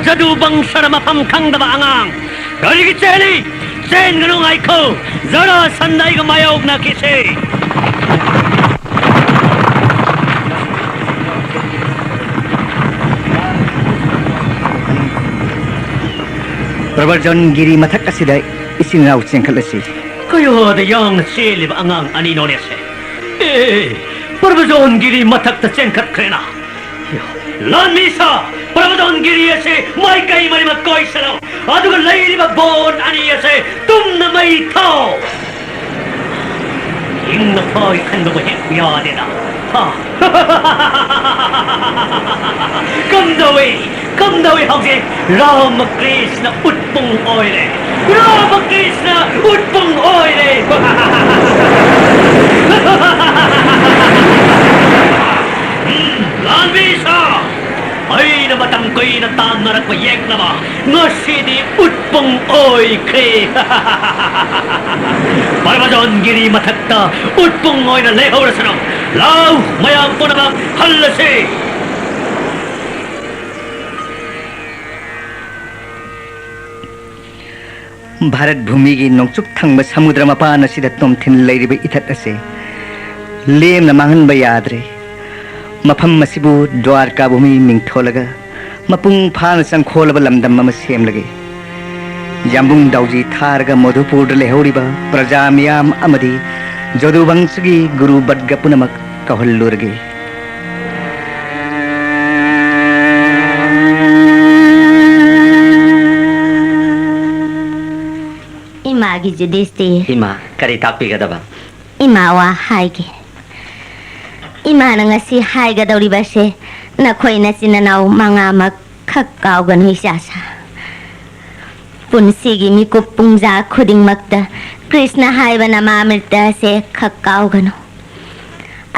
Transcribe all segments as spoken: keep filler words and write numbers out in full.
ꯖꯗꯨ ꯕꯪꯁꯅ ꯃꯐꯝ ꯈꯪꯗꯕ ꯑꯉꯥꯡ ꯀꯔꯤꯒꯤ ꯆꯦꯜꯂꯤ? ꯆꯦꯟꯒꯅꯨ, ꯉꯥꯏꯈꯣ꯫ ꯖꯔꯥꯁꯟꯗ ꯑꯩꯒ ꯃꯥꯌꯣꯛꯅꯈꯤꯁꯦ꯫ ꯄ꯭ꯔꯕ꯭ꯔꯖꯟꯒꯤꯔꯤ ꯃꯊꯛ ꯑꯁꯤꯗ ꯏꯆꯤꯟ ꯏꯅꯥꯎ ꯆꯦꯟꯈꯠꯂꯁꯤ꯫ ꯀꯌꯥꯗ ꯌꯥꯡꯅ ꯆꯦꯜꯂꯤꯕ ꯑꯉꯥꯡ ꯑꯅꯤꯅꯣꯅꯦ ꯑꯁꯦ? ꯑꯦ, ꯄ꯭ꯔꯕ꯭ꯔꯖꯟꯒꯤꯔꯤ ꯃꯊꯛꯇ ꯆꯦꯟꯈꯠꯈ꯭ꯔꯦꯅ꯫ ꯂꯥꯟꯃꯤ ꯁꯥ, ꯄ꯭ꯔꯕ꯭ꯔꯖꯟꯒꯤꯔꯤ ꯑꯁꯦ ꯃꯥꯏꯀꯩ ꯃꯔꯤꯃꯛ ꯀꯣꯏꯁꯜꯂꯣ, ꯑꯗꯨꯒ ꯂꯩꯔꯤꯕ ꯕꯣꯟ ꯑꯅꯤ ꯑꯁꯦ ꯇꯨꯝꯅ ꯃꯩ ꯊꯥꯎ꯫ ꯏꯪꯅ ꯐꯥꯎꯏ ꯈꯟꯕꯕꯨ ꯍꯦꯛ ꯌꯥꯗꯦꯗ꯫ ꯍꯥ? ꯀꯝꯗꯧꯏ? ꯀꯝꯗꯧꯏ ꯍꯧꯖꯤꯛ? ꯔꯥꯃꯀ꯭ꯔꯤꯁꯅ ꯎꯠꯄꯨꯡ ꯑꯣꯏꯔꯦ꯫ ꯔꯥꯃꯀ꯭ꯔꯤꯁꯅ ꯎꯠꯄꯨꯡ ꯑꯣꯏꯔꯦ꯫ ꯎꯝ, ꯂꯥꯟꯃꯤ ꯁꯥ, ꯑꯩꯅ ꯃꯇꯝ ꯀꯨꯏꯅ ꯇꯥꯟꯅꯔꯛꯄ ꯌꯦꯛꯅꯕ ꯉꯁꯤꯗꯤ ꯎꯠꯄꯨꯡ ꯑꯣꯏꯈ꯭ꯔꯦ꯫ ꯄ꯭ꯔꯕ꯭ꯔꯖꯟꯒꯤꯔꯤ ꯃꯊꯛꯇ ꯎꯠꯄꯨꯡ ꯑꯣꯏꯅ ꯂꯩꯍꯧꯔꯁꯅꯨ꯫ ꯂꯥꯎ, ꯃꯌꯥꯝ ꯄꯨꯝꯅꯃꯛ ꯍꯜꯂꯁꯤ꯫ ꯚꯥꯔꯠ ꯚꯨꯃꯤꯒꯤ ꯅꯣꯡꯆꯨꯞ ꯊꯪꯕ ꯁꯃꯨꯗ꯭ꯔ ꯃꯄꯥꯟ ꯑꯁꯤꯗ ꯇꯣꯝꯊꯤꯟ ꯂꯩꯔꯤꯕ ꯏꯊꯠ ꯑꯁꯦ ꯂꯦꯝꯅ ꯃꯥꯡꯍꯟꯕ ꯌꯥꯗ꯭ꯔꯦ꯫ ꯃꯐꯝ ꯑꯁꯤꯕꯨ ꯗ꯭ꯋꯥꯔꯀꯥ ꯚꯨꯃꯤ ꯃꯤꯡꯊꯣꯜꯂꯒ ꯃꯄꯨꯡ ꯐꯥꯅ ꯆꯪꯈꯣꯜꯂꯕ ꯂꯝꯗꯝ ꯑꯃ ꯁꯦꯝꯂꯒꯦ꯫ ꯌꯥꯝꯕꯨꯡ ꯗꯥꯎꯖꯤ ꯊꯥꯔꯒ ꯃꯙꯨꯄꯨꯔꯗ ꯂꯩꯍꯧꯔꯤꯕ ꯄ꯭ꯔꯖꯥ ꯃꯤꯌꯥꯝ ꯑꯃꯗꯤ ꯖꯗꯨꯚꯪꯁꯒꯤ ꯒꯨꯔꯨ ꯕꯠꯒ ꯄꯨꯝꯅꯃꯛ ꯀꯧꯍꯜꯂꯨꯔꯒꯦ꯫ ꯏꯃꯥꯒꯤ ꯖꯨꯗꯤꯁꯇꯤꯔ꯫ ꯏꯃꯥ, ꯀꯔꯤ ꯇꯥꯛꯄꯤꯒꯗꯕ? ꯏꯃꯥ, ꯋꯥ ꯍꯥꯏꯒꯦ꯫ ꯏꯃꯥꯅ ꯉꯁꯤ ꯍꯥꯏꯒꯗꯧꯔꯤꯕꯁꯦ ꯅꯈꯣꯏ ꯅꯆꯤꯟ ꯅꯅꯥꯎ ꯃꯉꯥꯃꯛ ꯈꯛ ꯀꯥꯎꯒꯅꯨ, ꯏꯆꯥꯁꯥ꯫ ꯄꯨꯟꯁꯤꯒꯤ ꯃꯤꯀꯨꯞ ꯄꯨꯡꯖꯥ ꯈꯨꯗꯤꯡꯃꯛꯇ ꯀ꯭ꯔꯤꯁꯅ ꯍꯥꯏꯕ ꯅꯃꯥꯃ꯭ꯔꯤꯇ ꯑꯁꯦ ꯈꯛ ꯀꯥꯎꯒꯅꯨ꯫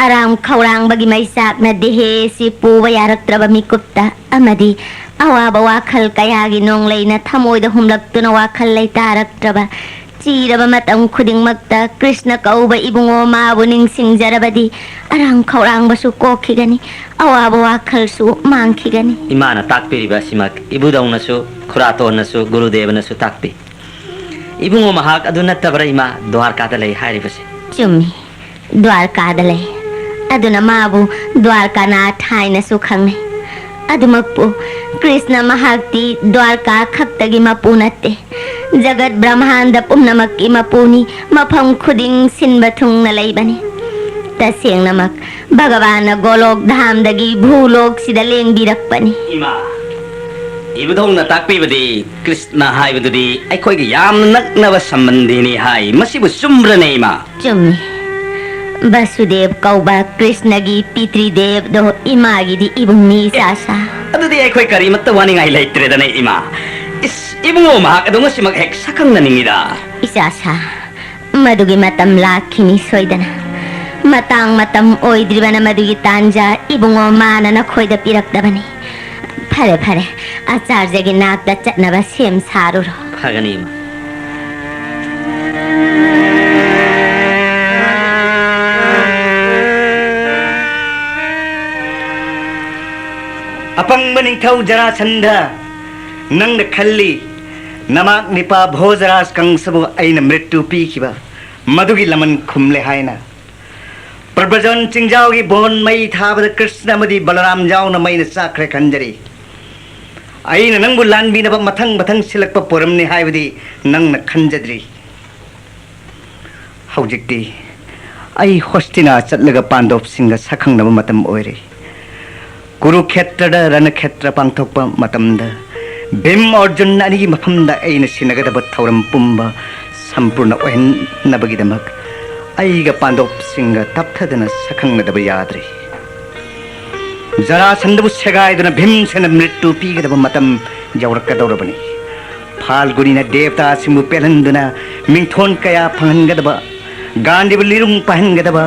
ꯑꯔꯥꯝ ꯈꯧꯔꯥꯡꯕꯒꯤ ꯃꯩꯆꯥꯛꯅ ꯗꯦꯍꯦꯁꯤ ꯄꯨꯕ ꯌꯥꯔꯛꯇ꯭ꯔꯕ ꯃꯤꯀꯨꯞꯇ ꯑꯃꯗꯤ ꯑꯋꯥꯕ ꯋꯥꯈꯜ ꯀꯌꯥꯒꯤ ꯅꯣꯡꯂꯩꯅ ꯊꯃꯣꯏꯗ ꯍꯨꯝꯂꯛꯇꯨꯅ ꯋꯥꯈꯜ ꯂꯩꯇꯥꯔꯛꯇ꯭ꯔꯕ ꯁꯤꯔꯕ ꯃꯇꯝ ꯈꯨꯗꯤꯡꯃꯛꯇ ꯀ꯭ꯔꯤꯁꯅ ꯀꯧꯕ ꯏꯕꯨꯡꯉꯣ ꯃꯥꯕꯨ ꯅꯤꯡꯁꯤꯡꯖꯔꯕꯗꯤ ꯑꯔꯥꯡ ꯈꯧꯔꯥꯡꯕꯁꯨ ꯀꯣꯛꯈꯤꯒꯅꯤ, ꯑꯋꯥꯕ ꯋꯥꯈꯜꯁꯨ ꯃꯥꯡꯈꯤꯒꯅꯤ꯫ ꯏꯃꯥꯅ ꯇꯥꯛꯄꯤꯔꯤꯕ ꯑꯁꯤꯃꯛ ꯏꯕꯨꯙꯧꯅꯁꯨ, ꯈꯨꯔꯥꯇꯣꯟꯅꯁꯨ, ꯒꯨꯔꯨꯗꯦꯕꯅꯁꯨ ꯇꯥꯛꯄꯤ꯫ ꯏꯕꯨꯡꯉꯣ ꯃꯍꯥꯛ ꯑꯗꯨ ꯅꯠꯇꯕ꯭ꯔꯥ ꯏꯃꯥ, ꯗ꯭ꯋꯥꯔꯀꯥꯗ ꯂꯩ ꯍꯥꯏꯔꯤꯕꯁꯦ? ꯆꯨꯝꯃꯤ, ꯗ꯭ꯋꯥꯔꯀꯥꯗ ꯂꯩ꯫ ꯑꯗꯨꯅ ꯃꯥꯕꯨ ꯗ꯭ꯋꯥꯔꯀꯥꯅꯥꯊ ꯍꯥꯏꯅꯁꯨ ꯈꯪꯅꯩ꯫ ꯑꯗꯨꯃꯛꯄꯨ ꯀ꯭ꯔꯤꯁꯅ ꯃꯍꯥꯛꯇꯤ ꯗ꯭ꯋꯥꯔꯀꯥ ꯈꯛꯇꯒꯤ ꯃꯄꯨ ꯅꯠꯇꯦ, ꯖꯒꯠ ꯕ꯭ꯔꯍ꯭ꯃꯥꯟꯗ ꯄꯨꯝꯅꯃꯛꯀꯤ ꯃꯄꯨꯅꯤ, ꯃꯐꯝ ꯈꯨꯗꯤꯡ ꯁꯤꯟꯕ ꯊꯨꯡꯅ ꯂꯩꯕꯅꯤ꯫ ꯇꯁꯦꯡꯅꯃꯛ ꯚꯒꯋꯥꯟꯅ ꯒꯣꯂꯣꯛ ꯙꯥꯝꯗꯒꯤ ꯚꯨꯂꯣꯛꯁꯤꯗ ꯂꯦꯡꯕꯤꯔꯛꯄꯅꯤ꯫ ꯏꯃꯥ, ꯏꯕꯨꯙꯧꯅ ꯇꯥꯛꯄꯤꯕꯗꯤ ꯀ꯭ꯔꯤꯁꯅ ꯍꯥꯏꯕꯗꯨꯗꯤ ꯑꯩꯈꯣꯏꯒ ꯌꯥꯝꯅ ꯅꯛꯅꯕ ꯁꯝꯕꯟꯗꯤꯅꯤ ꯍꯥꯏ, ꯃꯁꯤꯕꯨ ꯆꯨꯝꯕ꯭ꯔꯅꯦ ꯏꯃꯥ? ꯆꯨꯝꯃꯤ꯫ ꯕꯁꯨꯗꯦꯕ ꯀꯧꯕ ꯀ꯭ꯔꯤꯁꯅꯒꯤ ꯄꯤꯇ꯭ꯔꯤꯗꯦꯕꯗꯣ ꯏꯃꯥꯒꯤꯗꯤ ꯏꯕꯨꯡꯅꯤ, ꯏꯆꯥꯁꯥ꯫ ꯑꯗꯨꯗꯤ ꯑꯩꯈꯣꯏ ꯀꯔꯤꯃꯠꯇ ꯋꯥꯅꯤꯡꯉꯥꯏ ꯂꯩꯇ꯭ꯔꯦꯗꯅ ꯏꯃꯥ꯫ ꯏꯁ, ꯏꯕꯨꯡꯉꯣ ꯃꯍꯥꯛ ꯑꯗꯨ ꯉꯁꯤꯃꯛ ꯍꯦꯛ ꯁꯛꯈꯪꯅꯅꯤꯡꯉꯤꯗ꯫ ꯏꯆꯥꯁꯥ, ꯃꯗꯨꯒꯤ ꯃꯇꯝ ꯂꯥꯛꯈꯤꯅꯤ ꯁꯣꯏꯗꯅ꯫ ꯃꯇꯥꯡ ꯃꯇꯝ ꯑꯣꯏꯗ꯭ꯔꯤꯕꯅ ꯃꯗꯨꯒꯤ ꯇꯥꯟꯖꯥ ꯏꯕꯨꯡꯉꯣ ꯃꯥꯅ ꯅꯈꯣꯏꯗ ꯄꯤꯔꯛꯇꯕꯅꯤ꯫ ꯐꯔꯦ, ꯐꯔꯦ, ꯑꯆꯥꯔꯌꯒꯤ ꯅꯥꯛꯇ ꯆꯠꯅꯕ ꯁꯦꯝ ꯁꯥꯔꯨꯔꯣ꯫ ꯐꯒꯅꯤ, ꯏꯃꯥ꯫ ꯑꯄꯪꯕ ꯅꯤꯡꯊꯧ ꯖꯔꯥꯁꯟꯙ, ꯅꯪꯅ ꯈꯜꯂꯤ, ꯅꯃꯥꯛ ꯅꯤꯄꯥ ꯚꯣꯖꯔꯥꯖ ꯀꯪꯁꯕꯨ ꯑꯩꯅ ꯃ꯭ꯔꯤꯇꯨ ꯄꯤꯈꯤꯕ ꯃꯗꯨꯒꯤ ꯂꯃꯟ ꯈꯨꯝꯂꯦ ꯍꯥꯏꯅ? ꯄ꯭ꯔꯕ꯭ꯔꯖꯟ ꯆꯤꯡꯖꯥꯎꯒꯤ ꯕꯣꯟ ꯃꯩ ꯊꯥꯕꯗ ꯀ꯭ꯔꯤꯁꯅ ꯑꯃꯗꯤ ꯕꯂꯔꯥꯝ ꯌꯥꯎꯅ ꯃꯩꯅ ꯆꯥꯛꯈ꯭ꯔꯦ ꯈꯟꯖꯔꯤ꯫ ꯑꯩꯅ ꯅꯪꯕꯨ ꯂꯥꯟꯕꯤꯅꯕ ꯃꯊꯪ ꯃꯊꯪ ꯁꯤꯜꯂꯛꯄ ꯄꯣꯔꯝꯅꯤ ꯍꯥꯏꯕꯗꯤ ꯅꯪꯅ ꯈꯟꯖꯗ꯭ꯔꯤ꯫ ꯍꯧꯖꯤꯛꯇꯤ ꯑꯩ ꯍꯣꯁꯇꯤꯅꯥ ꯆꯠꯂꯒ ꯄꯥꯟꯗꯣꯞꯁꯤꯡꯒ ꯁꯛꯈꯪꯅꯕ ꯃꯇꯝ ꯑꯣꯏꯔꯦ꯫ ꯀꯨꯔꯨꯈꯦꯇ꯭ꯔꯗ ꯔꯅꯈꯦꯇ꯭ꯔ ꯄꯥꯡꯊꯣꯛꯄ ꯃꯇꯝꯗ ꯚꯤꯝ ꯑꯔꯖꯨꯟ ꯑꯅꯤꯒꯤ ꯃꯐꯝꯗ ꯑꯩꯅ ꯁꯤꯟꯅꯒꯗꯕ ꯊꯧꯔꯝ ꯄꯨꯝꯕ ꯁꯝꯄꯨꯔꯅ ꯑꯣꯏꯍꯟꯅꯕꯒꯤꯗꯃꯛ ꯑꯩꯒ ꯄꯥꯟꯗꯣꯞꯁꯤꯡꯒ ꯇꯞꯊꯗꯅ ꯁꯛꯈꯪꯅꯗꯕ ꯌꯥꯗ꯭ꯔꯤ꯫ ꯖꯔꯥꯁꯟꯗꯕꯨ ꯁꯦꯒꯥꯏꯗꯨꯅ ꯚꯤꯝꯁꯦꯅ ꯃ꯭ꯔꯤꯇꯨ ꯄꯤꯒꯗꯕ ꯃꯇꯝ ꯌꯧꯔꯛꯀꯗꯧꯔꯕꯅꯤ꯫ ꯐꯥꯜꯒꯨꯅꯤꯅ ꯗꯦꯕꯇꯥꯁꯤꯡꯕꯨ ꯄꯦꯜꯍꯟꯗꯨꯅ ꯃꯤꯡꯊꯣꯟ ꯀꯌꯥ ꯐꯪꯍꯟꯒꯗꯕ, ꯒꯥꯟꯙꯤꯕꯨ ꯂꯤꯔꯨꯡ ꯄꯥꯏꯍꯟꯒꯗꯕ,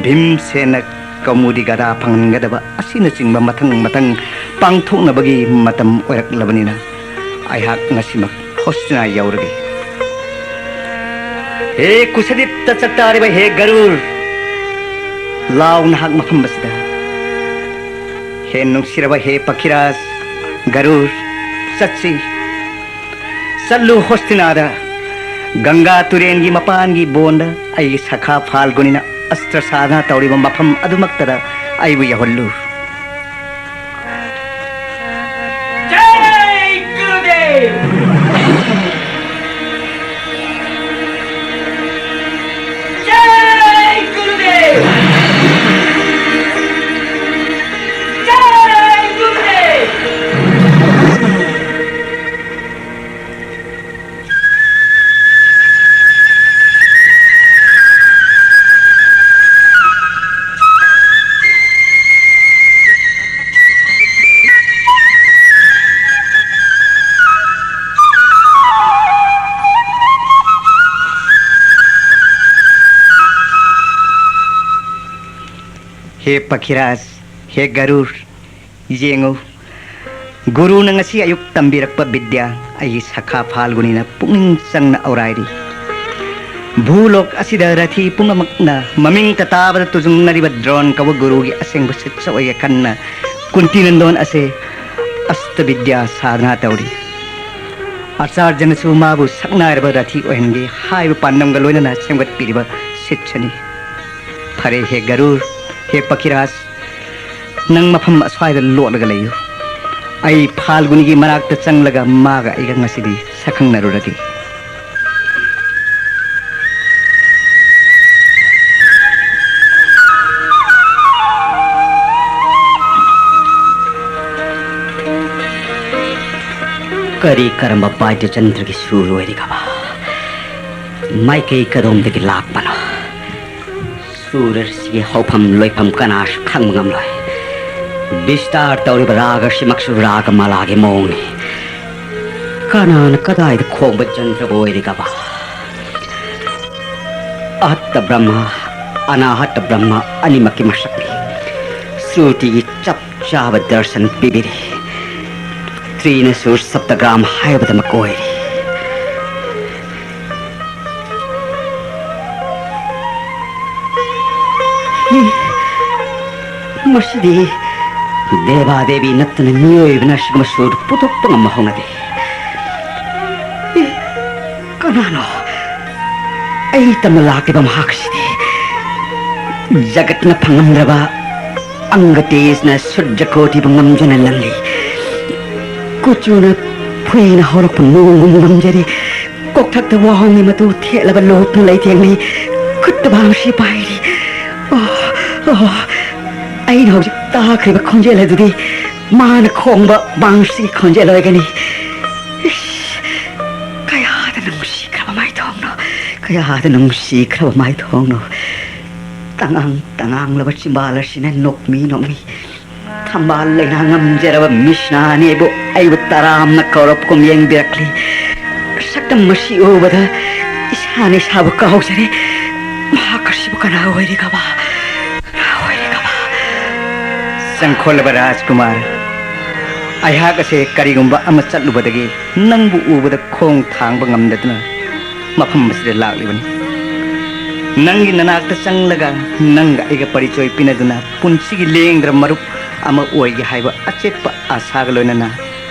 ꯚꯤꯝꯁꯦꯅ ꯀꯧꯃꯨꯗꯤ ꯒꯗꯥ ꯐꯪꯍꯟꯒꯗꯕ ꯑꯁꯤꯅꯆꯤꯡꯕ ꯃꯊꯪ ꯃꯊꯪ ꯄꯥꯡꯊꯣꯛꯅꯕꯒꯤ ꯃꯇꯝ ꯑꯣꯏꯔꯛꯂꯕꯅꯤꯅ ꯑꯩꯍꯥꯛ ꯉꯁꯤꯃꯛ ꯍꯣꯁꯇꯤꯅꯥ ꯌꯧꯔꯒꯦ꯫ ꯍꯦ ꯀꯨꯁꯗꯤꯞꯇ ꯆꯥꯛꯇꯥꯔꯤꯕ ꯍꯦ ꯒꯔꯨꯔ, ꯂꯥꯎ ꯅꯍꯥꯛ ꯃꯐꯝ ꯑꯁꯤꯗ꯫ ꯍꯦ ꯅꯨꯡꯁꯤꯔꯕ ꯍꯦ ꯄꯈꯤꯔꯥꯖ, ꯒꯔꯨꯔ, ꯆꯠꯁꯤ꯫ ꯆꯠꯂꯨ ꯍꯣꯁꯇꯤꯅꯥꯗ, ꯒꯪꯒꯥ ꯇꯨꯔꯦꯟꯒꯤ ꯃꯄꯥꯟꯒꯤ ꯕꯣꯟꯗ ꯑꯩꯒꯤ ꯁꯈꯥ ꯐꯥꯜꯒꯨꯅꯤꯅ ꯑꯁꯇ꯭ꯔ ꯁꯥꯙꯅ ꯇꯧꯔꯤꯕ ꯃꯐꯝ ꯑꯗꯨꯃꯛꯇꯗ ꯑꯩꯕꯨ ꯌꯧꯍꯜꯂꯨ꯫ जय गुरुदेव। जय गुरुदेव। जय गुरुदेव। ꯍꯦ ꯄꯈꯤꯔꯥꯖ, ꯍꯦ ꯒꯔꯨꯔ, ꯌꯦꯡꯉꯨ, ꯒꯨꯔꯨꯅ ꯉꯁꯤ ꯑꯌꯨꯛ ꯇꯝꯕꯤꯔꯛꯄ ꯕꯤꯗ꯭ꯌꯥ ꯑꯩꯒꯤ ꯁꯈꯥ ꯐꯥꯜꯒꯨꯅꯤꯅ ꯄꯨꯛꯅꯤꯡ ꯆꯪꯅ ꯑꯧꯔꯥꯏꯔꯤ꯫ ꯚꯨꯂꯣꯛ ꯑꯁꯤꯗ ꯔꯊꯤ ꯄꯨꯝꯅꯃꯛꯅ ꯃꯃꯤꯡꯇ ꯇꯥꯕꯗ ꯇꯨꯖꯨꯡꯅꯔꯤꯕ ꯗ꯭ꯔꯣꯟ ꯀꯧꯕ ꯒꯨꯔꯨꯒꯤ ꯑꯁꯦꯡꯕ ꯁꯤꯠꯁ ꯑꯣꯏꯒꯦ ꯈꯟꯅ ꯀꯨꯟꯇꯤ ꯅꯟꯗꯣꯟ ꯑꯁꯦ ꯑꯁꯇ ꯕꯤꯗ꯭ꯌꯥ ꯁꯥꯙꯅꯥ ꯇꯧꯔꯤ꯫ ꯑꯆꯥꯔꯖꯅꯁꯨ ꯃꯥꯕꯨ ꯁꯛꯅꯥꯏꯔꯕ ꯔꯊꯤ ꯑꯣꯏꯍꯟꯒꯦ ꯍꯥꯏꯕ ꯄꯥꯟꯗꯝꯒ ꯂꯣꯏꯅꯅ ꯁꯦꯝꯒꯠꯄꯤꯔꯤꯕ ꯁꯤꯠꯁꯅꯤ꯫ ꯐꯔꯦ ꯍꯦ ꯒꯔꯨꯔ, ꯍꯦ ꯄꯈꯤꯔꯥꯖ, ꯅꯪ ꯃꯐꯝ ꯑꯁ꯭ꯋꯥꯏꯗ ꯂꯣꯠꯂꯒ ꯂꯩꯌꯨ꯫ ꯑꯩ ꯐꯥꯜꯒꯨꯅꯤꯒꯤ ꯃꯅꯥꯛꯇ ꯆꯪꯂꯒ ꯃꯥꯒ ꯑꯩꯒ ꯉꯁꯤꯗꯤ ꯁꯛꯈꯪꯅꯔꯨꯔꯒꯦ꯫ ꯀꯔꯤ ꯀꯔꯝꯕ ꯕꯥꯏꯗ꯭ꯌ ꯆꯟꯗ꯭ꯔꯒꯤ ꯁꯨꯔ ꯑꯣꯏꯔꯤꯒꯕ? ꯃꯥꯏꯀꯩ ꯀꯗꯣꯝꯗꯒꯤ ꯂꯥꯛꯄꯅꯣ? ꯁꯨꯔ ꯑꯁꯤꯒꯤ ꯍꯧꯐꯝ ꯂꯣꯏꯐꯝ ꯀꯅꯥꯁꯨ ꯈꯪꯕ ꯉꯝꯂꯣꯏ꯫ ꯕꯤꯁꯇꯥꯔ ꯇꯧꯔꯤꯕ ꯔꯥꯒ ꯑꯁꯤꯃꯛꯁꯨ ꯔꯥꯒ ꯃꯥꯂꯥꯒꯤ ꯃꯑꯣꯡꯅꯤ꯫ ꯀꯅꯥꯅ ꯀꯗꯥꯏꯗ ꯈꯣꯡꯕ ꯆꯟꯗ꯭ꯔꯕ ꯑꯣꯏꯔꯤꯒꯕ? ꯑꯍꯠꯇ ꯕ꯭ꯔꯍ꯭ꯃ, ꯑꯅꯥꯍꯠꯇ ꯕ꯭ꯔꯍ꯭ꯃ ꯑꯅꯤꯃꯛꯀꯤ ꯃꯁꯛꯅꯤ꯫ ꯁ꯭ꯔꯨꯇꯤꯒꯤ ꯆꯞ ꯆꯥꯕ ꯗꯔꯁꯟ ꯄꯤꯕꯤꯔꯤ꯫ ꯇ꯭ꯔꯤꯅ ꯁꯨꯔ ꯁꯞꯇꯒ꯭ꯔꯥꯝ ꯍꯥꯏꯕꯗꯃꯛ ꯑꯣꯏꯔꯤ꯫ ꯃꯁꯤꯗꯤ ꯗꯦꯕꯥ ꯗꯦꯕꯤ ꯅꯠꯇꯅ ꯃꯤꯑꯣꯏꯕꯅ ꯑꯁꯤꯒꯨꯝꯕ ꯁꯨꯔꯗꯨ ꯄꯨꯊꯣꯛꯄ ꯉꯝꯕ ꯍꯧꯅꯗꯦ꯫ ꯑꯦ, ꯀꯅꯥꯅꯣ? ꯑꯩ ꯇꯝꯅ ꯂꯥꯛꯂꯤꯕ ꯃꯍꯥꯛꯁꯤꯗꯤ ꯖꯒꯠꯅ ꯐꯪꯉꯝꯗ꯭ꯔꯕ ꯑꯪꯒ ꯇꯦꯖꯅ ꯁꯨꯔꯖ ꯀꯣꯇꯤꯕꯨ ꯉꯝꯖꯅ ꯂꯪꯂꯤ꯫ ꯀꯨꯆꯨꯅ ꯐꯨꯏꯅ ꯍꯧꯔꯛꯄ ꯅꯣꯡꯒꯨꯝ ꯉꯝꯖꯔꯤ꯫ ꯀꯣꯛꯊꯛꯇ ꯋꯥꯍꯣꯡꯒꯤ ꯃꯇꯨ ꯊꯦꯠꯂꯕ ꯂꯣꯛꯅ ꯂꯩꯇꯦꯡꯂꯤ꯫ ꯈꯨꯠꯇ ꯕꯥꯡꯁꯤ ꯄꯥꯏꯔꯤ꯫ ꯑꯣ, ꯑꯣ, ꯑꯩꯅ ꯍꯧꯖꯤꯛ ꯇꯥꯈ꯭ꯔꯤꯕ ꯈꯣꯟꯖꯦꯜ ꯑꯗꯨꯗꯤ ꯃꯥꯅ ꯈꯣꯡꯕ ꯕꯥꯡꯁꯤꯒꯤ ꯈꯣꯟꯖꯦꯜ ꯑꯣꯏꯒꯅꯤ꯫ ꯏꯁ, ꯀꯌꯥꯗ ꯅꯨꯡꯁꯤꯈ꯭ꯔꯕ ꯃꯥꯏꯊꯣꯡꯅꯣ, ꯀꯌꯥꯗ ꯅꯨꯡꯁꯤꯈ꯭ꯔꯕ ꯃꯥꯏꯊꯣꯡꯅꯣ꯫ ꯇꯉꯥꯡ ꯇꯉꯥꯡꯂꯕ ꯆꯤꯝꯕꯥꯜ ꯑꯁꯤꯅ ꯅꯣꯛꯃꯤ ꯅꯣꯛꯃꯤ꯫ ꯊꯝꯕꯥꯜ ꯂꯩꯅꯥ ꯉꯝꯖꯔꯕ ꯃꯤꯁꯅꯥꯅꯤꯕꯨ ꯑꯩꯕꯨ ꯇꯔꯥꯝꯅ ꯀꯧꯔꯞ ꯀꯨꯝ ꯌꯦꯡꯕꯤꯔꯛꯂꯤ꯫ ꯁꯛꯇꯝ ꯑꯁꯤ ꯎꯕꯗ ꯏꯁꯥꯅ ꯏꯁꯥꯕꯨ ꯀꯥꯎꯖꯔꯦ꯫ ꯃꯍꯥꯛ ꯑꯁꯤꯕꯨ ꯀꯅꯥ ꯑꯣꯏꯔꯤꯒꯕ? ꯀꯅꯥ ꯑꯣꯏꯔꯤꯒꯕ? ꯆꯪꯈꯣꯜꯂꯕ ꯔꯥꯖꯀꯨꯃꯥꯔ, ꯑꯩꯍꯥꯛ ꯑꯁꯦ ꯀꯔꯤꯒꯨꯝꯕ ꯑꯃ ꯆꯠꯂꯨꯕꯗꯒꯤ ꯅꯪꯕꯨ ꯎꯕꯗ ꯈꯣꯡ ꯊꯥꯡꯕ ꯉꯝꯗꯗꯨꯅ ꯃꯐꯝ ꯑꯁꯤꯗ ꯂꯥꯛꯂꯤꯕꯅꯤ꯫ ꯅꯪꯒꯤ ꯅꯅꯥꯛꯇ ꯆꯪꯂꯒ ꯅꯪꯒ ꯑꯩꯒ ꯄꯔꯤꯆꯣꯏ ꯄꯤꯅꯗꯨꯅ ꯄꯨꯟꯁꯤꯒꯤ ꯂꯦꯡꯗ꯭ꯔ ꯃꯔꯨꯞ ꯑꯃ ꯑꯣꯏꯒꯦ ꯍꯥꯏꯕ ꯑꯆꯦꯠꯄ ꯑꯥꯁꯥꯒ ꯂꯣꯏꯅꯅ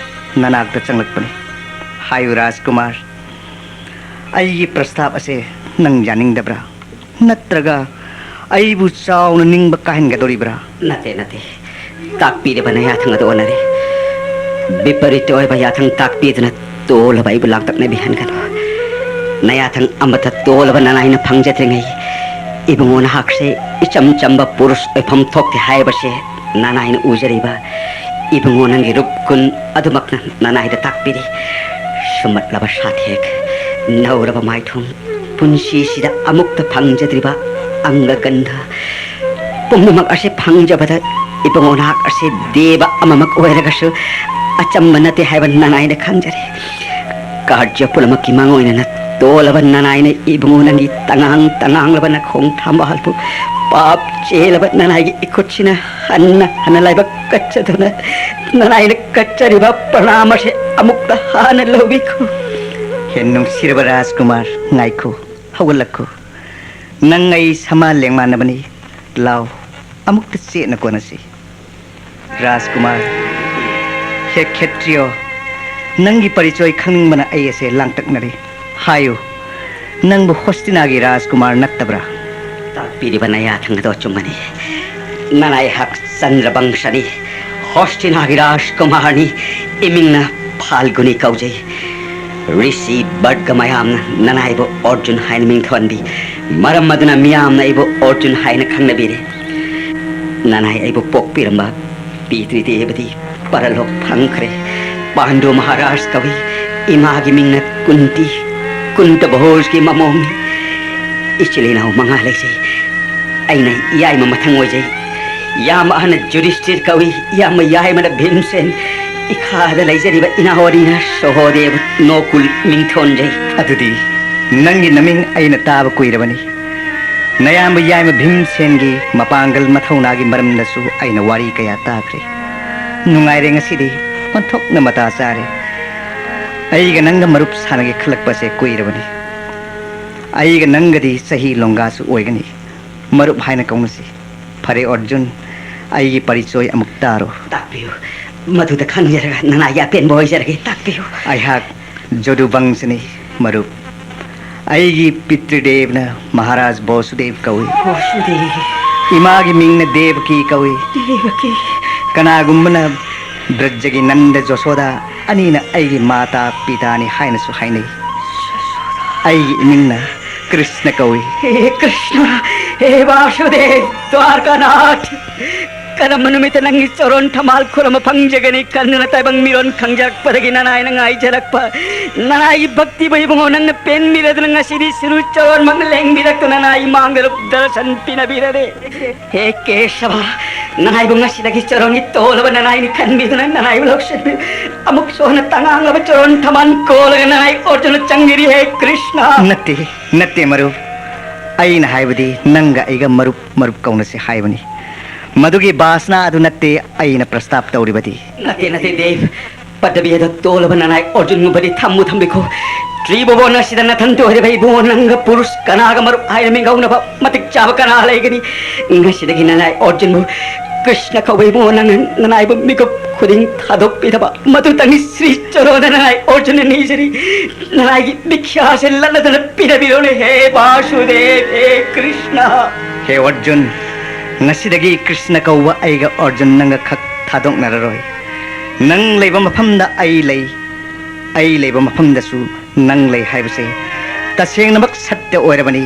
ꯅꯅꯥꯛꯇ ꯆꯪꯂꯛꯄꯅꯤ꯫ ꯍꯥꯏꯌꯨ ꯔꯥꯖꯀꯨꯃꯥꯔ, ꯑꯩꯒꯤ ꯄ꯭ꯔꯁꯇꯥꯞ ꯑꯁꯦ ꯅꯪ ꯌꯥꯅꯤꯡꯗꯕ꯭ꯔꯥ? ꯅꯠꯇ꯭ꯔꯒ ꯑꯩꯕꯨ ꯆꯥꯎꯅ ꯅꯤꯡꯕ ꯀꯥꯏꯍꯟꯒꯗꯧꯔꯤꯕ꯭ꯔꯥ? ꯅꯠꯇꯦ, ꯅꯠꯇꯦ꯫ ꯇꯥꯛꯄꯤꯔꯤꯕ ꯅꯌꯥꯊꯪ ꯑꯗꯨ ꯑꯣꯟꯅꯔꯦ꯫ ꯕꯤꯄꯔꯤꯠꯇ ꯑꯣꯏꯕ ꯌꯥꯊꯪ ꯇꯥꯛꯄꯤꯗꯨꯅ ꯇꯣꯜꯂꯕ ꯑꯩꯕꯨ ꯂꯥꯡꯇꯛꯅꯕꯤꯍꯟꯒꯅꯨ꯫ ꯅꯌꯥꯊꯪ ꯑꯃꯠꯇ ꯇꯣꯜꯂꯕ ꯅꯅꯥꯏꯅ ꯐꯪꯖꯗ꯭ꯔꯤꯉꯩ, ꯏꯕꯨꯡꯉꯣ ꯅꯍꯥꯛꯁꯦ ꯏꯆꯝ ꯆꯝꯕ ꯄꯨꯔꯨꯁ ꯑꯣꯏꯐꯝ ꯊꯣꯛꯇꯦ ꯍꯥꯏꯕꯁꯦ ꯅꯅꯥꯏꯅ ꯎꯖꯔꯤꯕ ꯏꯕꯨꯡꯉꯣ ꯅꯪꯒꯤ ꯔꯨꯞ ꯀꯨꯟ ꯑꯗꯨꯃꯛꯅ ꯅꯅꯥꯏꯗ ꯇꯥꯛꯄꯤꯔꯤ꯫ ꯁꯨꯝꯃꯠꯂꯕ ꯁꯥꯊꯦꯛ, ꯅꯧꯔꯕ ꯃꯥꯏꯊꯣꯡ, ꯄꯨꯟꯁꯤꯁꯤꯗ ꯑꯃꯨꯛꯇ ꯐꯪꯖꯗ꯭ꯔꯤꯕ ꯑꯪꯒ ꯒꯟꯙ ꯄꯨꯝꯅꯃꯛ ꯑꯁꯤ ꯐꯪꯖꯕꯗ ꯏꯕꯨꯡꯉꯣ ꯅꯍꯥꯛ ꯑꯁꯤ ꯗꯦꯕ ꯑꯃꯃꯛ ꯑꯣꯏꯔꯒꯁꯨ ꯑꯆꯝꯕ ꯅꯠꯇꯦ ꯍꯥꯏꯕ ꯅꯅꯥꯏꯅ ꯈꯪꯖꯔꯦ꯫ ꯀꯥꯔꯖ ꯄꯨꯝꯅꯃꯛꯀꯤ ꯃꯥꯡꯑꯣꯏꯅꯅ ꯇꯣꯜꯂꯕ ꯅꯅꯥꯏꯅ ꯏꯕꯨꯡꯉꯣ ꯅꯪꯒꯤ ꯇꯉꯥꯡ ꯇꯉꯥꯡꯂꯕ ꯅꯈꯣꯡ ꯊꯝꯕꯥꯜꯕꯨ ꯄꯥꯞ ꯆꯦꯜꯂꯕ ꯅꯅꯥꯏꯒꯤ ꯏꯈꯨꯠꯁꯤꯅ ꯍꯟꯅ ꯍꯟꯅ ꯂꯥꯏꯕꯛ ꯀꯠꯆꯗꯨꯅ ꯅꯅꯥꯏꯅ ꯀꯠꯆꯔꯤꯕ ꯄ꯭ꯔꯅꯥꯝ ꯑꯁꯤ ꯑꯃꯨꯛꯇ ꯍꯥꯟꯅ ꯂꯧꯕꯤꯈꯣ꯫ ꯍꯦ ꯅꯨꯡꯁꯤꯔꯕ ꯔꯥꯖꯀꯨꯃꯥꯔ, ꯉꯥꯏꯈꯣ, ꯍꯧꯒꯠꯂꯛꯈꯣ꯫ ꯅꯪ ꯑꯩ ꯁꯃꯥ ꯂꯦꯡꯃꯥꯟꯅꯕꯅꯤ꯫ ꯂꯥꯎ, ꯑꯃꯨꯛꯇ ꯆꯦꯠꯅ ꯀꯣꯟꯅꯁꯤ꯫ ꯔꯥꯖꯀꯨꯃꯥꯔ, ꯍꯦ ꯈꯦꯇ꯭ꯔꯤꯌꯣ, ꯅꯪꯒꯤ ꯄꯔꯤꯆꯣꯏ ꯈꯪꯅꯤꯡꯕꯅ ꯑꯩ ꯑꯁꯦ ꯂꯥꯡꯇꯛꯅꯔꯤ꯫ ꯍꯥꯏꯌꯨ, ꯅꯪꯕꯨ ꯍꯣꯁꯇꯤꯅꯥꯒꯤ ꯔꯥꯖꯀꯨꯃꯥꯔ ꯅꯠꯇꯕ꯭ꯔꯥ? ꯇꯥꯛꯄꯤꯔꯤꯕ ꯅꯌꯥꯊꯪ ꯑꯗꯣ ꯑꯆꯨꯝꯕꯅꯤ꯫ ꯅꯅꯥꯏꯍꯥꯛ ꯆꯟꯗ꯭ꯔꯕꯪꯁꯅꯤ, ꯍꯣꯁꯇꯤꯅꯥꯒꯤ ꯔꯥꯖꯀꯨꯃꯥꯔꯅꯤ, ꯏꯃꯤꯡꯅ ꯐꯥꯜꯒꯨꯅꯤ ꯀꯧꯖꯩ꯫ ꯔꯤꯁꯤ ꯕꯔꯠꯀ ꯃꯌꯥꯝꯅ ꯅꯅꯥꯏꯕꯨ ꯑꯔꯖꯨꯟ ꯍꯥꯏꯅ ꯃꯤꯡ ꯊꯣꯟꯕꯤ꯫ ꯃꯔꯝ ꯑꯗꯨꯅ ꯃꯤꯌꯥꯝꯅ ꯑꯩꯕꯨ ꯑꯔꯖꯨꯟ ꯍꯥꯏꯅ ꯈꯪꯅꯕꯤꯔꯦ꯫ ꯅꯅꯥꯏ ꯑꯩꯕꯨ ꯄꯣꯛꯄꯤꯔꯝꯕ ꯄꯤꯇ꯭ꯔꯤ ꯗꯦꯕꯗꯤ ꯄꯔꯂꯣꯛ ꯐꯪꯈ꯭ꯔꯦ꯫ ꯄꯥꯟꯗꯨ ꯃꯍꯥꯔꯥꯖ ꯀꯧꯏ꯫ ꯏꯃꯥꯒꯤ ꯃꯤꯡꯅ ꯀꯨꯟꯇꯤ, ꯀꯨꯟꯇ ꯚꯣꯖꯀꯤ ꯃꯃꯣꯝꯅꯤ꯫ ꯏꯆꯤꯜ ꯏꯅꯥꯎ ꯃꯉꯥ ꯂꯩꯖꯩ꯫ ꯑꯩꯅ ꯏꯌꯥꯏꯃ ꯃꯊꯪ ꯑꯣꯏꯖꯩ꯫ ꯏꯌꯥꯝꯕ ꯑꯍꯟꯅ ꯖꯨꯗꯤꯁꯇꯤꯔ ꯀꯧꯏ, ꯏꯌꯥꯝꯕ ꯌꯥꯏꯃꯅ ꯚꯤꯝꯁꯦꯟ, ꯏꯈꯥꯗ ꯂꯩꯖꯔꯤꯕ ꯏꯅꯥꯎ ꯑꯅꯤꯅ ꯁꯣꯍꯣꯗꯦꯕ, ꯅꯣꯀꯨꯜ ꯃꯤꯡ ꯊꯣꯟꯖꯩ꯫ ꯑꯗꯨꯗꯤ ꯅꯪꯒꯤ ꯅꯃꯤꯡ ꯑꯩꯅ ꯇꯥꯕ ꯀꯨꯏꯔꯕꯅꯤ꯫ ꯅꯌꯥꯝꯕ ꯌꯥꯏꯃ ꯚꯤꯝꯁꯦꯟꯒꯤ ꯃꯄꯥꯡꯒꯜ ꯃꯊꯧꯅꯥꯒꯤ ꯃꯔꯝꯗꯁꯨ ꯑꯩꯅ ꯋꯥꯔꯤ ꯀꯌꯥ ꯇꯥꯈ꯭ꯔꯦ꯫ ꯅꯨꯡꯉꯥꯏꯔꯦ, ꯉꯁꯤꯗꯤ ꯑꯣꯟꯊꯣꯛꯅ ꯃꯇꯥ ꯆꯥꯔꯦ꯫ ꯑꯩꯒ ꯅꯪꯒ ꯃꯔꯨꯞ ꯁꯥꯟꯅꯒꯦ ꯈꯜꯂꯛꯄꯁꯦ ꯀꯨꯏꯔꯕꯅꯤ꯫ ꯑꯩꯒ ꯅꯪꯒꯗꯤ ꯆꯍꯤ ꯂꯣꯡꯒꯥꯁꯨ ꯑꯣꯏꯒꯅꯤ꯫ ꯃꯔꯨꯞ ꯍꯥꯏꯅ ꯀꯧꯅꯁꯤ꯫ ꯐꯔꯦ ꯑꯔꯖꯨꯟ, ꯑꯩꯒꯤ ꯄꯔꯤꯆꯣꯏ ꯑꯃꯨꯛ ꯇꯥꯔꯣ꯫ ꯇꯥꯛꯄꯤꯌꯨ꯫ ꯃꯗꯨꯗ ꯈꯪꯖꯔꯒ ꯅꯅꯥꯏꯒꯤ ꯑꯄꯦꯟꯕ ꯑꯣꯏꯖꯔꯒꯦ꯫ ꯇꯥꯛꯄꯤꯌꯨ꯫ ꯑꯩꯍꯥꯛ ꯖꯣꯗꯨꯕꯪꯁꯅꯤ, ꯃꯔꯨꯞ꯫ ꯑꯩꯒꯤ ꯄꯤꯇ꯭ꯔꯤꯗꯦꯕꯅ ꯃꯍꯥꯔꯥꯖ ꯕꯣꯁꯨꯗꯦꯕ ꯀꯧꯏ꯫ ꯕꯣꯁꯨꯗꯦꯕ꯫ ꯏꯃꯥꯒꯤ ꯃꯤꯡꯅ ꯗꯦꯕꯀꯤ ꯀꯧꯏ꯫ ꯗꯦꯕꯀꯤ꯫ ꯀꯅꯥꯒꯨꯝꯕꯅ ꯕ꯭ꯔꯖꯒꯤ ꯅꯟꯗ ꯖꯣꯁꯣꯗꯥ ꯑꯅꯤꯅ ꯑꯩꯒꯤ ꯃꯥꯇꯥ ꯄꯤꯇꯥꯅꯤ ꯍꯥꯏꯅꯁꯨ ꯍꯥꯏꯅꯩ꯫ ꯑꯩꯒꯤ ꯏꯃꯤꯡꯅ ꯀ꯭ꯔꯤꯁꯅ ꯀꯧꯏ꯫ ꯍꯦ ꯀ꯭ꯔꯤꯁꯅ, ꯍꯦ ꯕꯥꯁꯨꯗꯦꯕ, ꯗ꯭ꯋꯥꯔꯀꯥꯅꯥꯊ, ꯀꯔꯝꯕ ꯅꯨꯃꯤꯠꯇ ꯅꯪꯒꯤ ꯆꯣꯔꯣꯟ ꯊꯝꯕꯥꯜ ꯈꯨꯔꯨꯝꯕ ꯐꯪꯖꯒꯅꯤ? ꯈꯟꯗꯨꯅ ꯇꯥꯏꯕꯪ ꯃꯤꯔꯣꯟ ꯈꯪꯖꯔꯛꯄꯗꯒꯤ ꯅꯅꯥꯏꯅ ꯉꯥꯏꯖꯔꯛꯄ ꯅꯅꯥꯏꯒꯤ ꯚꯛꯇꯤꯕꯨ ꯏꯕꯨꯡꯉꯣ ꯅꯪꯅ ꯄꯦꯟꯕꯤꯔꯗꯨꯅ ꯉꯁꯤꯗꯤ ꯁꯤꯔꯨ ꯆꯣꯔꯣꯟꯃꯛꯅ ꯂꯦꯡꯕꯤꯔꯛꯇꯨꯅ ꯅꯅꯥꯏ ꯃꯥꯡꯗ ꯗꯔꯁꯟ ꯄꯤꯅꯕꯤꯔꯔꯦ꯫ ꯍꯦ ꯀꯦꯁꯕ, ꯅꯅꯥꯏꯕꯨ ꯉꯁꯤꯗꯒꯤ ꯆꯣꯔꯣꯟꯒꯤ ꯇꯣꯜꯂꯕ ꯅꯅꯥꯏꯅꯤ ꯈꯟꯕꯤꯗꯨꯅ ꯅꯅꯥꯏꯕꯨ ꯂꯧꯁꯤꯟꯕꯤ꯫ ꯑꯃꯨꯛꯁꯨ ꯍꯟꯅ ꯇꯉꯥꯡꯂꯕ ꯆꯣꯔꯣꯟ ꯊꯝꯕꯥꯜ ꯀꯣꯜꯂꯒ ꯅꯅꯥꯏ ꯑꯣꯔꯖꯨꯅ ꯆꯪꯕꯤꯔꯤ꯫ ꯍꯦ ꯀ꯭ꯔꯤꯁꯅ꯫ ꯅꯠꯇꯦ, ꯅꯠꯇꯦ ꯃꯔꯨꯞ꯫ ꯑꯩꯅ ꯍꯥꯏꯕꯗꯤ ꯅꯪꯒ ꯑꯩꯒ ꯃꯔꯨꯞ ꯃꯔꯨꯞ ꯀꯧꯅꯁꯤ ꯍꯥꯏꯕꯅꯤ꯫ ꯃꯗꯨꯒꯤ ꯕꯥꯁꯅꯥ ꯑꯗꯨ ꯅꯠꯇꯦ ꯑꯩꯅ ꯄ꯭ꯔꯁꯇꯥꯞ ꯇꯧꯔꯤꯕꯗꯤ꯫ ꯅꯠꯇꯦ, ꯅꯠꯇꯦ ꯗꯦꯕ꯫ ꯄꯗꯕꯤ ꯑꯗꯨ ꯇꯣꯜꯂꯕ ꯅꯅꯥꯏ ꯑꯣꯔꯖꯨꯟꯒꯨꯝꯕꯗꯤ ꯊꯝꯃꯨ ꯊꯝꯕꯤꯈꯣ꯫ ꯇ꯭ꯔꯤꯕꯨꯕꯣꯟ ꯑꯁꯤꯗ ꯅꯊꯟꯇ ꯑꯣꯏꯔꯕ ꯏꯕꯨꯡꯉꯣ, ꯅꯪꯒ ꯄꯨꯔꯨꯁ ꯀꯅꯥꯒ ꯃꯔꯨꯞ ꯍꯥꯏꯅ ꯃꯤꯡꯒꯧꯅꯕ ꯃꯇꯤꯛ ꯆꯥꯕ ꯀꯅꯥ ꯂꯩꯒꯅꯤ? ꯉꯁꯤꯗꯒꯤ ꯅꯅꯥꯏ ꯑꯣꯔꯖꯨꯟꯕꯨ ꯀ꯭ꯔꯤꯁꯅ ꯀꯧꯕ ꯏꯕꯨꯡꯉꯣ, ꯅꯪꯅ ꯅꯅꯥꯏꯕꯨ ꯃꯤꯀꯨꯞ ꯈꯨꯗꯤꯡ ꯊꯥꯗꯣꯛꯄꯤꯗꯕ ꯃꯗꯨꯇꯪꯅꯤ ꯁ꯭ꯔꯤ ꯆꯔꯣꯗ ꯅꯅꯥꯏ ꯑꯣꯔꯖꯨꯟꯅ ꯅꯤꯖꯔꯤ꯫ ꯅꯅꯥꯏꯒꯤ ꯕꯤꯈ꯭ꯌꯥꯁꯦ ꯂꯠꯅꯗꯅ ꯄꯤꯔꯕꯤꯔꯣꯅꯦ, ꯍꯦ ꯕꯥꯁꯨꯗꯦꯕ, ꯍꯦ ꯀ꯭ꯔꯤꯁꯅ꯫ ꯍꯦ ꯑꯣꯔꯖꯨꯟ, ꯉꯁꯤꯗꯒꯤ ꯀ꯭ꯔꯤꯁꯅ ꯀꯧꯕ ꯑꯩꯒ ꯑꯣꯔꯖꯨꯟ ꯅꯪꯒ ꯈꯛ ꯊꯥꯗꯣꯛꯅꯔꯔꯣꯏ꯫ ꯅꯪ ꯂꯩꯕ ꯃꯐꯝꯗ ꯑꯩ ꯂꯩ, ꯑꯩ ꯂꯩꯕ ꯃꯐꯝꯗꯁꯨ ꯅꯪ ꯂꯩ ꯍꯥꯏꯕꯁꯦ ꯇꯁꯦꯡꯅꯃꯛ ꯁꯠꯇ ꯑꯣꯏꯔꯕꯅꯤ꯫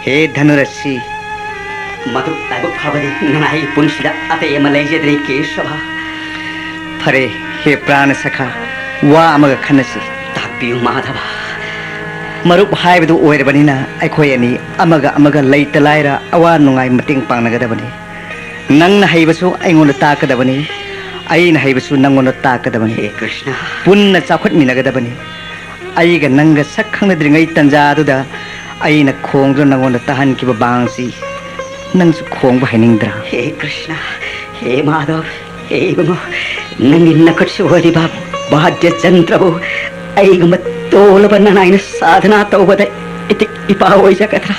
ꯍꯦ ꯙꯅꯨꯔꯁꯤ, ꯃꯗꯨ ꯂꯥꯏꯕꯛ ꯐꯕꯅꯤ, ꯅꯅꯥꯏ ꯄꯨꯟꯁꯤꯗ ꯑꯇꯩ ꯑꯃ ꯂꯩꯖꯗ꯭ꯔꯦ ꯀꯦꯁꯕ꯫ ꯐꯔꯦ, ꯍꯦ ꯄ꯭ꯔꯥꯅ ꯁꯈꯥ, ꯋꯥ ꯑꯃꯒ ꯈꯟꯅꯁꯤ꯫ ꯇꯥꯛꯄꯤꯌꯨ ꯃꯥꯙꯕ꯫ ꯃꯔꯨꯞ ꯍꯥꯏꯕꯗꯨ ꯑꯣꯏꯔꯕꯅꯤꯅ ꯑꯩꯈꯣꯏ ꯑꯅꯤ ꯑꯃꯒ ꯑꯃꯒ ꯂꯩꯇ ꯂꯥꯏꯔ ꯑꯋꯥ ꯅꯨꯡꯉꯥꯏ ꯃꯇꯦꯡ ꯄꯥꯡꯅꯒꯗꯕꯅꯤ꯫ ꯅꯪꯅ ꯍꯩꯕꯁꯨ ꯑꯩꯉꯣꯟꯗ ꯇꯥꯛꯀꯗꯕꯅꯤ, ꯑꯩꯅ ꯍꯩꯕꯁꯨ ꯅꯪꯉꯣꯟꯗ ꯇꯥꯛꯀꯗꯕꯅꯤ꯫ ꯍꯦ ꯀ꯭ꯔꯤꯁꯅ꯫ ꯄꯨꯟꯅ ꯆꯥꯎꯈꯠꯃꯤꯟꯅꯒꯗꯕꯅꯤ꯫ ꯑꯩꯒ ꯅꯪꯒ ꯁꯛ ꯈꯪꯅꯗ꯭ꯔꯤꯉꯩ ꯇꯟꯖꯥꯗꯨꯗ ꯑꯩꯅ ꯈꯣꯡꯗꯨꯅ ꯅꯪꯉꯣꯟꯗ ꯇꯥꯍꯟꯈꯤꯕ ꯕꯥꯡꯁꯤ ꯅꯪꯁꯨ ꯈꯣꯡꯕ ꯍꯩꯅꯤꯡꯗ꯭ꯔꯥ? ꯍꯦ ꯀ꯭ꯔꯤꯁꯅ, ꯍꯦ ꯃꯥꯙꯕ, ꯍꯦ ꯏꯕꯨꯡꯉꯣ, ꯅꯪꯒꯤ ꯅꯈꯨꯠꯁꯨ ꯑꯣꯏꯔꯤꯕ ꯕꯥꯗ꯭ꯌ ꯖꯟꯇ꯭ꯔꯕꯨ ꯑꯩꯒꯨꯝꯕ ꯇꯣꯜꯂꯕ ꯅꯅꯥꯏꯅ ꯁꯥꯙꯅꯥ ꯇꯧꯕꯗ ꯏꯇꯤꯛ ꯏꯄꯥ ꯑꯣꯏꯖꯒꯗ꯭ꯔꯥ?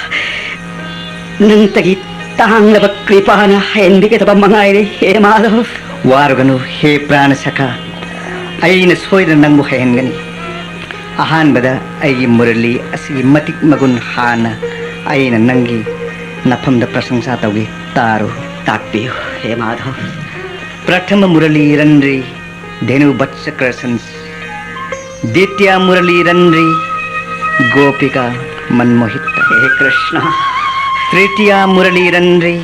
ꯅꯪꯇꯒꯤ ꯇꯥꯡꯂꯕ ꯀ꯭ꯔꯤꯄꯥꯅ ꯍꯦꯟꯕꯤꯒꯗꯕ ꯃꯉꯥꯏꯔꯦ, ꯍꯦ ꯃꯥꯙꯕ꯫ ꯋꯥꯔꯨꯒꯅꯨ, ꯍꯦ ꯄ꯭ꯔꯥꯅ ꯁꯈꯥ, ꯑꯩꯅ ꯁꯣꯏꯗꯅ ꯅꯪꯕꯨ ꯍꯩꯍꯟꯒꯅꯤ꯫ ꯑꯍꯥꯟꯕꯗ ꯑꯩꯒꯤ ꯃꯨꯔꯂꯤ ꯑꯁꯤꯒꯤ ꯃꯇꯤꯛ ꯃꯒꯨꯟ ꯍꯥꯟꯅ ꯑꯩꯅ ꯅꯪꯒꯤ ꯅꯐꯝꯗ ꯄ꯭ꯔꯁꯪꯁꯥ ꯇꯧꯒꯦ, ꯇꯥꯔꯨ꯫ ꯇꯥꯛꯄꯤꯌꯨ, ꯍꯦ ꯃꯥꯙꯕ꯫ ꯄ꯭ꯔꯊꯃ ꯃꯨꯔꯂꯤ ꯔꯟꯔꯤ ꯙꯦꯅꯨ ꯕꯠꯁ ꯀ꯭ꯔꯁꯟꯁ꯫ ꯗꯤꯇꯤꯌꯥ ꯃꯨꯔꯂꯤ ꯔꯟꯔꯤ ꯒꯣꯄꯤꯀꯥ ꯃꯟꯃꯣꯍꯤꯇ꯫ ꯍꯦ ꯀ꯭ꯔꯤꯁꯅ꯫ ꯇ꯭ꯔꯤꯇꯤꯌꯥ ꯃꯨꯔꯂꯤ ꯔꯟꯔꯤ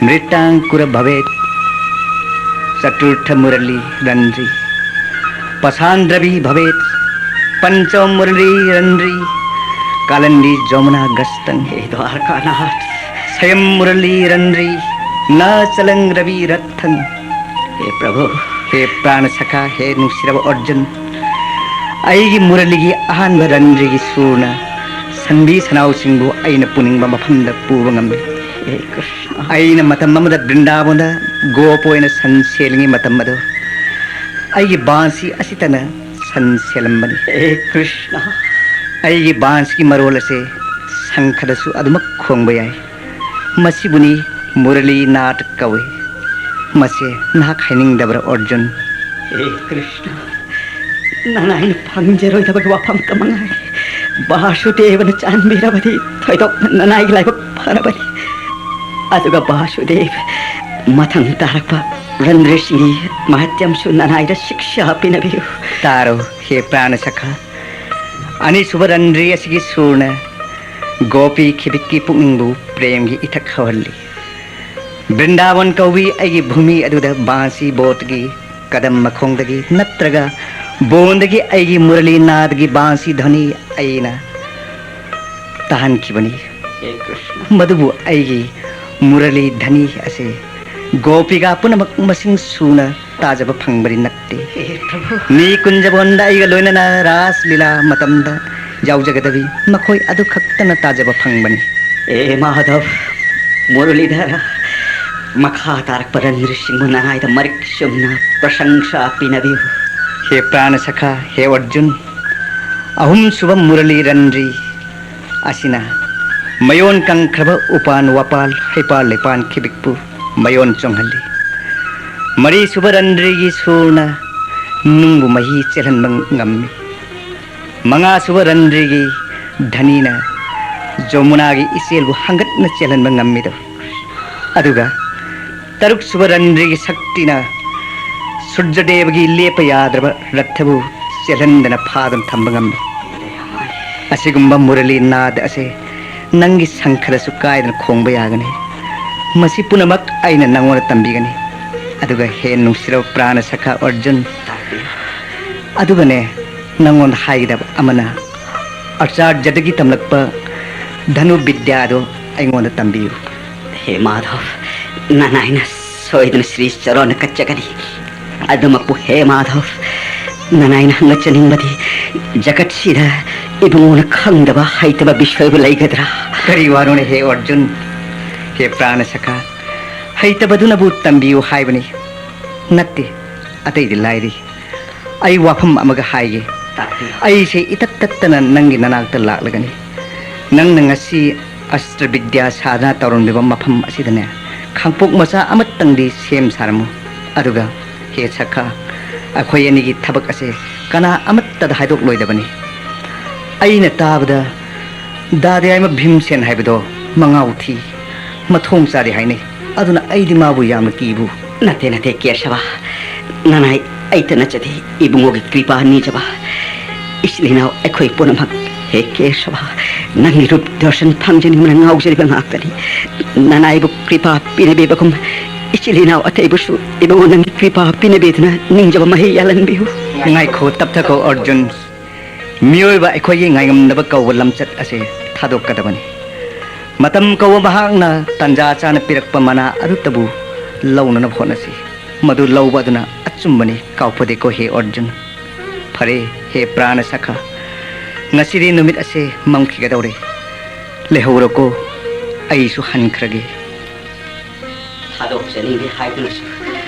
ꯃ꯭ꯔꯤꯇꯥꯡꯀꯨꯔ ꯚꯕꯦꯠ꯫ ꯆꯇꯨꯔꯊ ꯃꯨꯔꯂꯤ ꯔꯟꯔꯤ ꯄꯁꯥꯟꯗ꯭ꯔꯕꯤ ꯚꯕꯦꯠ꯫ ꯄꯟꯆꯃ ꯃꯨꯔꯂꯤ ꯔꯟꯔꯤ ꯀꯥꯂꯟꯗꯤ ꯖꯃꯨꯅꯥ ꯒ꯭ꯔꯁꯇꯪ꯫ ꯍꯦ ꯗ꯭ꯋꯥꯔꯀꯥꯅꯥꯊ꯫ ꯁꯌꯝ ꯃꯨꯔꯂꯤ ꯔꯟꯔꯤ ꯅ ꯆꯂꯪ ꯔꯕꯤ ꯔꯠꯊꯪ꯫ ꯍꯦ ꯄ꯭ꯔꯚꯨ꯫ ꯍꯦ ꯄ꯭ꯔꯥꯅ ꯁꯈꯥ, ꯍꯦ ꯅꯨꯡꯁꯤꯔꯕ ꯑꯔꯖꯨꯟ, ꯑꯩꯒꯤ ꯃꯨꯔꯂꯤꯒꯤ ꯑꯍꯥꯟꯕ ꯔꯟꯔꯤꯒꯤ ꯁꯨꯔꯅ ꯁꯟꯕꯤ ꯁꯅꯥꯎꯁꯤꯡꯕꯨ ꯑꯩꯅ ꯄꯨꯅꯤꯡꯕ ꯃꯐꯝꯗ ꯄꯨꯕ ꯉꯝꯃꯤ꯫ ꯍꯦ ꯀ꯭ꯔꯤꯁꯅ꯫ ꯑꯩꯅ ꯃꯇꯝ ꯑꯃꯗ ꯕ꯭ꯔꯤꯟꯗꯥꯕꯟꯗ ꯒꯣꯞ ꯑꯣꯏꯅ ꯁꯟ ꯁꯦꯜꯂꯤꯉꯩ ꯃꯇꯝ ꯑꯗꯨ ꯑꯩꯒꯤ ꯕꯥꯟꯁꯤ ꯑꯁꯤꯇꯅ ꯁꯟ ꯁꯦꯜꯂꯝꯕꯅꯤ꯫ ꯍꯦ ꯀ꯭ꯔꯤꯁꯅ꯫ ꯑꯩꯒꯤ ꯕꯥꯟꯁꯤꯒꯤ ꯃꯔꯣꯜ ꯑꯁꯦ ꯁꯪꯈꯗꯁꯨ ꯑꯗꯨꯃꯛ ꯈꯣꯡꯕ ꯌꯥꯏ꯫ ꯃꯁꯤꯕꯨꯅꯤ ꯃꯨꯔꯂꯤ ꯅꯥꯠ ꯀꯧꯏ꯫ ꯃꯁꯦ ꯅꯍꯥꯛ ꯍꯥꯏꯅꯤꯡꯗꯕ꯭ꯔꯥ, ꯑꯔꯖꯨꯟ? ꯍꯦ ꯀ꯭ꯔꯤꯁꯅ, ꯅꯅꯥꯏꯅ ꯐꯪꯖꯔꯣꯏꯗꯕꯒꯤ ꯋꯥꯐꯝꯇ ꯃꯉꯥꯏ꯫ ꯚꯥꯁꯨꯗꯦꯕꯅ ꯆꯥꯟꯕꯤꯔꯕꯗꯤ ꯊꯣꯏꯗꯣꯛꯅ ꯅꯅꯥꯏꯒꯤ ꯂꯥꯏꯕꯛ ꯐꯔꯕꯅꯤ꯫ ꯑꯗꯨꯒ ꯚꯥꯁꯨꯗꯦꯕ, ꯃꯊꯪ ꯇꯥꯔꯛꯄ ꯔꯟꯗ꯭ꯔꯁꯤꯡꯒꯤ ꯃꯍꯥꯇ꯭ꯌꯝꯁꯨ ꯅꯅꯥꯏꯗ ꯁꯤꯛꯁꯥ ꯄꯤꯅꯕꯤꯌꯨ꯫ ꯇꯥꯔꯣ, ꯍꯦ ꯄ꯭ꯔꯥꯅ ꯁꯈꯥ, ꯑꯅꯤꯁꯨꯕ ꯔꯟꯗ꯭ꯔꯤ ꯑꯁꯤꯒꯤ ꯁꯨꯔꯅ ꯒꯣꯄꯤ ꯈꯤꯕꯤꯛꯀꯤ ꯄꯨꯛꯅꯤꯡꯕꯨ ꯄ꯭ꯔꯦꯝꯒꯤ ꯏꯊꯛ ꯍꯧꯍꯜꯂꯤ꯫ ꯕ꯭ꯔꯤꯟꯗꯥꯕꯟ ꯀꯧꯕꯤ ꯑꯩꯒꯤ ꯚꯨꯃꯤ ꯑꯗꯨꯗ ꯕꯥꯟꯁꯤ ꯕꯣꯠꯀꯤ ꯀꯗꯝ ꯃꯈꯣꯡꯗꯒꯤ ꯅꯠꯇ꯭ꯔꯒ ꯕꯣꯟꯗꯒꯤ ꯑꯩꯒꯤ ꯃꯨꯔꯂꯤ ꯅꯥꯗꯒꯤ ꯕꯥꯟꯁꯤ ꯙ꯭ꯋꯅꯤ ꯑꯩꯅ ꯇꯥꯍꯟꯈꯤꯕꯅꯤ꯫ ꯍꯦ ꯀ꯭ꯔꯤꯁꯅ꯫ ꯃꯗꯨꯕꯨ ꯑꯩꯒꯤ ꯃꯨꯔꯂꯤ ꯙ꯭ꯋꯅꯤ ꯑꯁꯤ ꯒꯣꯄꯤꯒ ꯄꯨꯝꯅꯃꯛ ꯃꯁꯤꯡ ꯁꯨꯅ ꯇꯥꯖꯕ ꯐꯪꯕꯗꯤ ꯅꯠꯇꯦ꯫ ꯍꯦ ꯄ꯭ꯔꯚꯨ꯫ ꯃꯤ ꯀꯨꯟꯖꯕꯣꯟꯗ ꯑꯩꯒ ꯂꯣꯏꯅꯅ ꯔꯥꯁ ꯂꯤꯂꯥ ꯃꯇꯝꯗ ꯌꯥꯎꯖꯒꯗꯕꯤ ꯃꯈꯣꯏ ꯑꯗꯨ ꯈꯛꯇꯅ ꯇꯥꯖꯕ ꯐꯪꯕꯅꯤ꯫ ꯑꯦ ꯃꯥꯙꯕ, ꯃꯨꯔꯂꯤꯙꯔ, ꯃꯈꯥ ꯇꯥꯔꯛꯄ ꯔꯟꯗ꯭ꯔꯤꯁꯤꯡꯕꯨ ꯅꯅꯥꯏꯗ ꯃꯔꯤꯛ ꯆꯨꯝꯅ ꯄ꯭ꯔꯁꯪꯁꯥ ꯄꯤꯅꯕꯤꯌꯨ꯫ ꯍꯦ ꯄ꯭ꯔꯥꯅ ꯁꯈꯥ, ꯍꯦ ꯑꯔꯖꯨꯟ, ꯑꯍꯨꯝꯁꯨꯕ ꯃꯨꯔꯂꯤ ꯔꯟꯗ꯭ꯔꯤ ꯑꯁꯤꯅ ꯃꯌꯣꯟ ꯀꯪꯈ꯭ꯔꯕ ꯎꯄꯥꯟ ꯋꯥꯄꯥꯜ ꯍꯩꯄꯥꯜ ꯂꯩꯄꯥꯟ ꯈꯤꯕꯤꯛꯄꯨ ꯃꯌꯣꯟ ꯆꯣꯡꯍꯜꯂꯤ꯫ ꯃꯔꯤꯁꯨꯕ ꯔꯟꯗ꯭ꯔꯤꯒꯤ ꯁꯨꯔꯅ ꯅꯨꯡꯕꯨ ꯃꯍꯤ ꯆꯦꯜꯍꯟꯕ ꯉꯝꯃꯤ꯫ ꯃꯉꯥꯁꯨꯕ ꯔꯟꯗ꯭ꯔꯤꯒꯤ ꯙ꯭ꯋꯅꯤꯅ ꯖꯃꯨꯅꯥꯒꯤ ꯏꯆꯦꯜꯕꯨ ꯍꯪꯒꯠꯅ ꯆꯦꯜꯍꯟꯕ ꯉꯝꯃꯤꯗꯣ꯫ ꯑꯗꯨꯒ ꯇꯔꯨꯛꯁꯨꯕ ꯔꯟꯗ꯭ꯔꯤꯒꯤ ꯁꯛꯇꯤꯅ ꯁꯨꯔꯖꯗꯦꯕꯒꯤ ꯂꯦꯞꯄ ꯌꯥꯗ꯭ꯔꯕ ꯔꯠꯊꯕꯨ ꯆꯦꯜꯍꯟꯗꯅ ꯐꯥꯗꯨꯅ ꯊꯝꯕ ꯉꯝꯃꯤ꯫ ꯑꯁꯤꯒꯨꯝꯕ ꯃꯨꯔꯂꯤ ꯅꯥꯗ ꯑꯁꯤ ꯅꯪꯒꯤ ꯁꯪꯈꯗꯁꯨ ꯀꯥꯏꯗꯅ ꯈꯣꯡꯕ ꯌꯥꯒꯅꯤ꯫ ꯃꯁꯤ ꯄꯨꯝꯅꯃꯛ ꯑꯩꯅ ꯅꯪꯉꯣꯟꯗ ꯇꯝꯕꯤꯒꯅꯤ꯫ ꯑꯗꯨꯒ ꯍꯦ ꯅꯨꯡꯁꯤꯔꯕ ꯄ꯭ꯔꯥꯅ ꯁꯈꯥ ꯑꯔꯖꯨꯟ, ꯑꯗꯨꯒꯅꯦ, ꯅꯪꯉꯣꯟꯗ ꯍꯥꯏꯒꯗꯕ ꯑꯃꯅ, ꯑꯆꯥꯔꯌꯗꯒꯤ ꯇꯝꯂꯛꯄ ꯙꯅꯨ ꯕꯤꯗ꯭ꯌꯥꯗꯣ ꯑꯩꯉꯣꯟꯗ ꯇꯝꯕꯤꯌꯨ꯫ ꯍꯦ ꯃꯥꯙꯕ, ꯅꯅꯥꯏꯅ ꯁꯣꯏꯗꯅ ꯁ꯭ꯔꯤ ꯆꯔꯣꯟꯅ ꯀꯠꯆꯒꯅꯤ꯫ ꯑꯗꯨꯃꯛꯄꯨ ꯍꯦ ꯃꯥꯙꯕ, ꯅꯅꯥꯏꯅ ꯍꯪꯒꯠꯆꯅꯤꯡꯕꯗꯤ ꯖꯒꯠꯁꯤꯗ ꯏꯕꯨꯡꯉꯣꯅ ꯈꯪꯗꯕ ꯍꯩꯇꯕ ꯕꯤꯁꯣꯏꯕꯨ ꯂꯩꯒꯗ꯭ꯔꯥ? ꯀꯔꯤ ꯋꯥꯅꯣꯅꯦ ꯍꯦ ꯑꯔꯖꯨꯟ? ꯍꯦ ꯄ꯭ꯔꯥꯅ ꯁꯈꯥ, ꯍꯩꯇꯕꯗꯨꯅꯕꯨ ꯇꯝꯕꯤꯌꯨ ꯍꯥꯏꯕꯅꯤ꯫ ꯅꯠꯇꯦ, ꯑꯇꯩꯗꯤ ꯂꯥꯏꯔꯤ, ꯑꯩ ꯋꯥꯐꯝ ꯑꯃꯒ ꯍꯥꯏꯒꯦ꯫ ꯇꯥꯛꯄꯤꯌꯨ꯫ ꯑꯩꯁꯦ ꯏꯇꯠ ꯇꯠꯇꯅ ꯅꯪꯒꯤ ꯅꯅꯥꯛꯇ ꯂꯥꯛꯂꯒꯅꯤ꯫ ꯅꯪꯅ ꯉꯁꯤ ꯑꯁꯇ꯭ꯔ ꯕꯤꯗ꯭ꯌꯥ ꯁꯥꯗꯅ ꯇꯧꯔꯝꯂꯤꯕ ꯃꯐꯝ ꯑꯁꯤꯗꯅꯦ, ꯈꯥꯡꯄꯣꯛ ꯃꯆꯥ ꯑꯃꯇꯪꯗꯤ ꯁꯦꯝ ꯁꯥꯔꯝꯃꯨ꯫ ꯑꯗꯨꯒ ꯍꯦ ꯁꯈꯥ, ꯑꯩꯈꯣꯏ ꯑꯅꯤꯒꯤ ꯊꯕꯛ ꯑꯁꯦ ꯀꯅꯥ ꯑꯃꯠꯇꯗ ꯍꯥꯏꯗꯣꯛꯂꯣꯏꯗꯕꯅꯤ꯫ ꯑꯩꯅ ꯇꯥꯕꯗ ꯗꯥꯗꯤꯌꯥꯏꯃ ꯚꯤꯝꯁꯦꯟ ꯍꯥꯏꯕꯗꯣ ꯃꯉꯥꯎ ꯊꯤ, ꯃꯊꯣꯡ ꯆꯥꯗꯦ ꯍꯥꯏꯅꯩ꯫ ꯑꯗꯨꯅ ꯑꯩꯗꯤ ꯃꯥꯕꯨ ꯌꯥꯝꯅ ꯀꯤꯕꯨ꯫ ꯅꯠꯇꯦ, ꯅꯠꯇꯦ, ꯀꯦꯁꯕ꯫ ꯅꯅꯥꯏ ꯑꯩꯇ ꯅꯠꯆꯗꯦ, ꯏꯕꯨꯡꯉꯣꯒꯤ ꯀ꯭ꯔꯤꯄꯥ ꯅꯤꯖꯕ꯫ ꯏꯆꯤꯜ ꯏꯅꯥꯎ ꯑꯩꯈꯣꯏ ꯄꯨꯝꯅꯃꯛ, ꯍꯦ ꯀꯦꯁꯕ, ꯅꯪꯒꯤ ꯔꯨꯞ ꯗꯔꯁꯟ ꯐꯪꯖꯅꯤꯡꯕꯅ ꯉꯥꯎꯖꯔꯤꯕ ꯉꯥꯛꯇꯅꯤ꯫ ꯅꯅꯥꯏꯕꯨ ꯀ꯭ꯔꯤꯄꯥ ꯄꯤꯅꯕꯤꯕꯒꯨꯝ ꯏꯆꯤꯜ ꯏꯅꯥꯎ ꯑꯇꯩꯕꯨꯁꯨ ꯏꯕꯨꯡꯉꯣ ꯅꯪꯒꯤ ꯀ꯭ꯔꯤꯄꯥ ꯄꯤꯅꯕꯤꯗꯨꯅ ꯅꯤꯡꯖꯕ ꯃꯍꯩ ꯌꯥꯜꯍꯟꯕꯤꯌꯨ꯫ ꯉꯥꯏꯈꯣ, ꯇꯞꯊꯈꯣ ꯑꯔꯖꯨꯟ꯫ ꯃꯤꯑꯣꯏꯕ ꯑꯩꯈꯣꯏꯒꯤ ꯉꯥꯏꯉꯝꯗꯕ ꯀꯧꯕ ꯂꯝꯆꯠ ꯑꯁꯦ ꯊꯥꯗꯣꯛꯀꯗꯕꯅꯤ꯫ ꯃꯇꯝ ꯀꯧꯕ ꯃꯍꯥꯛꯅ ꯇꯥꯟꯖꯥ ꯆꯥꯅ ꯄꯤꯔꯛꯄ ꯃꯅꯥ ꯑꯗꯨꯇꯕꯨ ꯂꯧꯅꯅꯕ ꯍꯣꯠꯅꯁꯤ꯫ ꯃꯗꯨ ꯂꯧꯕ ꯑꯗꯨꯅ ꯑꯆꯨꯝꯕꯅꯤ, ꯀꯥꯎꯐꯗꯦꯀꯣ ꯍꯦ ꯑꯔꯖꯨꯟ꯫ ꯐꯔꯦ, ꯍꯦ ꯄ꯭ꯔꯥꯅ ꯁꯈꯥ, ꯉꯁꯤꯗꯤ ꯅꯨꯃꯤꯠ ꯑꯁꯦ ꯃꯝꯈꯤꯒꯗꯧꯔꯦ꯫ ꯂꯩꯍꯧꯔꯣꯀꯣ, ꯑꯩꯁꯨ ꯍꯟꯈ꯭ꯔꯒꯦ꯫ ꯊꯥꯗꯣꯛꯆꯅꯤꯡꯗꯦ ꯍꯥꯏꯗꯨꯅꯁꯨ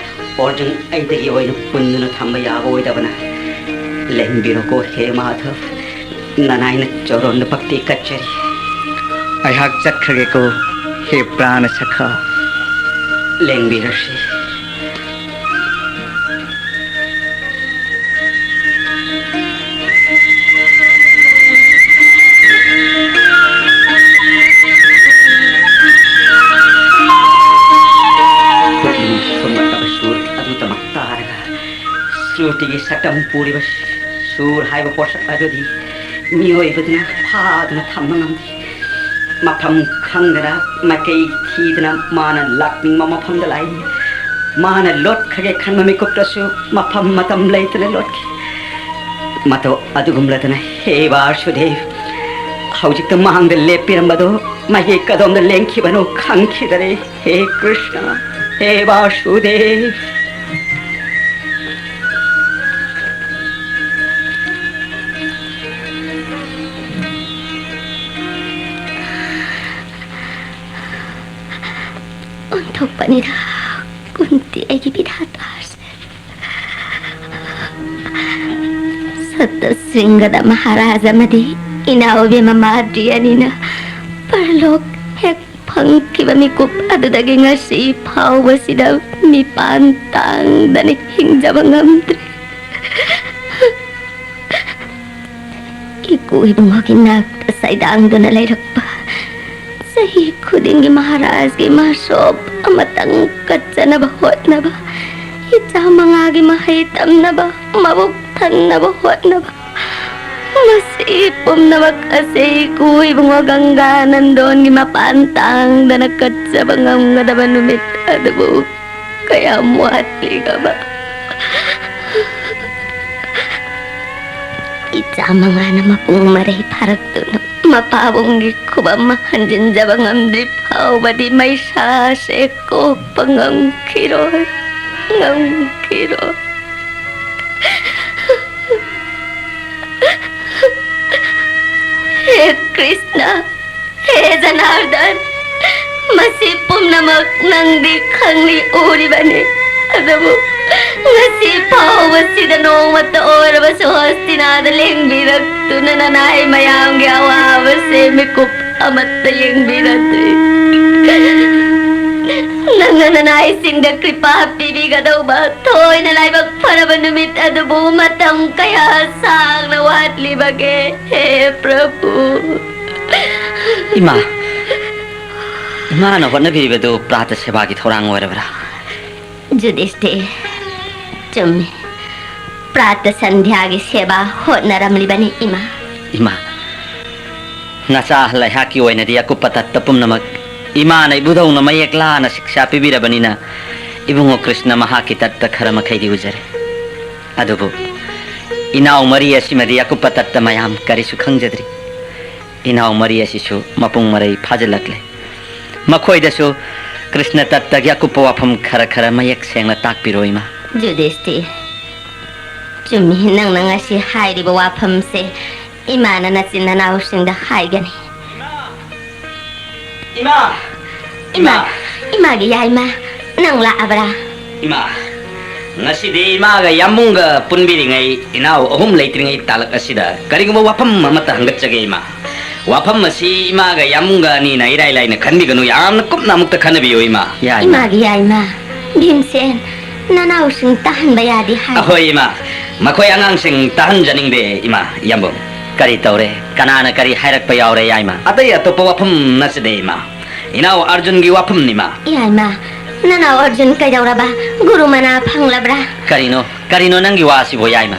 ꯑꯔꯖꯨꯟ ꯑꯩꯗꯒꯤ ꯑꯣꯏꯅ ꯄꯨꯟꯗꯨꯅ ꯊꯝꯕ ꯌꯥꯕ ꯑꯣꯏꯗꯕꯅ꯫ ꯂꯦꯡꯕꯤꯔꯣꯀꯣ ꯍꯦ ꯃꯥꯙꯕ, ꯅꯅꯥꯏꯅ ꯆꯔꯣꯟꯗ ꯚꯛꯇꯤ ꯀꯠꯆꯔꯤ꯫ ꯑꯩꯍꯥꯛ ꯆꯠꯈ꯭ꯔꯒꯦꯀꯣ ꯍꯦ ꯄ꯭ꯔꯥꯅ ꯁꯈꯥ꯫ ꯂꯦꯡꯕꯤꯔꯁꯤ꯫ ꯄꯨꯛꯅꯤꯡ ꯁꯨꯝꯂꯛꯂꯕ ꯁꯨꯔ ꯑꯗꯨꯗꯃꯛ ꯇꯥꯔꯒ ꯁ꯭ꯔꯨꯇꯤꯒꯤ ꯁꯛꯇꯝ ꯄꯨꯔꯤꯕ ꯁꯨꯔ ꯍꯥꯏꯕ ꯄꯣꯠꯁꯛ ꯑꯗꯨꯗꯤ ꯃꯤꯑꯣꯏꯕꯗꯨꯅ ꯐꯥꯗꯨꯅ ꯊꯝꯕ ꯉꯝꯗꯦ꯫ ꯃꯐꯝ ꯈꯪꯗꯅ ꯃꯥꯏꯀꯩ ꯊꯤꯗꯅ ꯃꯥꯅ ꯂꯥꯛꯅꯤꯡꯕ ꯃꯐꯝꯗ ꯂꯥꯛꯏ꯫ ꯃꯥꯅ ꯂꯣꯠꯈ꯭ꯔꯒꯦ ꯈꯟꯕ ꯃꯤꯀꯨꯞꯇꯁꯨ ꯃꯐꯝ ꯃꯇꯝ ꯂꯩꯇꯅ ꯂꯣꯠꯈꯤ꯫ ꯃꯇꯧ ꯑꯗꯨꯒꯨꯝꯂꯗꯅ ꯍꯦ ꯕꯥꯁꯨꯗꯦꯕ, ꯍꯧꯖꯤꯛꯇ ꯃꯥꯡꯗ ꯂꯦꯞꯄꯤꯔꯝꯕꯗꯨ ꯃꯥꯏꯀꯩ ꯀꯗꯣꯝꯗ ꯂꯦꯡꯈꯤꯕꯅꯣ ꯈꯪꯈꯤꯗꯔꯦ꯫ ꯍꯦ ꯀ꯭ꯔꯤꯁꯅ, ꯍꯦ ꯕꯥꯁꯨꯗꯦꯕ꯫ ꯑꯣꯟꯊꯣꯛꯄꯅꯤꯗ, ꯀꯨꯟꯇꯤ ꯑꯩꯒꯤ ꯕꯤꯙꯥꯇꯥꯁꯦ꯫ ꯁꯠꯇ ꯁ꯭ꯔꯤꯡꯒꯗ ꯃꯍꯥꯔꯥꯖ ꯑꯃꯗꯤ ꯏꯅꯥꯎ ꯏꯕꯦꯝꯃ ꯃꯥꯗ꯭ꯔꯤ ꯑꯅꯤꯅ ꯄꯔꯂꯣꯛ ꯍꯦꯛ ꯐꯪꯈꯤꯕ ꯃꯤꯀꯨꯞ ꯑꯗꯨꯗꯒꯤ ꯉꯁꯤ ꯐꯥꯎꯕꯁꯤꯗ ꯃꯤꯄꯥꯟ ꯇꯥꯡꯗꯅ ꯍꯤꯡꯖꯕ ꯉꯝꯗ꯭ꯔꯦ꯫ ꯏꯄꯨ ꯏꯕꯨꯡꯉꯣꯒꯤ ꯅꯥꯛꯇ ꯁꯩꯗꯥꯡꯗꯨꯅ ꯂꯩꯔꯛꯄ ꯆꯍꯤ ꯈꯨꯗꯤꯡꯒꯤ ꯃꯍꯥꯔꯥꯖꯒꯤ ꯃꯍꯥꯁꯣꯞ ꯑꯃꯇꯪ ꯀꯠꯆꯅꯕ ꯍꯣꯠꯅꯕ, ꯏꯆꯥ ꯃꯉꯥꯒꯤ ꯃꯍꯩ ꯇꯝꯅꯕ, ꯃꯕꯨꯛ ꯊꯟꯅꯕ ꯍꯣꯠꯅꯕ, ꯃꯁꯤ ꯄꯨꯝꯅꯃꯛ ꯑꯁꯤ ꯏꯄꯨ ꯏꯕꯨꯡꯉꯣ ꯒꯪꯒꯥ ꯅꯟꯗꯣꯟꯒꯤ ꯃꯄꯥꯟ ꯇꯥꯡꯗꯅ ꯀꯠꯆꯕ ꯉꯝꯒꯗꯕ ꯅꯨꯃꯤꯠ ꯑꯗꯨꯕꯨ ꯀꯌꯥꯝ ꯋꯥꯠꯂꯤꯒꯕ? ꯏꯆꯥ ꯃꯉꯥꯅ ꯃꯄꯨꯡ ꯃꯔꯩ ꯐꯥꯔꯛꯇꯨꯅ ꯃꯄꯥꯕꯨꯡꯒꯤ ꯈꯨꯕꯝ ꯍꯟꯖꯤꯟꯖꯕ ꯉꯝꯗ꯭ꯔꯤ ꯐꯥꯎꯕꯗꯤ ꯃꯩꯁꯥꯁꯦ ꯀꯣꯛꯄ ꯉꯝꯈꯤꯔꯣꯏ, ꯉꯝꯈꯤꯔꯣꯏ꯫ ꯍꯦ ꯀ꯭ꯔꯤꯁꯅ, ꯍꯦ ꯖꯅꯥꯔꯗꯟ, ꯃꯁꯤ ꯄꯨꯝꯅꯃꯛ ꯅꯪꯗꯤ ꯈꯪꯂꯤ ꯎꯔꯤꯕꯅꯤ꯫ ꯑꯗꯨꯕꯨ ꯉꯁꯤ ꯐꯥꯎꯕꯁꯤꯗ ꯅꯣꯡꯃꯇ ꯑꯣꯏꯔꯕꯁꯨ ꯍꯣꯁꯇꯤꯅꯥꯗ ꯂꯦꯡꯕꯤꯔꯛꯇꯨꯅ ꯅꯅꯥꯏ ꯃꯌꯥꯝꯒꯤ ꯑꯋꯥꯕꯁꯦ ꯃꯤꯀꯨꯞ ꯑꯃꯠꯇ ꯌꯦꯡꯕꯤꯔꯛꯇ꯭ꯔꯤ꯫ ꯅꯪꯅ ꯅꯅꯥꯏꯁꯤꯡꯗ ꯀ꯭ꯔꯤꯄꯥ ꯄꯤꯕꯤꯒꯗꯧꯕ ꯊꯣꯏꯅ ꯂꯥꯏꯕꯛ ꯐꯔꯕ ꯅꯨꯃꯤꯠ ꯑꯗꯨꯕꯨ ꯃꯇꯝ ꯀꯌꯥ ꯁꯥꯡꯅ ꯋꯥꯠꯂꯤꯕꯒꯦ, ꯍꯦ ꯄ꯭ꯔꯚꯨ? ꯏꯃꯥ, ꯏꯃꯥꯅ ꯍꯣꯠꯅꯕꯤꯔꯤꯕꯗꯨ ꯄ꯭ꯔꯥꯇ ꯁꯦꯕꯥꯒꯤ ꯊꯧꯔꯥꯡ ꯑꯣꯏꯔꯕ꯭ꯔꯥ? ꯖꯨꯗꯤꯁꯇꯤꯔ, ꯆꯨꯝꯃꯤ꯫ ꯄ꯭ꯔꯥꯇ ꯁꯟꯙ꯭ꯌꯥꯒꯤ ꯁꯦꯕꯥ ꯍꯣꯠꯅꯔꯝꯂꯤꯕꯅꯤ, ꯏꯃꯥ꯫ ꯏꯃꯥ, ꯅꯆꯥ ꯑꯍꯜ ꯑꯩꯍꯥꯛꯀꯤ ꯑꯣꯏꯅꯗꯤ ꯑꯀꯨꯞꯄ ꯇꯠꯇ ꯄꯨꯝꯅꯃꯛ ꯏꯃꯥꯅ ꯏꯕꯨꯙꯧꯅ ꯃꯌꯦꯛ ꯂꯥꯅ ꯁꯤꯛꯁꯥ ꯄꯤꯕꯤꯔꯕꯅꯤꯅ ꯏꯕꯨꯡꯉꯣ ꯀ꯭ꯔꯤꯁꯅ ꯃꯍꯥꯛꯀꯤ ꯇꯠꯇ ꯈꯔ ꯃꯈꯩꯗꯤ ꯎꯖꯔꯦ꯫ ꯑꯗꯨꯕꯨ ꯏꯅꯥꯎ ꯃꯔꯤ ꯑꯁꯤꯃꯗꯤ ꯑꯀꯨꯞꯄ ꯇꯠꯇ ꯃꯌꯥꯝ ꯀꯔꯤꯁꯨ ꯈꯪꯖꯗ꯭ꯔꯤ꯫ ꯏꯅꯥꯎ ꯃꯔꯤ ꯑꯁꯤꯁꯨ ꯃꯄꯨꯡ ꯃꯔꯩ ꯐꯥꯖꯤꯜꯂꯛꯂꯦ꯫ ꯃꯈꯣꯏꯗꯁꯨ ꯀ꯭ꯔꯤꯁꯅ ꯇꯠꯇꯒꯤ ꯑꯀꯨꯞꯄ ꯋꯥꯐꯝ ꯈꯔ ꯈꯔ ꯃꯌꯦꯛ ꯁꯦꯡꯅ ꯇꯥꯛꯄꯤꯔꯣ, ꯏꯃꯥ꯫ ꯖꯨꯗꯤꯁꯇꯤꯔ, ꯆꯨꯝꯃꯤ, ꯅꯪꯅ ꯉꯁꯤ ꯍꯥꯏꯔꯤꯕ ꯋꯥꯐꯝꯁꯦ ꯏꯃꯥꯅ ꯅꯆꯤꯟ ꯅꯅꯥꯎꯁꯤꯡꯗ ꯍꯥꯏꯒꯅꯤ꯫ ꯏꯃꯥ! ꯏꯃꯥ! ꯏꯃꯥ! ꯏꯃꯥꯒꯤ ꯌꯥꯏꯃ, ꯅꯪ ꯂꯥꯛꯑꯕ꯭ꯔꯥ? ꯏꯃꯥ! ꯉꯁꯤꯗꯤ ꯏꯃꯥꯒ ꯌꯥꯝꯕꯨꯡꯒ ꯄꯨꯟꯕꯤꯔꯤꯉꯩ, ꯏꯅꯥꯎ ꯑꯍꯨꯝ ꯂꯩꯇ꯭ꯔꯤꯉꯩ ꯇꯥꯂꯛ ꯑꯁꯤꯗ ꯀꯔꯤꯒꯨꯝꯕ ꯋꯥꯐꯝ ꯑꯃꯠꯇ ꯍꯪꯒꯠꯆꯒꯦ, ꯏꯃꯥ꯫ ꯋꯥꯐꯝ ꯑꯁꯤ ꯏꯃꯥꯒ ꯌꯥꯝꯕꯨꯡꯒ ꯑꯅꯤꯅ ꯏꯔꯥꯏ ꯂꯥꯏꯅ ꯈꯟꯕꯤꯒꯅꯨ, ꯌꯥꯝꯅ ꯀꯨꯞꯅ ꯑꯃꯨꯛꯇ ꯈꯟꯅꯕꯤꯌꯨ, ꯏꯃꯥ꯫ ꯌꯥꯏ, ꯏꯃꯥ꯫ ꯏꯃꯥꯒꯤ ꯌꯥꯏꯃ, ꯚꯤꯝꯁꯦꯟ, ꯅꯅꯥꯎꯁꯤꯡ ꯇꯥꯍꯟꯕ ꯌꯥꯗꯦ ꯍꯥꯏ꯫ ꯑꯍꯣꯏ, ꯏꯃꯥ꯫ ꯃꯈꯣꯏ ꯑꯉꯥꯡꯁꯤꯡ ꯇꯥꯍꯟꯖꯅꯤꯡꯗꯦ, ꯏꯃꯥ, ꯌꯥꯝꯕꯨꯡ꯫ ꯀꯔꯤ ꯇꯧꯔꯦ? ꯀꯅꯥꯅ ꯀꯔꯤ ꯍꯥꯏꯔꯛꯄ ꯌꯥꯎꯔꯦ, ꯌꯥꯏꯃ? ꯑꯇꯩ ꯑꯇꯣꯞꯄ ꯋꯥꯐꯝ ꯅꯠꯆꯗꯦ, ꯏꯃꯥ꯫ ꯏꯅꯥꯎ ꯑꯔꯖꯨꯟꯒꯤ ꯋꯥꯐꯝꯅꯤ, ꯏꯃꯥ꯫ ꯌꯥꯏꯃ, ꯅꯅꯥꯎ ꯑꯔꯖꯨꯟ ꯀꯩꯗꯧꯔꯕ? ꯒꯨꯔꯨ ꯃꯅꯥ ꯐꯪꯂꯕ꯭ꯔꯥ? ꯀꯔꯤꯅꯣ? ꯀꯔꯤꯅꯣ ꯅꯪꯒꯤ ꯋꯥꯁꯤꯕꯣ, ꯌꯥꯏꯃ?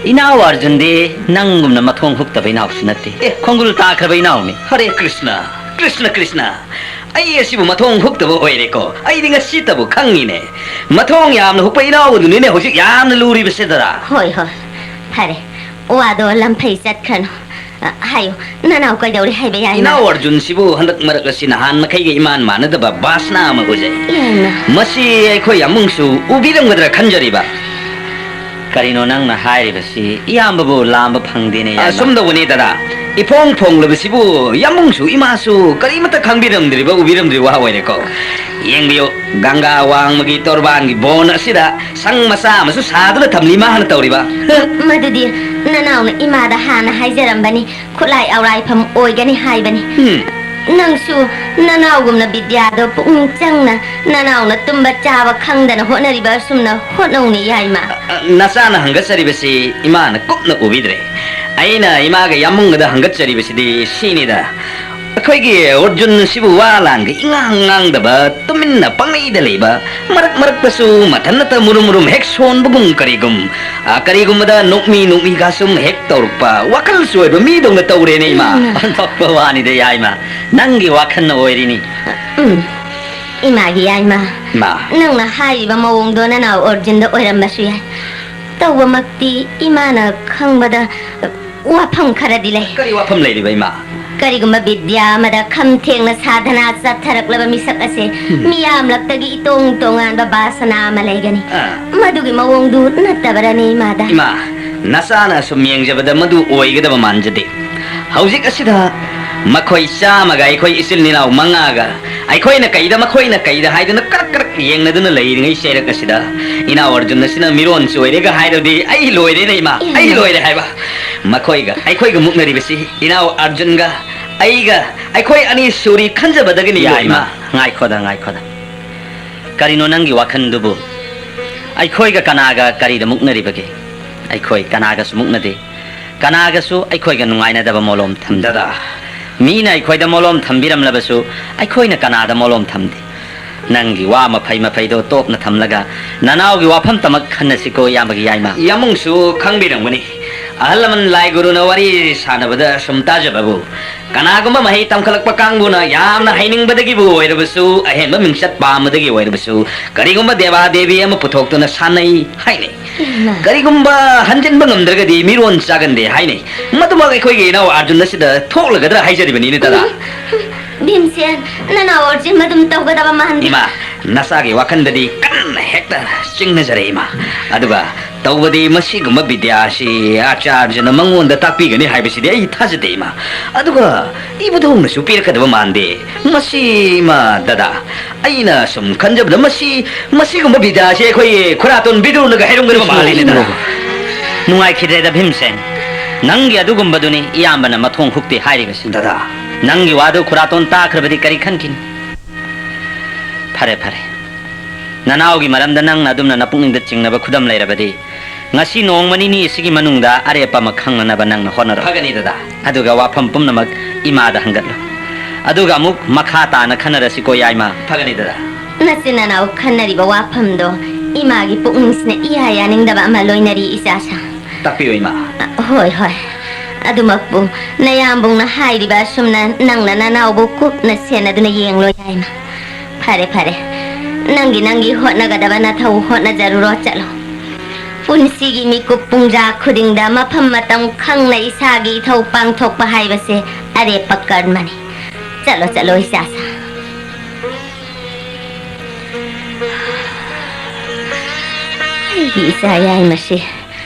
ꯏꯅꯥꯎ ꯑꯔꯖꯨꯟꯗꯤ ꯅꯪꯒꯨꯝꯅ ꯃꯊꯣꯡ ꯍꯨꯛꯇꯕ ꯏꯅꯥꯎꯁꯨ ꯅꯠꯇꯦ꯫ ꯑꯦ꯫ ꯈꯣꯡꯒꯨꯜ ꯇꯥꯈ꯭ꯔꯕ ꯏꯅꯥꯎꯅꯤ꯫ ꯍꯔꯦ ꯀ꯭ꯔꯤꯁꯅ, ꯀ꯭ꯔꯤꯁꯅ, ꯀ꯭ꯔꯤꯁꯅ꯫ ꯑꯩ ꯑꯁꯤꯕꯨ ꯃꯊꯣꯡ ꯍꯨꯛꯇꯕ ꯑꯣꯏꯔꯦꯀꯣ꯫ ꯑꯩꯗꯤ ꯉꯁꯤꯇꯕꯨ ꯈꯪꯉꯤꯅꯦ꯫ ꯃꯊꯣꯡ ꯌꯥꯝꯅ ꯍꯨꯛꯄ ꯏꯅꯥꯎ ꯑꯗꯨꯅꯤꯅꯦ ꯍꯧꯖꯤꯛ ꯌꯥꯝꯅ ꯂꯨꯔꯤꯕꯁꯦ, ꯗꯗꯥ꯫ ꯍꯣꯏ, ꯍꯣꯏ꯫ ꯐꯔꯦ꯫ ꯋꯥꯗꯣ ꯂꯝꯐꯩ ꯆꯠꯈ꯭ꯔꯅꯨ꯫ ꯑ, ꯍꯥꯏꯌꯨ, ꯅꯅꯥꯎ ꯀꯩꯗꯧꯔꯦ ꯍꯥꯏꯕ, ꯌꯥꯏꯃ? ꯏꯅꯥꯎ ꯑꯔꯖꯨꯟꯁꯤꯕꯨ ꯍꯟꯗꯛ ꯃꯔꯛ ꯑꯁꯤ ꯅꯍꯥꯟ ꯃꯈꯩꯒ ꯏꯃꯥꯟ ꯃꯥꯟꯅꯗꯕ ꯕꯥꯁꯅꯥ ꯑꯃ ꯎꯖꯩ꯫ ꯌꯥꯏꯃ꯫ ꯃꯁꯤ ꯑꯩꯈꯣꯏ ꯌꯥꯝꯕꯨꯡꯁꯨ ꯎꯕꯤꯔꯝꯒꯗ꯭ꯔꯥ ꯈꯟꯖꯔꯤꯕ꯫ ꯀꯔꯤꯅꯣ ꯅꯪꯅ ꯍꯥꯏꯔꯤꯕꯁꯤ? ꯏꯌꯥꯝꯕꯕꯨ ꯂꯥꯝꯕ ꯐꯪꯗꯦꯅꯦ, ꯑ, ꯌꯥꯏꯃ꯫ ꯁꯨꯝ ꯇꯧꯕꯅꯤ, ꯗꯗꯥ꯫ ꯏꯐꯣꯡ ꯐꯣꯡꯂꯕꯁꯤꯕꯨ ꯌꯥꯝꯕꯨꯡꯁꯨ ꯏꯃꯥꯁꯨ ꯀꯔꯤꯃꯠꯇ ꯈꯪꯕꯤꯔꯝꯗ꯭ꯔꯤꯕ, ꯎꯕꯤꯔꯝꯗ꯭ꯔꯤꯕ ꯋꯥ ꯑꯣꯏꯔꯦꯀꯣ꯫ ꯌꯦꯡꯕꯤꯌꯨ, ꯒꯪꯒꯥ ꯋꯥꯡꯃꯒꯤ ꯇꯣꯔꯕꯥꯟꯒꯤ ꯕꯣꯟ ꯑꯁꯤꯗ ꯁꯪ ꯃꯆꯥ ꯑꯃꯁꯨ ꯁꯥꯗꯨꯅ ꯊꯝꯂꯤ ꯃꯥꯅ ꯇꯧꯔꯤꯕ꯫ ꯃꯗꯨꯗꯤ ꯅꯅꯥꯎꯅ ꯏꯃꯥꯗ ꯍꯥꯟꯅ ꯍꯥꯏꯖꯔꯝꯕꯅꯤ, ꯈꯨꯠꯂꯥꯏ ꯑꯧꯔꯥꯏꯐꯝ ꯑꯣꯏꯒꯅꯤ ꯍꯥꯏꯕꯅꯤ꯫ ꯎꯝ꯫ ꯅꯪꯁꯨ ꯅꯅꯥꯎꯒꯨꯝꯅ ꯕꯤꯗ꯭ꯌꯥꯗꯣ ꯄꯨꯛꯅꯤꯡ ꯆꯪꯅ, ꯅꯅꯥꯎꯅ ꯇꯨꯝꯕ ꯆꯥꯕ ꯈꯪꯗꯅ ꯍꯣꯠꯅꯔꯤꯕ ꯑꯁꯨꯝꯅ ꯍꯣꯠꯅꯧꯅꯦ, ꯌꯥꯏꯃ꯫ ꯑ, ꯑ, ꯅꯆꯥꯅ ꯍꯪꯒꯠꯆꯔꯤꯕꯁꯤ ꯏꯃꯥꯅ ꯀꯨꯞꯅ ꯎꯕꯤꯗ꯭ꯔꯦ꯫ ꯑꯩꯅ ꯏꯃꯥꯒ ꯌꯥꯝꯕꯨꯡꯒꯗ ꯍꯪꯒꯠꯆꯔꯤꯕꯁꯤꯗꯤ ꯁꯤꯅꯤꯗ꯫ ꯑꯩꯈꯣꯏꯒꯤ ꯑꯔꯖꯨꯟ ꯑꯁꯤꯕꯨ ꯋꯥ ꯂꯥꯟꯒ ꯏꯉꯥꯡ ꯉꯥꯡꯗꯕ, ꯇꯨꯃꯤꯟꯅ ꯄꯪꯂꯩꯗ ꯂꯩꯕ, ꯃꯔꯛ ꯃꯔꯛꯇꯁꯨ ꯃꯊꯟꯅꯇ ꯃꯨꯔꯨꯝ ꯃꯨꯔꯨꯝ ꯍꯦꯛ ꯁꯣꯟꯕꯒꯨꯝ ꯀꯔꯤꯒꯨꯝ, ꯑ, ꯀꯔꯤꯒꯨꯝꯕꯗ ꯅꯣꯛꯃꯤ ꯅꯣꯛꯃꯤꯒ ꯁꯨꯝ ꯍꯦꯛ ꯇꯧꯔꯛꯄ, ꯋꯥꯈꯜ ꯆꯣꯏꯕ ꯃꯤꯗꯧꯅ ꯇꯧꯔꯦꯅꯦ, ꯏꯃꯥ꯫ ꯎꯝ꯫ ꯑꯣꯟꯊꯣꯛꯄ ꯋꯥꯅꯤꯗ, ꯌꯥꯏꯃ꯫ ꯅꯪꯒꯤ ꯋꯥꯈꯜꯅ ꯑꯣꯏꯔꯤꯅꯤ꯫ ꯎꯝ꯫ ꯏꯃꯥꯒꯤ ꯌꯥꯏꯃ, ꯃꯥ꯫ ꯅꯪꯅ ꯍꯥꯏꯔꯤꯕ ꯃꯑꯣꯡꯗꯣ ꯅꯅꯥꯎ ꯑꯔꯖꯨꯟꯗ ꯑꯣꯏꯔꯝꯕꯁꯨ ꯌꯥꯏ꯫ ꯇꯧꯕꯃꯛꯇꯤ ꯏꯃꯥꯅ ꯈꯪꯕꯗ ꯋꯥꯐꯝ ꯈꯔꯗꯤ ꯂꯩ꯫ ꯀꯔꯤ ꯋꯥꯐꯝ ꯂꯩꯔꯤꯕ, ꯏꯃꯥ? ꯀꯔꯤꯒꯨꯝꯕ ꯕꯤꯗ꯭ꯌꯥ ꯑꯃꯗ ꯈꯝ ꯊꯦꯡꯅ ꯁꯥꯙꯅꯥ ꯆꯠꯊꯔꯛꯂꯕ ꯃꯤꯁꯛ ꯑꯁꯦ ꯎꯝ꯫ ꯃꯤꯌꯥꯝꯂꯛꯇꯒꯤ ꯏꯇꯣꯡ ꯇꯣꯉꯥꯟꯕ ꯕꯥꯁꯅꯥ ꯑꯃ ꯂꯩꯒꯅꯤ꯫ ꯑꯥ꯫ ꯃꯗꯨꯒꯤ ꯃꯑꯣꯡꯗꯨ ꯅꯠꯇꯕꯔꯅꯦ, ꯏꯃꯥꯗ? ꯏꯃꯥ, ꯅꯆꯥꯅ ꯑꯁꯨꯝ ꯌꯦꯡꯖꯕꯗ ꯃꯗꯨ ꯑꯣꯏꯒꯗꯕ ꯃꯥꯟꯖꯗꯦ꯫ ꯍꯧꯖꯤꯛ ꯑꯁꯤꯗ ꯃꯈꯣꯏ ꯆꯥꯝꯃꯒ ꯑꯩꯈꯣꯏ ꯏꯆꯤꯜ ꯏꯅꯥꯎ ꯃꯉꯥꯒ ꯑꯩꯈꯣꯏꯅ ꯀꯩꯗ, ꯃꯈꯣꯏꯅ ꯀꯩꯗ ꯍꯥꯏꯗꯨꯅ ꯀꯔꯛ ꯀꯔꯛ ꯌꯦꯡꯅꯗꯨꯅ ꯂꯩꯔꯤꯉꯩ ꯆꯩꯔꯛ ꯑꯁꯤꯗ ꯏꯅꯥꯎ ꯑꯔꯖꯨꯟ ꯑꯁꯤꯅ ꯃꯤꯔꯣꯟ ꯆꯣꯏꯔꯦꯒ ꯍꯥꯏꯔꯕꯗꯤ ꯑꯩ ꯂꯣꯏꯔꯦꯅꯦ ꯏꯃꯥ, ꯑꯩ ꯏꯃꯥ꯫ ꯂꯣꯏꯔꯦ ꯍꯥꯏꯕ꯫ ꯃꯈꯣꯏꯒ ꯑꯩꯈꯣꯏꯒ ꯃꯨꯛꯅꯔꯤꯕꯁꯤ ꯏꯅꯥꯎ ꯑꯔꯖꯨꯟꯒ ꯑꯩꯒ, ꯑꯩꯈꯣꯏ ꯑꯅꯤ ꯁꯨꯔꯤ ꯈꯟꯖꯕꯗꯒꯤꯅꯤ ꯌꯥ, ꯏꯃꯥ꯫ ꯏꯃꯥ꯫ ꯉꯥꯏꯈꯣꯗ, ꯉꯥꯏꯈꯣꯗ꯫ ꯀꯔꯤꯅꯣ ꯅꯪꯒꯤ ꯋꯥꯈꯜꯗꯨꯕꯨ? ꯑꯩꯈꯣꯏꯒ ꯀꯅꯥꯒ ꯀꯔꯤꯗ ꯃꯨꯛꯅꯔꯤꯕꯒꯦ? ꯑꯩꯈꯣꯏ ꯀꯅꯥꯒꯁꯨ ꯃꯨꯛꯅꯗꯦ, ꯀꯅꯥꯒꯁꯨ ꯑꯩꯈꯣꯏꯒ ꯅꯨꯡꯉꯥꯏꯅꯗꯕ ꯃꯣꯂꯣꯝ ꯊꯝꯗꯦ꯫ ꯗꯗꯥ꯫ ꯃꯤꯅ ꯑꯩꯈꯣꯏꯗ ꯃꯣꯂꯣꯝ ꯊꯝꯕꯤꯔꯝꯂꯕꯁꯨ ꯑꯩꯈꯣꯏꯅ ꯀꯅꯥꯗ ꯃꯣꯂꯣꯝ ꯊꯝꯗꯦ꯫ ꯅꯪꯒꯤ ꯋꯥ ꯃꯐꯩ ꯃꯐꯩꯗꯣ ꯇꯣꯞꯅ ꯊꯝꯂꯒ ꯅꯅꯥꯎꯒꯤ ꯋꯥꯐꯝꯇꯃꯛ ꯈꯟꯅꯁꯤꯀꯣ, ꯏꯌꯥꯝꯕꯒꯤ ꯌꯥꯏꯃ꯫ ꯌꯥꯃꯨꯡꯁꯨ ꯈꯪꯕꯤꯔꯝꯒꯅꯤ, ꯑꯍꯜ ꯂꯃꯟ ꯂꯥꯏ ꯒꯨꯔꯨꯅ ꯋꯥꯔꯤ ꯁꯥꯟꯅꯕꯗ ꯁꯨꯝ ꯇꯥꯖꯕꯕꯨ, ꯀꯅꯥꯒꯨꯝꯕ ꯃꯍꯩ ꯇꯝꯈꯠꯂꯛꯄ ꯀꯥꯡꯕꯨꯅ ꯌꯥꯝꯅ ꯍꯩꯅꯤꯡꯕꯗꯒꯤꯕꯨ ꯑꯣꯏꯔꯕꯁꯨ, ꯑꯍꯦꯟꯕ ꯃꯤꯡꯆꯠ ꯄꯥꯝꯕꯗꯒꯤ ꯑꯣꯏꯔꯕꯁꯨ, ꯀꯔꯤꯒꯨꯝꯕ ꯗꯦꯕꯥ ꯗꯦꯕꯤ ꯑꯃ ꯄꯨꯊꯣꯛꯇꯨꯅ ꯁꯥꯟꯅꯩ ꯍꯥꯏꯅꯩ꯫ ꯏꯃꯥ꯫ ꯀꯔꯤꯒꯨꯝꯕ ꯍꯟꯖꯤꯟꯕ ꯉꯝꯗ꯭ꯔꯒꯗꯤ ꯃꯤꯔꯣꯟ ꯆꯥꯒꯟꯗꯦ ꯍꯥꯏꯅꯩ꯫ ꯃꯗꯨꯃꯛ ꯑꯩꯈꯣꯏꯒꯤ ꯏꯅꯥꯎ ꯑꯥꯔꯖꯨꯟ ꯑꯁꯤꯗ ꯊꯣꯛꯂꯒꯗ꯭ꯔꯥ ꯍꯥꯏꯖꯔꯤꯕꯅꯤꯅꯦ, ꯗꯗꯥ꯫ ꯎꯝ, ꯚꯤꯝꯁꯦꯟ, ꯅꯅꯥꯎ ꯑꯥꯔꯖꯨꯟ ꯃꯗꯨꯝ ꯇꯧꯒꯗꯕ ꯃꯥꯟꯗꯦ꯫ ꯏꯃꯥ, ꯅꯆꯥꯒꯤ ꯋꯥꯈꯜꯗꯗꯤ ꯀꯟꯅ ꯍꯦꯛꯇ ꯆꯤꯡꯅꯖꯔꯦ, ꯏꯃꯥ꯫ ꯑꯗꯨꯒ ꯇꯧꯕꯗꯤ ꯃꯁꯤꯒꯨꯝꯕ ꯕꯤꯗ꯭ꯌꯥ ꯑꯁꯤ ꯑꯥꯆꯥꯔꯖꯅ ꯃꯉꯣꯟꯗ ꯇꯥꯛꯄꯤꯒꯅꯤ ꯍꯥꯏꯕꯁꯤꯗꯤ ꯑꯩ ꯊꯥꯖꯗꯦ, ꯏꯃꯥ꯫ ꯑꯗꯨꯒ ꯏꯕꯨꯙꯧꯅꯁꯨ ꯄꯤꯔꯛꯀꯗꯕ ꯃꯥꯟꯗꯦ꯫ ꯃꯁꯤ, ꯏꯃꯥ, ꯗꯗꯥ, ꯑꯩꯅ ꯁꯨꯝ ꯈꯟꯖꯕꯗ ꯃꯁꯤ, ꯃꯁꯤꯒꯨꯝꯕ ꯕꯤꯗ꯭ꯌꯥꯁꯤ ꯑꯩꯈꯣꯏ ꯈꯨꯔꯥꯇꯣꯟ ꯕꯤꯗꯨꯅꯒ ꯍꯩꯔꯝꯒꯗꯕ ꯃꯥꯜꯂꯤꯅꯦ, ꯗꯗꯥ꯫ ꯅꯨꯡꯉꯥꯏꯈꯤꯗ꯭ꯔꯦꯗ, ꯚꯤꯝꯁꯦꯟ꯫ ꯅꯪꯒꯤ ꯑꯗꯨꯒꯨꯝꯕꯗꯨꯅꯤ ꯏꯌꯥꯝꯕꯅ ꯃꯊꯣꯡ ꯍꯨꯛꯇꯦ ꯍꯥꯏꯔꯤꯕꯁꯤ꯫ ꯗꯗꯥ꯫ ꯅꯪꯒꯤ ꯋꯥꯗꯨ ꯈꯨꯔꯥꯇꯣꯟ ꯇꯥꯈ꯭ꯔꯕꯗꯤ ꯀꯔꯤ ꯈꯟꯈꯤꯅꯤ? ꯐꯔꯦ, ꯐꯔꯦ꯫ ꯅꯅꯥꯎꯒꯤ ꯃꯔꯝꯗ ꯅꯪꯅ ꯑꯗꯨꯝꯅ ꯅꯄꯨꯛꯅꯤꯡꯗ ꯆꯤꯡꯅꯕ ꯈꯨꯗꯝ ꯂꯩꯔꯕꯗꯤ, ꯉꯁꯤ ꯅꯣꯡꯃ ꯅꯤꯅꯤ ꯑꯁꯤꯒꯤ ꯃꯅꯨꯡꯗ ꯑꯔꯦꯞꯄ ꯑꯃ ꯈꯪꯅꯅꯕ ꯅꯪꯅ ꯍꯣꯠꯅꯔꯣ꯫ ꯐꯒꯅꯤ, ꯗꯗꯥ꯫ ꯑꯗꯨꯒ ꯋꯥꯐꯝ ꯄꯨꯝꯅꯃꯛ ꯏꯃꯥꯗ ꯍꯪꯒꯠꯂꯨ꯫ ꯑꯗꯨꯒ ꯑꯃꯨꯛ ꯃꯈꯥ ꯇꯥꯅ ꯈꯟꯅꯔꯁꯤꯀꯣ, ꯌꯥꯏꯃ꯫ ꯐꯒꯅꯤ, ꯗꯗꯥ꯫ ꯅꯆꯤꯟ ꯅꯅꯥꯎ ꯈꯟꯅꯔꯤꯕ ꯋꯥꯐꯝꯗꯣ ꯏꯃꯥꯒꯤ ꯄꯨꯛꯅꯤꯡꯁꯤꯅ ꯏꯌꯥ ꯌꯥꯅꯤꯡꯗꯕ ꯑꯃ ꯂꯣꯏꯅꯔꯤ, ꯏꯆꯥꯁꯥ꯫ ꯇꯥꯛꯄꯤꯌꯨ, ꯏꯃꯥ꯫ ꯑ, ꯍꯣꯏ, ꯍꯣꯏ꯫ ꯑꯗꯨꯃꯛꯄꯨ ꯅꯌꯥꯝꯕꯨꯡꯅ ꯍꯥꯏꯔꯤꯕ ꯑꯁꯨꯝꯅ ꯅꯪꯅ ꯅꯅꯥꯎꯕꯨ ꯀꯨꯞꯅ ꯁꯦꯟꯅꯗꯨꯅ ꯌꯦꯡꯂꯣ, ꯌꯥꯏꯃ꯫ ꯐꯔꯦ, ꯐꯔꯦ꯫ ꯅꯪꯒꯤ, ꯅꯪꯒꯤ ꯍꯣꯠꯅꯒꯗꯕ ꯅꯊꯧ ꯍꯣꯠꯅꯖꯔꯨꯔꯣ, ꯆꯠꯂꯣ꯫ ꯄꯨꯟꯁꯤꯒꯤ ꯃꯤꯀꯨꯞ ꯄꯨꯡꯖꯥ ꯈꯨꯗꯤꯡꯗ ꯃꯐꯝ ꯃꯇꯝ ꯈꯪꯅ ꯏꯁꯥꯒꯤ ꯏꯊꯧ ꯄꯥꯡꯊꯣꯛꯄ ꯍꯥꯏꯕꯁꯦ ꯑꯔꯦꯞꯄ ꯀꯔꯃꯅꯤ꯫ ꯆꯠꯂꯣ, ꯆꯠꯂꯣ, ꯏꯆꯥꯁꯥ꯫ ꯑꯩꯒꯤ ꯏꯆꯥ ꯌꯥꯏꯃꯁꯦ꯫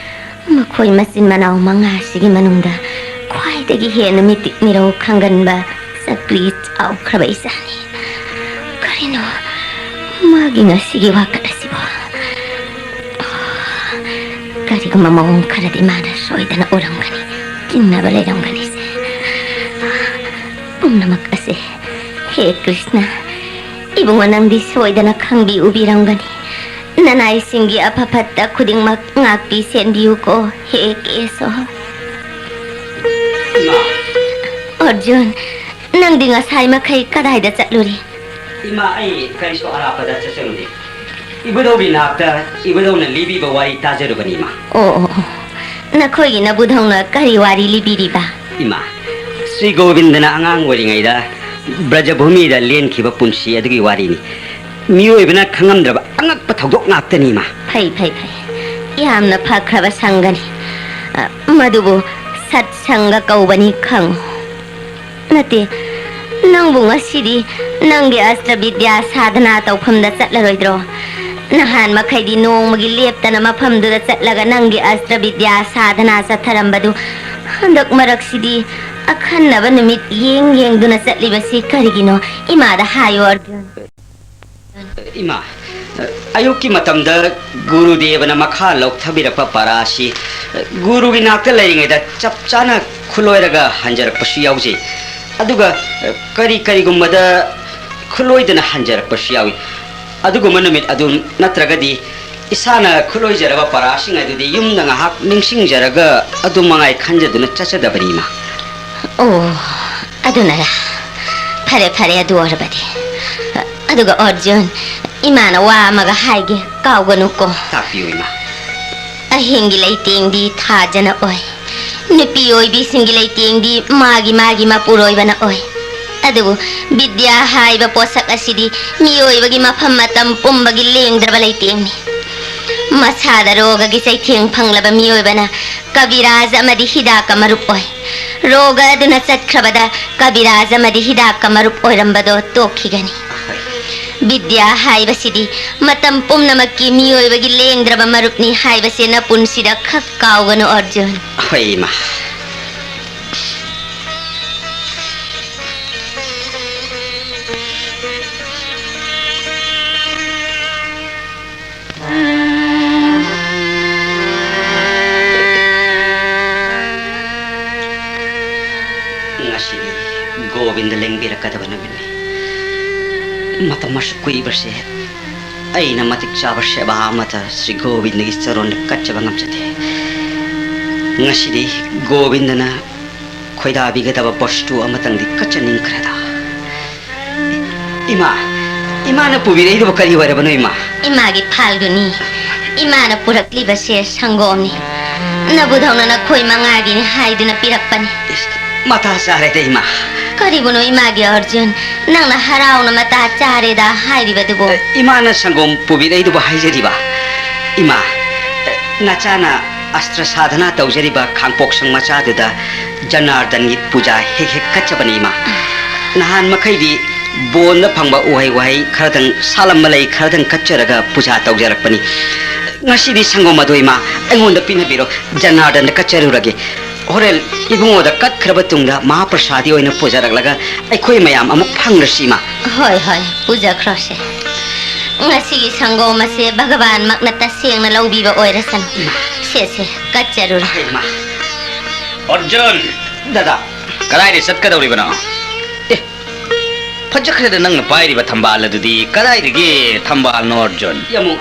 ꯃꯈꯣꯏ ꯃꯆꯤꯟ ꯃꯅꯥꯎ ꯃꯉꯥꯁꯤꯒꯤ ꯃꯅꯨꯡꯗ ꯈ꯭ꯋꯥꯏꯗꯒꯤ ꯍꯦꯟꯅ ꯃꯤꯇꯤꯛ ꯃꯤꯔꯧ ꯈꯪꯒꯟꯕ ꯆꯀ꯭ꯔꯤ ꯆꯥꯎꯈ꯭ꯔꯕ ꯏꯆꯥꯅꯤ꯫ ꯀꯔꯤꯅꯣ? ꯃꯥꯒꯤ ꯉꯁꯤꯒꯤ ꯋꯥꯈꯜ ꯑꯁꯤꯕꯨ ꯀꯔꯤꯒꯨꯝꯕ ꯃꯑꯣꯡ ꯈꯔꯗꯤ ꯃꯥꯅ ꯁꯣꯏꯗꯅ ꯎꯔꯝꯒꯅꯤ, ꯆꯤꯡꯅꯕ ꯂꯩꯔꯝꯒꯅꯤꯁꯦ꯫ ꯄꯨꯝꯅꯃꯛ ꯑꯁꯦ, ꯍꯦ ꯀ꯭ꯔꯤꯁꯅ, ꯏꯕꯨꯡꯉꯣ, ꯅꯪꯗꯤ ꯁꯣꯏꯗꯅ ꯈꯪꯕꯤ ꯎꯕꯤꯔꯝꯒꯅꯤ꯫ ꯅꯅꯥꯏꯁꯤꯡꯒꯤ ꯑꯐ ꯐꯠꯇ ꯈꯨꯗꯤꯡꯃꯛ ꯉꯥꯛꯄꯤ ꯁꯦꯟꯕꯤꯌꯨꯀꯣ, ꯍꯦ ꯀꯦꯁꯣ꯫ ꯏꯃꯥ꯫ ꯑꯔꯖꯨꯟ, ꯅꯪꯗꯤ ꯉꯁꯥꯏ ꯃꯈꯩ ꯀꯗꯥꯏꯗ ꯆꯠꯂꯨꯔꯤ? ꯏꯃꯥ, ꯑꯩ ꯀꯔꯤꯁꯨ ꯑꯔꯥꯞꯄꯗ ꯆꯠꯆꯔꯨꯗꯦ꯫ ꯏꯕꯨꯙꯧꯒꯤ ꯅꯥꯛꯇ ꯏꯕꯨꯙꯧꯅ ꯂꯤꯕꯤꯕ ꯋꯥꯔꯤ ꯇꯥꯖꯔꯨꯕꯅꯤ, ꯏꯃꯥ꯫ ꯑꯣ, ꯑꯣ, ꯑꯣ꯫ ꯅꯈꯣꯏꯒꯤ ꯅꯕꯨꯙꯧꯅ ꯀꯔꯤ ꯋꯥꯔꯤ ꯂꯤꯕꯤꯔꯤꯕ? ꯏꯃꯥ, ꯁ꯭ꯔꯤ ꯒꯣꯕꯤꯟꯗꯅ ꯑꯉꯥꯡ ꯑꯣꯏꯔꯤꯉꯩꯗ ꯕ꯭ꯔꯖꯚꯨꯃꯤꯗ ꯂꯦꯟꯈꯤꯕ ꯄꯨꯟꯁꯤ ꯑꯗꯨꯒꯤ ꯋꯥꯔꯤꯅꯤ꯫ ꯃꯤꯑꯣꯏꯕꯅ ꯈꯪꯉꯝꯗ꯭ꯔꯕ ꯑꯉꯛꯄ ꯊꯧꯗꯣꯛ ꯉꯥꯛꯇꯅꯤ, ꯏꯃꯥ꯫ ꯐꯩ, ꯐꯩ, ꯐꯩ꯫ ꯌꯥꯝꯅ ꯐꯈ꯭ꯔꯕ ꯁꯪꯒꯅꯤ꯫ ꯑ, ꯃꯗꯨꯕꯨ ꯁꯠꯁꯪꯒ ꯀꯧꯕꯅꯤ, ꯈꯪꯉꯨ꯫ ꯅꯠꯇꯦ, ꯅꯪꯕꯨ ꯉꯁꯤꯗꯤ ꯅꯪꯒꯤ ꯑꯁꯇ꯭ꯔ ꯕꯤꯗ꯭ꯌꯥ ꯁꯥꯙꯅꯥ ꯇꯧꯐꯝꯗ ꯆꯠꯂꯔꯣꯏꯗ꯭ꯔꯣ? ꯅꯍꯥꯟ ꯃꯈꯩꯗꯤ ꯅꯣꯡꯃꯒꯤ ꯂꯦꯞꯇꯅ ꯃꯐꯝꯗꯨꯗ ꯆꯠꯂꯒ ꯅꯪꯒꯤ ꯑꯁꯇ꯭ꯔ ꯕꯤꯗ꯭ꯌꯥ ꯁꯥꯙꯅꯥ ꯆꯠꯊꯔꯝꯕꯗꯨ, ꯍꯟꯗꯛ ꯃꯔꯛꯁꯤꯗꯤ ꯑꯈꯟꯅꯕ ꯅꯨꯃꯤꯠ ꯌꯦꯡ ꯌꯦꯡꯗꯨꯅ ꯆꯠꯂꯤꯕꯁꯤ ꯀꯔꯤꯒꯤꯅꯣ? ꯏꯃꯥꯗ ꯍꯥꯏꯌꯨ, ꯑꯔꯖꯨꯟ꯫ ꯏꯃꯥ, ꯑꯌꯨꯛꯀꯤ ꯃꯇꯝꯗ ꯒꯨꯔꯨꯗꯦꯕꯅ ꯃꯈꯥ ꯂꯧꯊꯕꯤꯔꯛꯄ ꯄꯔꯥ ꯑꯁꯤ ꯒꯨꯔꯨꯒꯤ ꯅꯥꯛꯇ ꯂꯩꯔꯤꯉꯩꯗ ꯆꯞ ꯆꯥꯅ ꯈꯨꯂꯣꯏꯔꯒ ꯍꯟꯖꯔꯛꯄꯁꯨ ꯌꯥꯎꯖꯩ꯫ ꯑꯗꯨꯒ ꯀꯔꯤ ꯀꯔꯤꯒꯨꯝꯕꯗ ꯈꯨꯂꯣꯏꯗꯅ ꯍꯟꯖꯔꯛꯄꯁꯨ ꯌꯥꯎꯏ꯫ ꯑꯗꯨꯒꯨꯝꯕ ꯅꯨꯃꯤꯠ ꯑꯗꯨ ꯅꯠꯇ꯭ꯔꯒꯗꯤ ꯏꯁꯥꯅ ꯈꯨꯂꯣꯏꯖꯔꯕ ꯄꯔꯥꯁꯤꯡ ꯑꯗꯨꯗꯤ ꯌꯨꯝꯗ ꯉꯥꯏꯍꯥꯛ ꯅꯤꯡꯁꯤꯡꯖꯔꯒ ꯑꯗꯨ ꯃꯉꯥꯏ ꯈꯟꯖꯗꯨꯅ ꯆꯠꯆꯗꯕꯅꯤ, ꯏꯃꯥ꯫ ꯑꯣ, ꯑꯗꯨꯅꯔꯥ? ꯐꯔꯦ, ꯐꯔꯦ, ꯑꯗꯨ ꯑꯣꯏꯔꯕꯗꯤ꯫ ꯑꯗꯨꯒ ꯑꯔꯖꯨꯟ, ꯏꯃꯥꯅ ꯋꯥ ꯑꯃꯒ ꯍꯥꯏꯒꯦ, ꯀꯥꯎꯒꯅꯨꯀꯣ꯫ ꯇꯥꯛꯄꯤꯌꯨ, ꯏꯃꯥ꯫ ꯑꯍꯤꯡꯒꯤ ꯂꯩꯇꯦꯡꯗꯤ ꯊꯥꯖꯅ ꯑꯣꯏ꯫ ꯅꯨꯄꯤ ꯑꯣꯏꯕꯤꯁꯤꯡꯒꯤ ꯂꯩꯇꯦꯡꯗꯤ ꯃꯥꯒꯤ ꯃꯥꯒꯤ ꯃꯄꯨꯔꯣꯏꯕꯅ ꯑꯣꯏ꯫ ꯑꯗꯨꯕꯨ ꯕꯤꯗ꯭ꯌꯥ ꯍꯥꯏꯕ ꯄꯣꯠꯁꯛ ꯑꯁꯤꯗꯤ ꯃꯤꯑꯣꯏꯕꯒꯤ ꯃꯐꯝ ꯃꯇꯝ ꯄꯨꯝꯕꯒꯤ ꯂꯦꯡꯗ꯭ꯔꯕ ꯂꯩꯇꯦꯡꯅꯤ꯫ ꯃꯁꯥꯗ ꯔꯣꯒꯒꯤ ꯆꯩꯊꯦꯡ ꯐꯪꯂꯕ ꯃꯤꯑꯣꯏꯕꯅ ꯀꯕꯤꯔꯥꯖ ꯑꯃꯗꯤ ꯍꯤꯗꯥꯛꯀ ꯃꯔꯨꯞ ꯑꯣꯏ꯫ ꯔꯣꯒ ꯑꯗꯨꯅ ꯆꯠꯈ꯭ꯔꯕꯗ ꯀꯕꯤꯔꯥꯖ ꯑꯃꯗꯤ ꯍꯤꯗꯥꯛꯀ ꯃꯔꯨꯞ ꯑꯣꯏꯔꯝꯕꯗꯣ ꯇꯣꯛꯈꯤꯒꯅꯤ꯫ ꯕꯤꯗ꯭ꯌꯥ ꯍꯥꯏꯕꯁꯤꯗꯤ ꯃꯇꯝ ꯄꯨꯝꯅꯃꯛꯀꯤ ꯃꯤꯑꯣꯏꯕꯒꯤ ꯂꯦꯡꯗ꯭ꯔꯕ ꯃꯔꯨꯞꯅꯤ ꯍꯥꯏꯕꯁꯦ ꯅꯄꯨꯟꯁꯤꯗ ꯈꯛ ꯀꯥꯎꯒꯅꯨ, ꯑꯔꯖꯨꯟ꯫ ꯍꯣꯏ, ꯏꯃꯥ꯫ ꯒꯣꯕꯤꯟꯗ ꯂꯦꯡꯕꯤꯔꯛꯀꯗꯕ ꯅꯨꯃꯤꯠꯅꯤ꯫ ꯃꯇꯝ ꯑꯁꯨꯛ ꯀꯨꯏꯕꯁꯦ ꯑꯩꯅ ꯃꯇꯤꯛ ꯆꯥꯕ ꯁꯦꯕꯥ ꯑꯃꯠꯇ ꯁ꯭ꯔꯤ ꯒꯣꯕꯤꯟꯗꯒꯤ ꯆꯔꯣꯟꯗ ꯀꯠꯆꯕ ꯉꯝꯖꯗꯦ꯫ ꯉꯁꯤꯗꯤ ꯒꯣꯕꯤꯟꯗꯅ ꯈꯣꯏꯗꯥꯕꯤꯒꯗꯕ ꯕꯣꯁꯇꯨ ꯑꯃꯇꯪꯗꯤ ꯀꯠꯆꯅꯤꯡꯈ꯭ꯔꯦꯗ꯫ ꯏꯃꯥ, ꯏꯃꯥꯅ ꯄꯨꯕꯤꯔꯛꯏꯗꯨꯕꯨ ꯀꯔꯤ ꯑꯣꯏꯔꯕꯅꯣ, ꯏꯃꯥ? ꯏꯃꯥꯒꯤ ꯐꯥꯜꯒꯨꯅꯤ꯫ ꯏꯃꯥꯅ ꯄꯨꯔꯛꯂꯤꯕꯁꯦ ꯁꯪꯒꯣꯝꯅꯤ꯫ ꯅꯕꯨꯙꯧꯅ ꯅꯈꯣꯏ ꯃꯉꯥꯒꯤꯅꯤ ꯍꯥꯏꯗꯨꯅ ꯄꯤꯔꯛꯄꯅꯤ꯫ ꯏꯁ, ꯃꯇꯥ ꯆꯥꯔꯦꯗ, ꯏꯃꯥ꯫ ꯀꯔꯤꯕꯨꯅꯣ ꯏꯃꯥꯒꯤ ꯑꯔꯖꯨꯟ? ꯅꯪꯅ ꯍꯔꯥꯎꯅ "ꯃꯇꯥ ꯆꯥꯔꯦꯗ" ꯍꯥꯏꯔꯤꯕꯗꯨꯕꯨ? ꯑꯦ, ꯏꯃꯥꯅ ꯁꯪꯒꯣꯝ ꯄꯨꯕꯤꯔꯛꯏꯗꯨꯕꯨ ꯍꯥꯏꯖꯔꯤꯕ꯫ ꯏꯃꯥ, ꯑꯦ, ꯅꯆꯥꯅ ꯑꯁꯇ꯭ꯔ ꯁꯥꯙꯅꯥ ꯇꯧꯖꯔꯤꯕ ꯈꯥꯡꯄꯣꯛꯁꯪ ꯃꯆꯥꯗꯨꯗ ꯖꯅꯥꯔꯗꯟꯒꯤ ꯄꯨꯖꯥ ꯍꯦꯛ ꯍꯦꯛ ꯀꯠꯆꯕꯅꯤ, ꯏꯃꯥ꯫ ꯅꯍꯥꯟ ꯃꯈꯩꯗꯤ ꯕꯣꯟꯗ ꯐꯪꯕ ꯎꯍꯩ ꯋꯥꯍꯩ ꯈꯔꯗꯪ, ꯁꯥꯠꯂꯝꯕ ꯂꯩ ꯈꯔꯗꯪ ꯀꯠꯆꯔꯒ ꯄꯨꯖꯥ ꯇꯧꯖꯔꯛꯄꯅꯤ꯫ ꯉꯁꯤꯗꯤ ꯁꯪꯒꯣꯝ ꯑꯗꯨ, ꯏꯃꯥ, ꯑꯩꯉꯣꯟꯗ ꯄꯤꯅꯕꯤꯔꯣ, ꯖꯅꯥꯔꯗꯟꯗ ꯀꯠꯆꯔꯨꯔꯒꯦ꯫ ꯍꯣꯔꯦꯟ ꯏꯕꯨꯡꯉꯣꯗ ꯀꯠꯈ꯭ꯔꯕ ꯇꯨꯡꯗ ꯃꯍꯥꯄ꯭ꯔꯁꯥꯗꯤ ꯑꯣꯏꯅ ꯄꯨꯖꯔꯛꯂꯒ ꯑꯩꯈꯣꯏ ꯃꯌꯥꯝ ꯑꯃꯨꯛ ꯐꯪꯂꯁꯤ, ꯏꯃꯥ꯫ ꯍꯣꯏ, ꯍꯣꯏ, ꯄꯨꯖꯈ꯭ꯔꯣꯁꯦ꯫ ꯉꯁꯤꯒꯤ ꯁꯪꯒꯣꯝ ꯑꯁꯦ ꯚꯒꯋꯥꯟꯃꯛꯅ ꯇꯁꯦꯡꯅ ꯂꯧꯕꯤꯕ ꯑꯣꯏꯔꯁꯅꯨ꯫ ꯁꯦ, ꯁꯦ, ꯀꯠꯆꯔꯨꯔꯣ꯫ ꯍꯣꯏ, ꯏꯃꯥ꯫ ꯑꯔꯖꯨꯟ! ꯗꯗꯥ꯫ ꯀꯗꯥꯏꯗ ꯆꯠꯀꯗꯧꯔꯤꯕꯅꯣ? ꯑꯦ, ꯐꯖꯈ꯭ꯔꯦꯗ ꯅꯪꯅ ꯄꯥꯏꯔꯤꯕ ꯊꯝꯕꯥꯜ ꯑꯗꯨꯗꯤ꯫ ꯀꯗꯥꯏꯗꯒꯤ ꯊꯝꯕꯥꯜꯅꯣ, ꯑꯔꯖꯨꯟ? ꯌꯥꯝꯕꯨꯡ,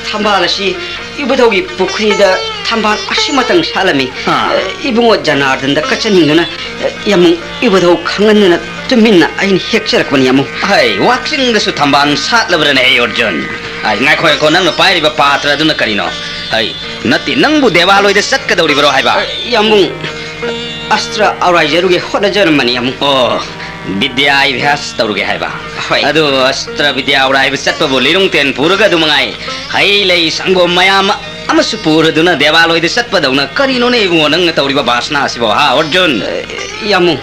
ꯊꯝꯕꯥꯜ ꯑꯁꯤ ꯏꯕꯨꯙꯧꯒꯤ ꯄꯨꯈ꯭ꯔꯤꯗ ꯊꯝꯕꯥꯜ ꯑꯁꯤꯃꯇꯪ ꯁꯥꯠꯂꯝꯃꯤ꯫ ꯑꯥ꯫ ꯏꯕꯨꯡꯉꯣ ꯖꯅꯥꯔꯗꯟꯗ ꯀꯠꯆꯅꯤꯡꯗꯨꯅ, ꯌꯥꯝꯕꯨꯡ, ꯏꯕꯨꯙꯧ ꯈꯪꯍꯟꯗꯅ ꯇꯨꯃꯤꯟꯅ ꯑꯩꯅ ꯍꯦꯛꯆꯔꯛꯄꯅꯤ, ꯌꯥꯝꯕꯨꯡ꯫ ꯍꯩ, ꯋꯥꯛꯆꯤꯡꯗꯁꯨ ꯊꯝꯕꯥꯜ ꯁꯥꯠꯂꯕ꯭ꯔꯅꯦ, ꯍꯩ ꯑꯔꯖꯨꯟ? ꯑꯩ, ꯉꯥꯏꯈꯣ, ꯉꯥꯏꯈꯣ, ꯅꯪꯅ ꯄꯥꯏꯔꯤꯕ ꯄꯥꯇ꯭ꯔ ꯑꯗꯨꯅ ꯀꯔꯤꯅꯣ? ꯍꯩ, ꯅꯠꯇꯦ, ꯅꯪꯕꯨ ꯗꯦꯋꯥꯂꯣꯏꯗ ꯆꯠꯀꯗꯧꯔꯤꯕꯔꯣ ꯍꯥꯏꯕ? ꯌꯥꯝꯕꯨꯡ, ꯑꯁꯇ꯭ꯔ ꯑꯧꯔꯥꯏꯖꯔꯨꯒꯦ ꯍꯣꯠꯅꯖꯔꯝꯕꯅꯤ, ꯌꯥꯝꯕꯨꯡ꯫ ꯑꯣ, ꯕꯤꯗ꯭ꯌꯥ ꯑꯚ꯭ꯌꯥꯁ ꯇꯧꯔꯨꯒꯦ ꯍꯥꯏꯕ? ꯍꯣꯏ꯫ ꯑꯗꯨ ꯑꯁꯇ꯭ꯔ ꯕꯤꯗ꯭ꯌꯥ ꯎꯔꯥꯏꯕ ꯆꯠꯄꯕꯨ ꯂꯤꯔꯨꯡ ꯇꯦꯟ ꯄꯨꯔꯒ ꯑꯗꯨ ꯃꯉꯥꯏ꯫ ꯍꯩ ꯂꯩ ꯁꯪꯒꯣꯝ ꯃꯌꯥꯝ ꯑꯃꯁꯨ ꯄꯨꯔꯗꯨꯅ ꯗꯦꯋꯥꯂꯣꯏꯗ ꯆꯠꯄꯗꯧꯅ ꯀꯔꯤꯅꯣꯅꯦ ꯏꯕꯨꯡꯉꯣ ꯅꯪꯅ ꯇꯧꯔꯤꯕ ꯕꯥꯁꯅꯥ ꯑꯁꯤꯕꯣ, ꯍꯥ, ꯑꯔꯖꯨꯟ? ꯑꯦ, ꯌꯥꯝꯕꯨꯡ,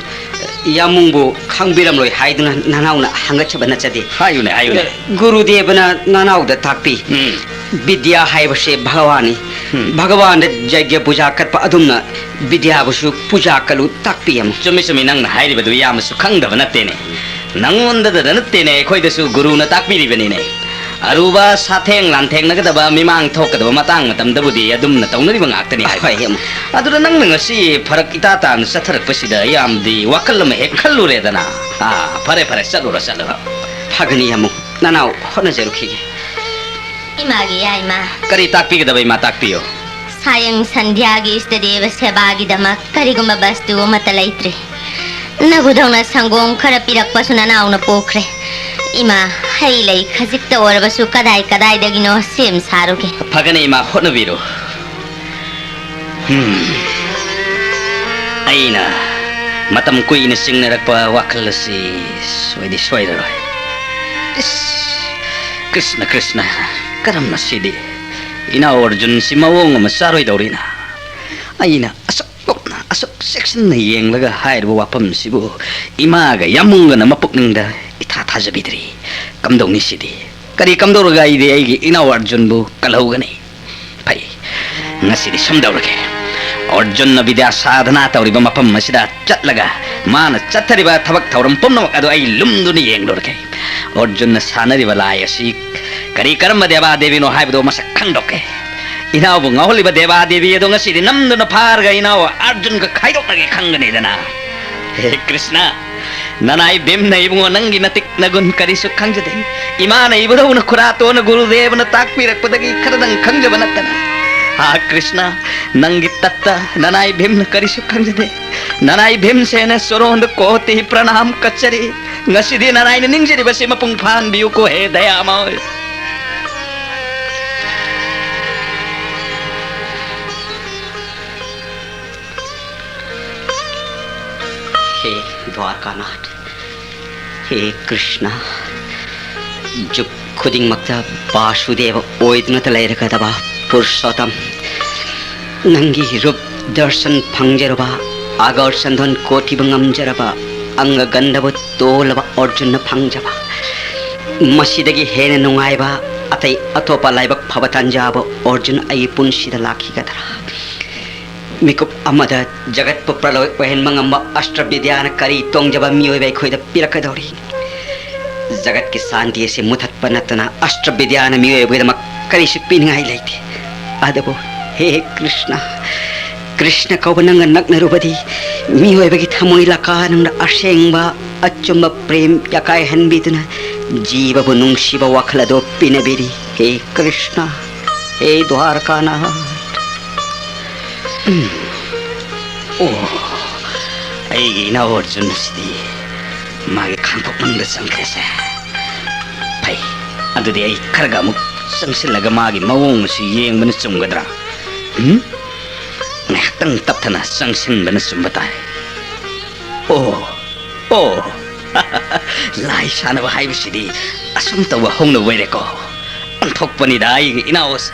ꯌꯥꯝꯕꯨꯡꯕꯨ ꯈꯪꯕꯤꯔꯝꯂꯣꯏ ꯍꯥꯏꯗꯨꯅ ꯅꯅꯥꯎꯅ ꯍꯪꯒꯠꯆꯕ ꯅꯠꯆꯗꯦ꯫ ꯍꯥꯏꯌꯨꯅꯦ, ꯍꯥꯏꯌꯨꯅꯦ꯫ ꯒꯨꯔꯨꯗꯦꯕꯅ ꯅꯅꯥꯎꯗ ꯇꯥꯛꯄꯤ꯫ ꯎꯝ꯫ ꯕꯤꯗ꯭ꯌꯥ ꯍꯥꯏꯕꯁꯦ ꯚꯒꯋꯥꯟꯅꯤ꯫ ꯎꯝ꯫ ꯚꯒꯋꯥꯟꯗ ꯌꯩꯒ꯭ꯌ ꯄꯨꯖꯥ ꯀꯠꯄ ꯑꯗꯨꯝꯅ ꯕꯤꯗ꯭ꯌꯥꯕꯨꯁꯨ ꯄꯨꯖꯥ ꯀꯠꯂꯨ ꯇꯥꯛꯄꯤ ꯑꯃ꯫ ꯆꯨꯝꯃꯤ, ꯆꯨꯝꯃꯤ, ꯅꯪꯅ ꯍꯥꯏꯔꯤꯕꯗꯨ ꯌꯥꯝꯅꯁꯨ ꯈꯪꯗꯕ ꯅꯠꯇꯦꯅꯦ꯫ ꯅꯪꯉꯣꯟꯗꯗ ꯅꯠꯇꯦꯅꯦ, ꯑꯩꯈꯣꯏꯗꯁꯨ ꯒꯨꯔꯨꯅ ꯇꯥꯛꯄꯤꯔꯤꯕꯅꯤꯅꯦ꯫ ꯑꯔꯨꯕ ꯁꯥꯊꯦꯡ ꯂꯥꯟꯊꯦꯡꯅꯒꯗꯕ, ꯃꯤꯃꯥꯡ ꯊꯣꯛꯀꯗꯕ ꯃꯇꯥꯡ ꯃꯇꯝꯗꯕꯨꯗꯤ ꯑꯗꯨꯝꯅ ꯇꯧꯅꯔꯤꯕ ꯉꯥꯛꯇꯅꯤ ꯍꯥꯏꯕ꯫ ꯍꯣꯏ, ꯏꯌꯥꯝꯕ꯫ ꯑꯗꯨꯗ ꯅꯪꯅ ꯉꯁꯤ ꯐꯔꯛ ꯏꯇꯥ ꯇꯥꯅ ꯆꯠꯊꯔꯛꯄꯁꯤꯗ ꯌꯥꯝꯗꯤ ꯋꯥꯈꯜ ꯑꯃ ꯍꯦꯛ ꯈꯜꯂꯨꯔꯦꯗꯅ꯫ ꯑꯥ, ꯐꯔꯦ, ꯐꯔꯦ, ꯆꯠꯂꯨꯔꯣ, ꯆꯠꯂꯨꯔꯣ꯫ ꯐꯒꯅꯤ, ꯏꯌꯥꯝꯕ꯫ ꯅꯅꯥꯎ ꯍꯣꯠꯅꯖꯔꯨꯈꯤꯒꯦ꯫ ꯏꯃꯥꯒꯤ ꯌꯥꯏꯃ꯫ ꯀꯔꯤ ꯇꯥꯛꯄꯤꯒꯗꯕ, ꯏꯃꯥ, ꯇꯥꯛꯄꯤꯌꯨ꯫ ꯁꯥꯌꯪ ꯁꯟꯙ꯭ꯌꯥꯒꯤ ꯏꯁꯇꯗꯦꯕ ꯁꯦꯕꯥꯒꯤꯗꯃꯛ ꯀꯔꯤꯒꯨꯝꯕ ꯕꯁꯇꯨ ꯑꯃꯠꯇ ꯂꯩꯇ꯭ꯔꯦ꯫ ꯅꯕꯨꯗꯧꯅ ꯁꯪꯒꯣꯝ ꯈꯔ ꯄꯤꯔꯛꯄꯁꯨ ꯅꯅꯥꯎꯅ ꯄꯣꯛꯈ꯭ꯔꯦ꯫ ꯏꯃꯥ, ꯍꯩ ꯂꯩ ꯈꯖꯤꯛꯇ ꯑꯣꯏꯔꯕꯁꯨ ꯀꯗꯥꯏ ꯀꯗꯥꯏꯗꯒꯤꯅꯣ ꯁꯦꯝ ꯁꯥꯔꯨꯒꯦ꯫ ꯐꯒꯅꯤ, ꯏꯃꯥ, ꯍꯣꯠꯅꯕꯤꯔꯨ꯫ ꯍꯝ꯫ ꯑꯩꯅ ꯃꯇꯝ ꯀꯨꯏꯅ ꯆꯤꯡꯅꯔꯛꯄ ꯋꯥꯈꯜ ꯑꯁꯤ ꯁꯣꯏꯗꯤ ꯁꯣꯏꯔꯔꯣꯏ꯫ ꯏꯁ, ꯀ꯭ꯔꯤꯁꯅ, ꯀ꯭ꯔꯤꯁꯅ, ꯀꯔꯝꯅ ꯁꯤꯗꯤ? ꯏꯅꯥꯎ ꯑꯔꯖꯨꯟꯁꯤ ꯃꯑꯣꯡ ꯑꯃ ꯆꯥꯔꯣꯏꯗꯧꯔꯤꯅ꯫ ꯑꯩꯅ ꯑꯁꯨꯛ ꯀꯨꯞꯅ, ꯑꯁꯨꯛ ꯆꯦꯛꯁꯤꯟꯅ ꯌꯦꯡꯂꯒ ꯍꯥꯏꯔꯤꯕ ꯋꯥꯐꯝꯁꯤꯕꯨ ꯏꯃꯥꯒ ꯌꯥꯝꯕꯨꯡꯒꯅ ꯃꯄꯨꯛꯅꯤꯡꯗ ꯏꯊꯥ ꯊꯥꯖꯕꯤꯗ꯭ꯔꯤ꯫ ꯀꯝꯗꯧꯅꯤ ꯁꯤꯗꯤ? ꯀꯔꯤ ꯀꯝꯗꯧꯔꯒ ꯑꯩꯗꯤ ꯑꯩꯒꯤ ꯏꯅꯥꯎ ꯑꯔꯖꯨꯟꯕꯨ ꯀꯜꯍꯧꯒꯅꯤ? ꯐꯩ, ꯉꯁꯤꯗꯤ ꯁꯨꯝ ꯇꯧꯔꯒꯦ꯫ ꯑꯔꯖꯨꯟꯅ ꯕꯤꯗ꯭ꯌꯥ ꯁꯥꯙꯅꯥ ꯇꯧꯔꯤꯕ ꯃꯐꯝ ꯑꯁꯤꯗ ꯆꯠꯂꯒ, ꯃꯥꯅ ꯆꯠꯊꯔꯤꯕ ꯊꯕꯛ ꯊꯧꯔꯝ ꯄꯨꯝꯅꯃꯛ ꯑꯗꯨ ꯑꯩ ꯂꯨꯝꯗꯨꯅ ꯌꯦꯡꯂꯨꯔꯒꯦ꯫ ꯑꯔꯖꯨꯟꯅ ꯁꯥꯟꯅꯔꯤꯕ ꯂꯥꯏ ꯑꯁꯤ ꯀꯔꯤ, ꯀꯔꯝꯕ ꯗꯦꯕꯥ ꯗꯦꯕꯤꯅꯣ ꯍꯥꯏꯕꯗꯨ ꯃꯁꯛ ꯈꯪꯗꯣꯛꯀꯦ꯫ ꯏꯅꯥꯎꯕꯨ ꯉꯥꯎꯍꯜꯂꯤꯕ ꯗꯦꯕꯥ ꯗꯦꯕꯤ ꯑꯗꯨ ꯉꯁꯤꯗꯤ ꯅꯝꯗꯨꯅ ꯐꯥꯔꯒ ꯏꯅꯥꯎ ꯑꯔꯖꯨꯟꯒ ꯈꯥꯏꯗꯣꯛꯅꯒꯦ ꯈꯪꯒꯅꯤꯗꯅ꯫ ꯍꯦ ꯀ꯭ꯔꯤꯁꯅ, ꯅꯅꯥꯏ ꯚꯤꯝꯅ ꯏꯕꯨꯡꯉꯣ ꯅꯪꯒꯤ ꯅꯇꯤꯛ ꯅꯒꯨꯟ ꯀꯔꯤꯁꯨ ꯈꯪꯖꯗꯦ꯫ ꯏꯃꯥꯅ ꯏꯕꯨꯙꯧꯅ ꯈꯨꯔꯥꯇꯣꯟꯅ ꯒꯨꯔꯨꯗꯦꯕꯅ ꯇꯥꯛꯄꯤꯔꯛꯄꯗꯒꯤ ꯈꯔꯗꯪ ꯈꯪꯖꯕ ꯅꯠꯇꯅ꯫ ꯍꯥ ꯀ꯭ꯔꯤꯁꯅ, ꯅꯪꯒꯤ ꯇꯠꯇ ꯅꯅꯥꯏ ꯚꯤꯝꯅ ꯀꯔꯤꯁꯨ ꯈꯪꯖꯗꯦ꯫ ꯅꯅꯥꯏ ꯚꯤꯝꯁꯦꯅ ꯁꯣꯔꯣꯟꯗ ꯀꯣꯇꯤ ꯄ꯭ꯔꯅꯥꯝ ꯀꯠꯆꯔꯤ꯫ ꯉꯁꯤꯗꯤ ꯅꯅꯥꯏꯅ ꯅꯤꯡꯖꯔꯤꯕꯁꯤ ꯃꯄꯨꯡ ꯐꯥꯍꯟꯕꯤꯌꯨꯀꯣ ꯍꯦ ꯗꯌꯥꯃꯣꯏ꯫ ꯍꯦ ꯗ꯭ꯋꯥꯔꯀꯥꯅꯥꯊ, ꯍꯦ ꯀ꯭ꯔꯤꯁꯅ, ꯖꯨꯒ ꯈꯨꯗꯤꯡꯃꯛꯇ ꯕꯥꯁꯨꯗꯦꯕ ꯑꯣꯏꯗꯨꯅꯇ ꯂꯩꯔꯒꯗꯕ ꯄꯨꯔꯨꯁꯣꯠꯇꯝ, ꯅꯪꯒꯤ ꯔꯨꯞ ꯗꯔꯁꯟ ꯐꯪꯖꯔꯕ, ꯑꯒꯔ ꯆꯟꯗꯣꯟ ꯀꯣꯠꯈꯤꯕ ꯉꯝꯖꯔꯕ, ꯑꯪꯒ ꯒꯟꯗꯕ ꯇꯣꯜꯂꯕ ꯑꯔꯖꯨꯟꯅ ꯐꯪꯖꯕ, ꯃꯁꯤꯗꯒꯤ ꯍꯦꯟꯅ ꯅꯨꯡꯉꯥꯏꯕ ꯑꯇꯩ ꯑꯇꯣꯞꯄ ꯂꯥꯏꯕꯛ ꯐꯕ ꯇꯥꯟꯖꯥꯕ ꯑꯔꯖꯨꯟ ꯑꯩꯒꯤ ꯄꯨꯟꯁꯤꯗ ꯂꯥꯛꯈꯤꯒꯗ꯭ꯔꯥ? ꯃꯤꯀꯨꯞ ꯑꯃꯗ ꯖꯒꯠꯄꯨ ꯄ꯭ꯔꯂꯣꯏ ꯑꯣꯏꯍꯟꯕ ꯉꯝꯕ ꯑꯁꯇ꯭ꯔ ꯕꯤꯗ꯭ꯌꯥꯅ ꯀꯔꯤ ꯇꯣꯡꯖꯕ ꯃꯤꯑꯣꯏꯕ ꯑꯩꯈꯣꯏꯗ ꯄꯤꯔꯛꯀꯗꯧꯔꯤ? ꯖꯒꯠꯀꯤ ꯁꯥꯟꯇꯤ ꯑꯁꯤ ꯃꯨꯊꯠꯄ ꯅꯠꯇꯅ ꯑꯁꯇ꯭ꯔ ꯕꯤꯗ꯭ꯌꯥꯅ ꯃꯤꯑꯣꯏꯕꯒꯤꯗꯃꯛ ꯀꯔꯤꯁꯨ ꯄꯤꯅꯤꯡꯉꯥꯏ ꯂꯩꯇꯦ꯫ ꯑꯗꯨꯕꯨ ꯍꯦ ꯀ꯭ꯔꯤꯁꯅ, ꯀ꯭ꯔꯤꯁꯅ ꯀꯧꯕ ꯅꯪꯒ ꯅꯛꯅꯔꯨꯕꯗꯤ ꯃꯤꯑꯣꯏꯕꯒꯤ ꯊꯃꯣꯏ ꯂꯀꯥꯅꯨꯡꯗ ꯑꯁꯦꯡꯕ ꯑꯆꯨꯝꯕ ꯄ꯭ꯔꯦꯝ ꯌꯥꯀꯥꯏꯍꯟꯕꯤꯗꯨꯅ ꯖꯤꯕꯕꯨ ꯅꯨꯡꯁꯤꯕ ꯋꯥꯈꯜ ꯑꯗꯨ ꯄꯤꯅꯕꯤꯔꯤ꯫ ꯍꯦ ꯀ꯭ꯔꯤꯁꯅ, ꯍꯦ ꯗ꯭ꯋꯥꯔꯀꯥꯅꯥꯊ꯫ ꯎꯝ꯫ ꯑꯣ, ꯑꯩꯒꯤ ꯏꯅꯥꯎ ꯑꯔꯖꯨꯟ ꯑꯁꯤꯗꯤ ꯃꯥꯒꯤ ꯈꯥꯡꯄꯣꯛ ꯃꯅꯨꯡꯗ ꯆꯪꯈ꯭ꯔꯦꯁꯦ꯫ ꯐꯩ, ꯑꯗꯨꯗꯤ ꯑꯩ ꯈꯔꯒ ꯑꯃꯨꯛ ꯆꯪꯁꯤꯜꯂꯒ ꯃꯥꯒꯤ ꯃꯑꯣꯡ ꯑꯁꯤ ꯌꯦꯡꯕꯅ ꯆꯨꯝꯒꯗ꯭ꯔꯥ? ꯎꯝ? ꯉꯥꯏꯍꯥꯛꯇꯪ ꯇꯞꯊꯅ ꯆꯪꯁꯤꯟꯕꯅ ꯆꯨꯝꯕ ꯇꯥꯏ꯫ ꯑꯣ, ꯑꯣ, ꯂꯥꯏ ꯁꯥꯟꯅꯕ ꯍꯥꯏꯕꯁꯤꯗꯤ ꯑꯁꯨꯝ ꯇꯧꯕ ꯍꯧꯅꯕ ꯑꯣꯏꯔꯦꯀꯣ꯫ ꯑꯣꯟꯊꯣꯛꯄꯅꯤꯗ ꯑꯩꯒꯤ ꯏꯅꯥꯎꯁꯦ꯫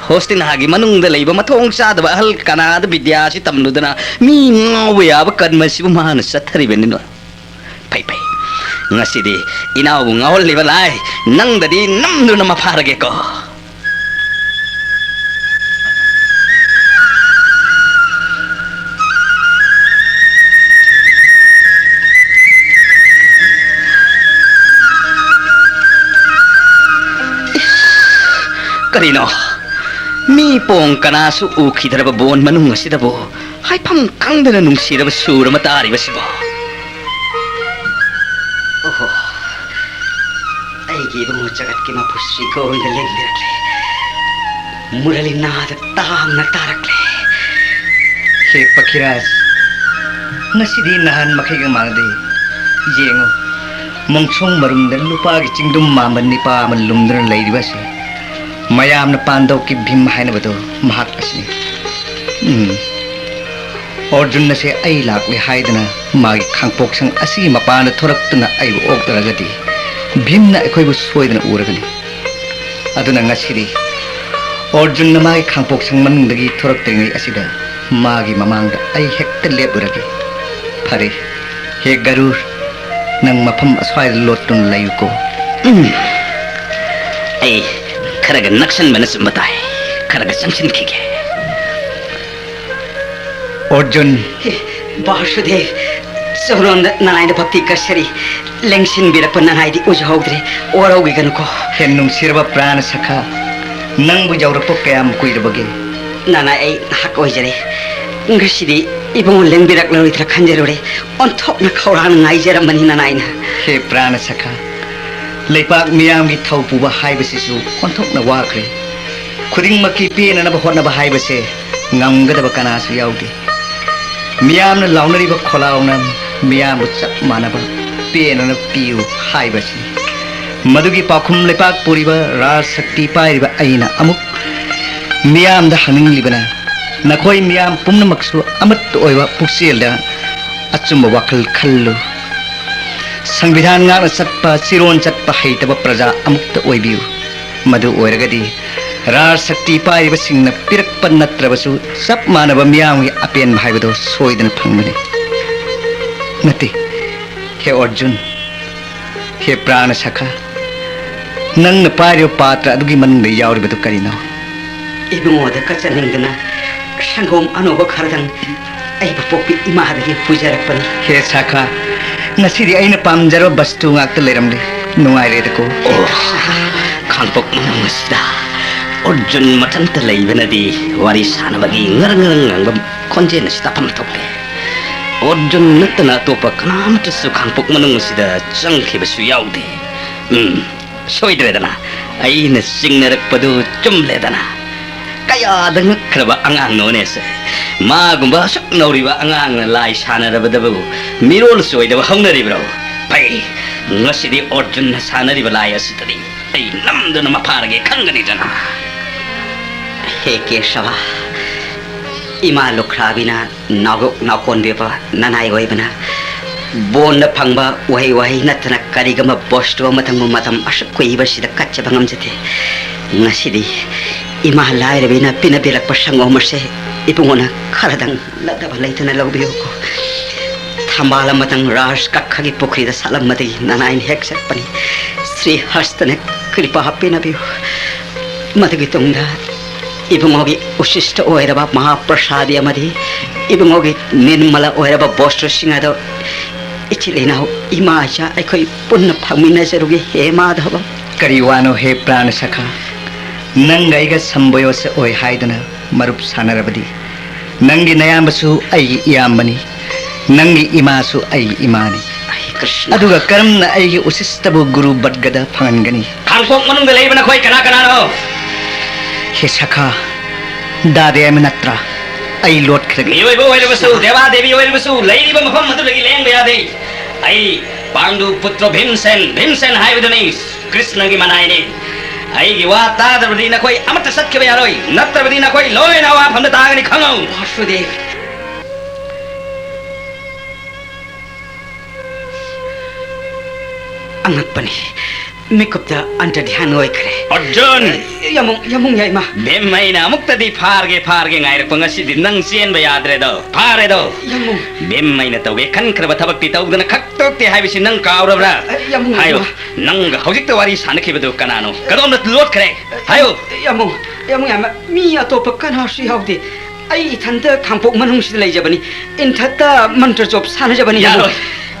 ꯍꯣꯁꯇꯤꯅꯥꯒꯤ ꯃꯅꯨꯡꯗ ꯂꯩꯕ ꯃꯊꯣꯡ ꯆꯥꯗꯕ ꯑꯍꯜ ꯀꯅꯥꯗ ꯕꯤꯗ꯭ꯌꯥꯁꯤ ꯇꯝꯂꯨꯗꯅ ꯃꯤ ꯉꯥꯎꯕ ꯌꯥꯕ ꯀꯔꯃꯁꯤꯕꯨ ꯃꯥꯅ ꯆꯠꯊꯔꯤꯕꯅꯤꯅꯣ? ꯐꯩ, ꯐꯩ꯫ ꯉꯁꯤꯗꯤ ꯏꯅꯥꯎꯕꯨ ꯉꯥꯎꯍꯜꯂꯤꯕ ꯂꯥꯏ ꯅꯪꯗꯗꯤ ꯅꯝꯗꯨꯅ ꯃꯐꯥꯔꯒꯦꯀꯣ꯫ ꯀꯔꯤꯅꯣ? ꯃꯤ ꯄꯣꯡ ꯀꯅꯥꯁꯨ ꯎꯈꯤꯗ꯭ꯔꯕ ꯕꯣꯟ ꯃꯅꯨꯡ ꯑꯁꯤꯗꯕꯨ ꯍꯥꯏꯐꯝ ꯈꯪꯗꯅ ꯅꯨꯡꯁꯤꯔꯕ ꯁꯨꯔ ꯑꯃ ꯇꯥꯔꯤꯕꯁꯤꯕꯣ? ꯑꯣꯍꯣ, ꯑꯩꯒꯤ ꯏꯕꯨꯡꯉꯣ ꯖꯒꯠꯀꯤ ꯃꯄꯨ ꯁ꯭ꯔꯤ ꯒꯣꯕꯤꯟꯗ ꯂꯦꯡꯕꯤꯔꯛꯂꯦ꯫ ꯃꯨꯔꯂꯤ ꯅꯥꯗ ꯇꯥꯡꯅ ꯇꯥꯔꯛꯂꯦ꯫ ꯍꯦ ꯄꯈꯤꯔꯥꯖ, ꯉꯁꯤꯗꯤ ꯅꯍꯥꯟ ꯃꯈꯩꯒ ꯃꯥꯟꯅꯗꯦ꯫ ꯌꯦꯡꯉꯨ, ꯃꯣꯡꯁꯣꯡ ꯃꯔꯨꯝꯗ ꯂꯨꯄꯥꯒꯤ ꯆꯤꯡꯗꯨꯝ ꯃꯥꯟꯕ ꯅꯤꯄꯥ ꯑꯃ ꯂꯨꯝꯗꯨꯅ ꯂꯩꯔꯤꯕ ꯑꯁꯤ ꯃꯌꯥꯝꯅ ꯄꯥꯟꯗꯧꯀꯤ ꯚꯤꯝ ꯍꯥꯏꯅꯕꯗꯨ ꯃꯍꯥꯛ ꯑꯁꯤꯅꯤ꯫ ꯎꯝ꯫ ꯑꯔꯖꯨꯟ ꯑꯁꯦ ꯑꯩ ꯂꯥꯛꯂꯦ ꯍꯥꯏꯗꯨꯅ ꯃꯥꯒꯤ ꯈꯥꯡꯄꯣꯛꯁꯪ ꯑꯁꯤꯒꯤ ꯃꯄꯥꯟꯗ ꯊꯣꯔꯛꯇꯨꯅ ꯑꯩꯕꯨ ꯑꯣꯛꯇ꯭ꯔꯒꯗꯤ ꯚꯤꯝꯅ ꯑꯩꯈꯣꯏꯕꯨ ꯁꯣꯏꯗꯅ ꯎꯔꯒꯅꯤ꯫ ꯑꯗꯨꯅ ꯉꯁꯤꯗꯤ ꯑꯔꯖꯨꯟꯅ ꯃꯥꯒꯤ ꯈꯥꯡꯄꯣꯛꯁꯪ ꯃꯅꯨꯡꯗꯒꯤ ꯊꯣꯔꯛꯇ꯭ꯔꯤꯉꯩ ꯑꯁꯤꯗ ꯃꯥꯒꯤ ꯃꯃꯥꯡꯗ ꯑꯩ ꯍꯦꯛꯇ ꯂꯦꯞꯂꯨꯔꯒꯦ꯫ ꯐꯔꯦ, ꯍꯦ ꯒꯔꯨꯔ, ꯅꯪ ꯃꯐꯝ ꯑꯁ꯭ꯋꯥꯏꯗ ꯂꯣꯠꯇꯨꯅ ꯂꯩꯌꯨꯀꯣ꯫ ꯎꯝ꯫ ꯑꯩ ꯈꯔꯒ ꯅꯛꯁꯟꯕꯅ ꯆꯨꯝꯕ ꯇꯥꯏ꯫ ꯈꯔꯒ ꯆꯪꯁꯤꯟꯈꯤꯒꯦ꯫ ꯑꯔꯖꯨꯟ꯫ ꯍꯦ, ꯕꯥꯁꯨꯗꯦꯕ, ꯆꯣꯔꯣꯟꯗ ꯅꯅꯥꯏꯅ ꯚꯛꯇꯤ ꯀꯠꯆꯔꯤ꯫ ꯂꯦꯡꯁꯤꯟꯕꯤꯔꯛꯄ ꯅꯅꯥꯏꯗꯤ ꯎꯖꯍꯧꯗ꯭ꯔꯦ꯫ ꯋꯥꯔꯧꯕꯤꯒꯅꯨꯀꯣ꯫ ꯍꯦ ꯅꯨꯡꯁꯤꯔꯕ ꯄ꯭ꯔꯥꯅ ꯁꯈꯥ, ꯅꯪꯕꯨ ꯌꯧꯔꯛꯄ ꯀꯌꯥꯝ ꯀꯨꯏꯔꯕꯒꯦ? ꯅꯅꯥꯏ, ꯑꯩ ꯅꯍꯥꯛ ꯑꯣꯏꯖꯔꯦ꯫ ꯉꯁꯤꯗꯤ ꯏꯕꯨꯡꯉꯣ ꯂꯦꯡꯕꯤꯔꯛꯂꯔꯣꯏꯗ꯭ꯔꯥ ꯈꯟꯖꯔꯨꯔꯦ꯫ ꯑꯣꯟꯊꯣꯛꯅ ꯈꯧꯔꯥꯡꯅ ꯉꯥꯏꯖꯔꯝꯕꯅꯤ ꯅꯅꯥꯏꯅ꯫ ꯍꯦ ꯄ꯭ꯔꯥꯅ ꯁꯈꯥ, ꯂꯩꯄꯥꯛ ꯃꯤꯌꯥꯝꯒꯤ ꯊꯧ ꯄꯨꯕ ꯍꯥꯏꯕꯁꯤꯁꯨ ꯑꯣꯟꯊꯣꯛꯅ ꯋꯥꯈ꯭ꯔꯦ꯫ ꯈꯨꯗꯤꯡꯃꯛꯀꯤ ꯄꯦꯟꯅꯅꯕ ꯍꯣꯠꯅꯕ ꯍꯥꯏꯕꯁꯦ ꯉꯝꯒꯗꯕ ꯀꯅꯥꯁꯨ ꯌꯥꯎꯗꯦ꯫ ꯃꯤꯌꯥꯝꯅ ꯂꯥꯎꯅꯔꯤꯕ ꯈꯣꯜꯂꯥꯎꯅ ꯃꯤꯌꯥꯝꯕꯨ ꯆꯞ ꯃꯥꯟꯅꯕ ꯄꯦꯟꯅꯅ ꯄꯤꯌꯨ ꯍꯥꯏꯕꯁꯤꯅꯤ꯫ ꯃꯗꯨꯒꯤ ꯄꯥꯎꯈꯨꯝ ꯂꯩꯄꯥꯛ ꯄꯨꯔꯤꯕ ꯔꯥꯖ ꯁꯛꯇꯤ ꯄꯥꯏꯔꯤꯕ ꯑꯩꯅ ꯑꯃꯨꯛ ꯃꯤꯌꯥꯝꯗ ꯍꯪꯅꯤꯡꯂꯤꯕꯅ, ꯅꯈꯣꯏ ꯃꯤꯌꯥꯝ ꯄꯨꯝꯅꯃꯛꯁꯨ ꯑꯃꯠꯇ ꯑꯣꯏꯕ ꯄꯨꯛꯆꯦꯜꯗ ꯑꯆꯨꯝꯕ ꯋꯥꯈꯜ ꯈꯜꯂꯨ꯫ ꯁꯪꯕꯤꯙꯥꯟ ꯉꯥꯛꯅ ꯆꯠꯄ, ꯆꯤꯔꯣꯟ ꯆꯠꯄ ꯍꯩꯇꯕ ꯄ꯭ꯔꯖꯥ ꯑꯃꯨꯛꯇ ꯑꯣꯏꯕꯤꯌꯨ꯫ ꯃꯗꯨ ꯑꯣꯏꯔꯒꯗꯤ ꯔꯥꯖ ꯁꯛꯇꯤ ꯄꯥꯏꯔꯤꯕꯁꯤꯡꯅ ꯄꯤꯔꯛꯄ ꯅꯠꯇ꯭ꯔꯕꯁꯨ ꯆꯞ ꯃꯥꯟꯅꯕ ꯃꯤꯌꯥꯝꯒꯤ ꯑꯄꯦꯟꯕ ꯍꯥꯏꯕꯗꯨ ꯁꯣꯏꯗꯅ ꯐꯪꯒꯅꯤ꯫ ꯅꯠꯇꯦ, ꯍꯦ ꯑꯔꯖꯨꯟ, ꯍꯦ ꯄ꯭ꯔꯥꯅ ꯁꯈꯥ, ꯅꯪꯅ ꯄꯥꯏꯔꯤꯕ ꯄꯥꯇ꯭ꯔ ꯑꯗꯨꯒꯤ ꯃꯅꯨꯡꯗ ꯌꯥꯎꯔꯤꯕꯗꯨ ꯀꯔꯤꯅꯣ? ꯏꯕꯨꯡꯉꯣꯗ ꯀꯠꯆꯅꯤꯡꯗꯅ ꯁꯪꯒꯣꯝ ꯑꯅꯧꯕ ꯈꯔꯗꯪ ꯑꯩꯕꯨ ꯄꯣꯛꯄꯤ ꯏꯃꯥꯗꯒꯤ ꯄꯨꯖꯔꯛꯄꯅꯤ꯫ ꯍꯦ ꯁꯥꯈꯥ, ꯉꯁꯤꯗꯤ ꯑꯩꯅ ꯄꯥꯝꯖꯔꯕ ꯕꯁꯇꯨ ꯉꯥꯛꯇ ꯂꯩꯔꯝꯂꯦ꯫ ꯅꯨꯡꯉꯥꯏꯔꯦꯗꯀꯣ꯫ ꯑꯣ, ꯈꯥꯡꯄꯣꯛ ꯃꯅꯨꯡ ꯑꯁꯤꯗ ꯑꯔꯖꯨꯟ ꯃꯊꯟꯇ ꯂꯩꯕꯅꯗꯤ ꯋꯥꯔꯤ ꯁꯥꯟꯅꯕꯒꯤ ꯉꯔꯪ ꯉꯔꯪ ꯉꯪꯕ ꯈꯣꯟꯖꯦꯜ ꯑꯁꯤ ꯇꯥꯐꯝ ꯊꯣꯛꯂꯦ꯫ ꯑꯔꯖꯨꯟ ꯅꯠꯇꯅ ꯑꯇꯣꯞꯄ ꯀꯅꯥꯃꯠꯇꯁꯨ ꯈꯥꯡꯄꯣꯛ ꯃꯅꯨꯡ ꯑꯁꯤꯗ ꯆꯪꯈꯤꯕꯁꯨ ꯌꯥꯎꯗꯦ꯫ ꯎꯝ, ꯁꯣꯏꯗ꯭ꯔꯦꯗꯅ, ꯑꯩꯅ ꯆꯤꯡꯅꯔꯛꯄꯗꯨ ꯆꯨꯝꯂꯦꯗꯅ꯫ ꯀꯌꯥꯗ ꯉꯛꯈ꯭ꯔꯕ ꯑꯉꯥꯡꯅꯣꯅꯦꯁꯦ! ꯃꯥꯒꯨꯝꯕ ꯑꯁꯨꯛ ꯅꯧꯔꯤꯕ ꯑꯉꯥꯡꯅ ꯂꯥꯏ ꯁꯥꯟꯅꯔꯕꯗꯕꯨ ꯃꯤꯔꯣꯜꯁꯨ ꯑꯣꯏꯗꯕ ꯍꯧꯅꯔꯤꯕ꯭ꯔꯣ? ꯐꯩ, ꯉꯁꯤꯗꯤ ꯑꯔꯖꯨꯟꯅ ꯁꯥꯟꯅꯔꯤꯕ ꯂꯥꯏ ꯑꯁꯤꯗꯗꯤ ꯑꯩ ꯅꯝꯗꯨꯅ ꯃꯐꯥꯔꯒꯦ ꯈꯪꯒꯅꯤꯗꯅ꯫ ꯍꯦ ꯀꯦꯁꯕ, ꯏꯃꯥ ꯂꯨꯈ꯭ꯔꯥꯕꯤꯅ ꯅꯥꯎꯌꯣꯛ ꯅꯥꯎꯀꯣꯟꯕꯤꯕ ꯅꯅꯥꯏ ꯑꯣꯏꯕꯅ ꯕꯣꯟꯗ ꯐꯪꯕ ꯎꯍꯩ ꯋꯥꯍꯩ ꯅꯠꯇꯅ ꯀꯔꯤꯒꯨꯝꯕ ꯕꯣꯁꯇꯨ ꯑꯃꯇꯪꯕꯨ ꯃꯇꯝ ꯑꯁꯨꯛ ꯀꯨꯏꯕꯁꯤꯗ ꯀꯠꯆꯕ ꯉꯝꯖꯗꯦ꯫ ꯉꯁꯤꯗꯤ ꯏꯃꯥ ꯂꯥꯏꯔꯕꯤꯅ ꯄꯤꯅꯕꯤꯔꯛꯄ ꯁꯪꯒꯣꯝ ꯑꯁꯦ ꯏꯕꯨꯡꯉꯣꯅ ꯈꯔꯗꯪ ꯂꯠꯅꯕ ꯂꯩꯇꯅ ꯂꯧꯕꯤꯌꯨꯀꯣ꯫ ꯊꯝꯕꯥꯜ ꯑꯃꯇꯪ ꯔꯥꯖ ꯀꯛꯈꯒꯤ ꯄꯨꯈ꯭ꯔꯤꯗ ꯁꯥꯠꯂꯝꯕꯗꯒꯤ ꯅꯅꯥꯏꯅ ꯍꯦꯛꯆꯔꯛꯄꯅꯤ꯫ ꯁ꯭ꯔꯤ ꯍꯁꯇꯅ ꯀ꯭ꯔꯤꯄꯥ ꯄꯤꯅꯕꯤꯌꯨ꯫ ꯃꯗꯨꯒꯤ ꯇꯨꯡꯗ ꯏꯕꯨꯡꯉꯣꯒꯤ ꯎꯁꯤꯁꯇ ꯑꯣꯏꯔꯕ ꯃꯍꯥꯄ꯭ꯔꯁꯥꯗꯤ ꯑꯃꯗꯤ ꯏꯕꯨꯡꯉꯣꯒꯤ ꯅꯤꯔꯃꯂ ꯑꯣꯏꯔꯕ ꯕꯣꯁꯇ꯭ꯔꯁꯤꯡ ꯑꯗꯣ ꯏꯆꯤꯜ ꯏꯅꯥꯎ, ꯏꯃꯥ ꯏꯆꯥ ꯑꯩꯈꯣꯏ ꯄꯨꯟꯅ ꯐꯪꯃꯤꯟꯅꯖꯔꯨꯒꯦ, ꯍꯦ ꯃꯥꯙꯕ꯫ ꯀꯔꯤ ꯋꯥꯅꯣ, ꯍꯦ ꯄ꯭ꯔꯥꯅ ꯁꯈꯥ? ꯅꯪꯒ ꯑꯩꯒ ꯁꯝꯕꯌꯣꯁ ꯑꯣꯏ ꯍꯥꯏꯗꯨꯅ ꯃꯔꯨꯞ ꯁꯥꯟꯅꯔꯕꯗꯤ, ꯅꯪꯒꯤ ꯅꯌꯥꯝꯕꯁꯨ ꯑꯩꯒꯤ ꯏꯌꯥꯝꯕꯅꯤ, ꯅꯪꯒꯤ ꯏꯃꯥꯁꯨ ꯑꯩꯒꯤ ꯏꯃꯥꯅꯤ꯫ ꯑꯩ ꯀ꯭ꯔꯤꯁꯅ꯫ ꯑꯗꯨꯒ ꯀꯔꯝꯅ ꯑꯩꯒꯤ ꯎꯁꯤꯁꯇꯕꯨ ꯒꯨꯔꯨ ꯕꯠꯒꯗ ꯐꯪꯍꯟꯒꯅꯤ? ꯈꯥꯡꯄꯣꯛ ꯃꯅꯨꯡꯗ ꯂꯩꯕ ꯅꯈꯣꯏ ꯀꯅꯥ ꯀꯅꯥꯅꯣ? ꯍꯦ ꯁꯈꯥ, ꯗꯥ ꯗꯦꯃ ꯅꯠꯇ꯭ꯔꯥ? ꯑꯩ ꯂꯣꯠꯈ꯭ꯔꯒꯦ꯫ ꯃꯤꯑꯣꯏꯕ ꯑꯣꯏꯔꯕꯁꯨ, ꯗꯦꯕꯥ ꯗꯦꯕꯤ ꯑꯣꯏꯔꯕꯁꯨ, ꯂꯩꯔꯤꯕ ꯃꯐꯝ ꯑꯗꯨꯗꯒꯤ ꯂꯦꯡꯕ ꯌꯥꯗꯦ꯫ ꯑꯩ ꯄꯥꯟꯗꯨ ꯄꯨꯇ꯭ꯔ ꯚꯤꯝꯁꯦꯟ, ꯚꯤꯝꯁꯦꯟ ꯍꯥꯏꯕꯗꯨꯅꯤ꯫ ꯀ꯭ꯔꯤꯁꯅꯒꯤ ꯃꯅꯥꯏꯅꯤ꯫ ꯑꯩꯒꯤ ꯋꯥ ꯇꯥꯗ꯭ꯔꯕꯗꯤ ꯅꯈꯣꯏ ꯑꯃꯠꯇ ꯆꯠꯈꯤꯕ ꯌꯥꯔꯣꯏ, ꯅꯠꯇ꯭ꯔꯕꯗꯤ ꯅꯈꯣꯏ ꯂꯣꯏꯅ ꯑꯋꯥꯐꯝꯗ ꯇꯥꯒꯅꯤ, ꯈꯪꯉꯨ꯫ ꯋꯥꯁꯨꯗꯦꯕ꯫ ꯑꯉꯛꯄꯅꯤ, ꯃꯤꯀꯨꯞꯇ ꯑꯟꯇꯔꯙ꯭ꯌꯥꯟ ꯑꯣꯏꯈ꯭ꯔꯦ꯫ ꯑꯔꯖꯨꯟ! ꯌꯥꯃꯨꯡ, ꯌꯥꯃꯨꯡ ꯌꯥꯏꯃ꯫ ꯚꯤꯝ, ꯑꯩꯅ ꯑꯃꯨꯛꯇꯗꯤ ꯐꯥꯔꯒꯦ, ꯐꯥꯔꯒꯦ ꯉꯥꯏꯔꯛꯄ ꯉꯁꯤꯗꯤ ꯅꯪ ꯆꯦꯟꯕ ꯌꯥꯗ꯭ꯔꯦꯗꯣ, ꯐꯥꯔꯦꯗꯣ꯫ ꯌꯥꯃꯨꯡ꯫ ꯚꯤꯝ, ꯑꯩꯅ ꯇꯧꯒꯦ ꯈꯟꯈ꯭ꯔꯕ ꯊꯕꯛꯇꯤ ꯇꯧꯗꯅ ꯈꯛ ꯇꯣꯛꯇꯦ ꯍꯥꯏꯕꯁꯤ ꯅꯪ ꯀꯥꯎꯔꯕ꯭ꯔꯥ? ꯑ, ꯌꯥꯃꯨꯡ, ꯍꯥꯏꯌꯨ, ꯌꯥꯃꯨꯡ꯫ ꯅꯪꯒ ꯍꯧꯖꯤꯛꯇ ꯋꯥꯔꯤ ꯁꯥꯟꯅꯈꯤꯕꯗꯨ ꯀꯅꯥꯅꯣ? ꯀꯗꯣꯝꯗ ꯂꯣꯠꯈ꯭ꯔꯦ? ꯍꯥꯏꯌꯨ꯫ ꯌꯥꯃꯨꯡ, ꯌꯥꯃꯨꯡ ꯌꯥꯏꯃ, ꯃꯤ ꯑꯇꯣꯞꯄ ꯀꯅꯥꯁꯨ ꯌꯥꯎꯗꯦ꯫ ꯑꯩ ꯏꯊꯟꯇ ꯈꯥꯡꯄꯣꯛ ꯃꯅꯨꯡꯁꯤꯗ ꯂꯩꯖꯕꯅꯤ꯫ ꯏꯟꯊꯠꯇ ꯃꯟꯇ꯭ꯔ ꯖꯣꯞ ꯁꯥꯟꯅꯖꯕꯅꯤ, ꯌꯥꯃꯨꯡ꯫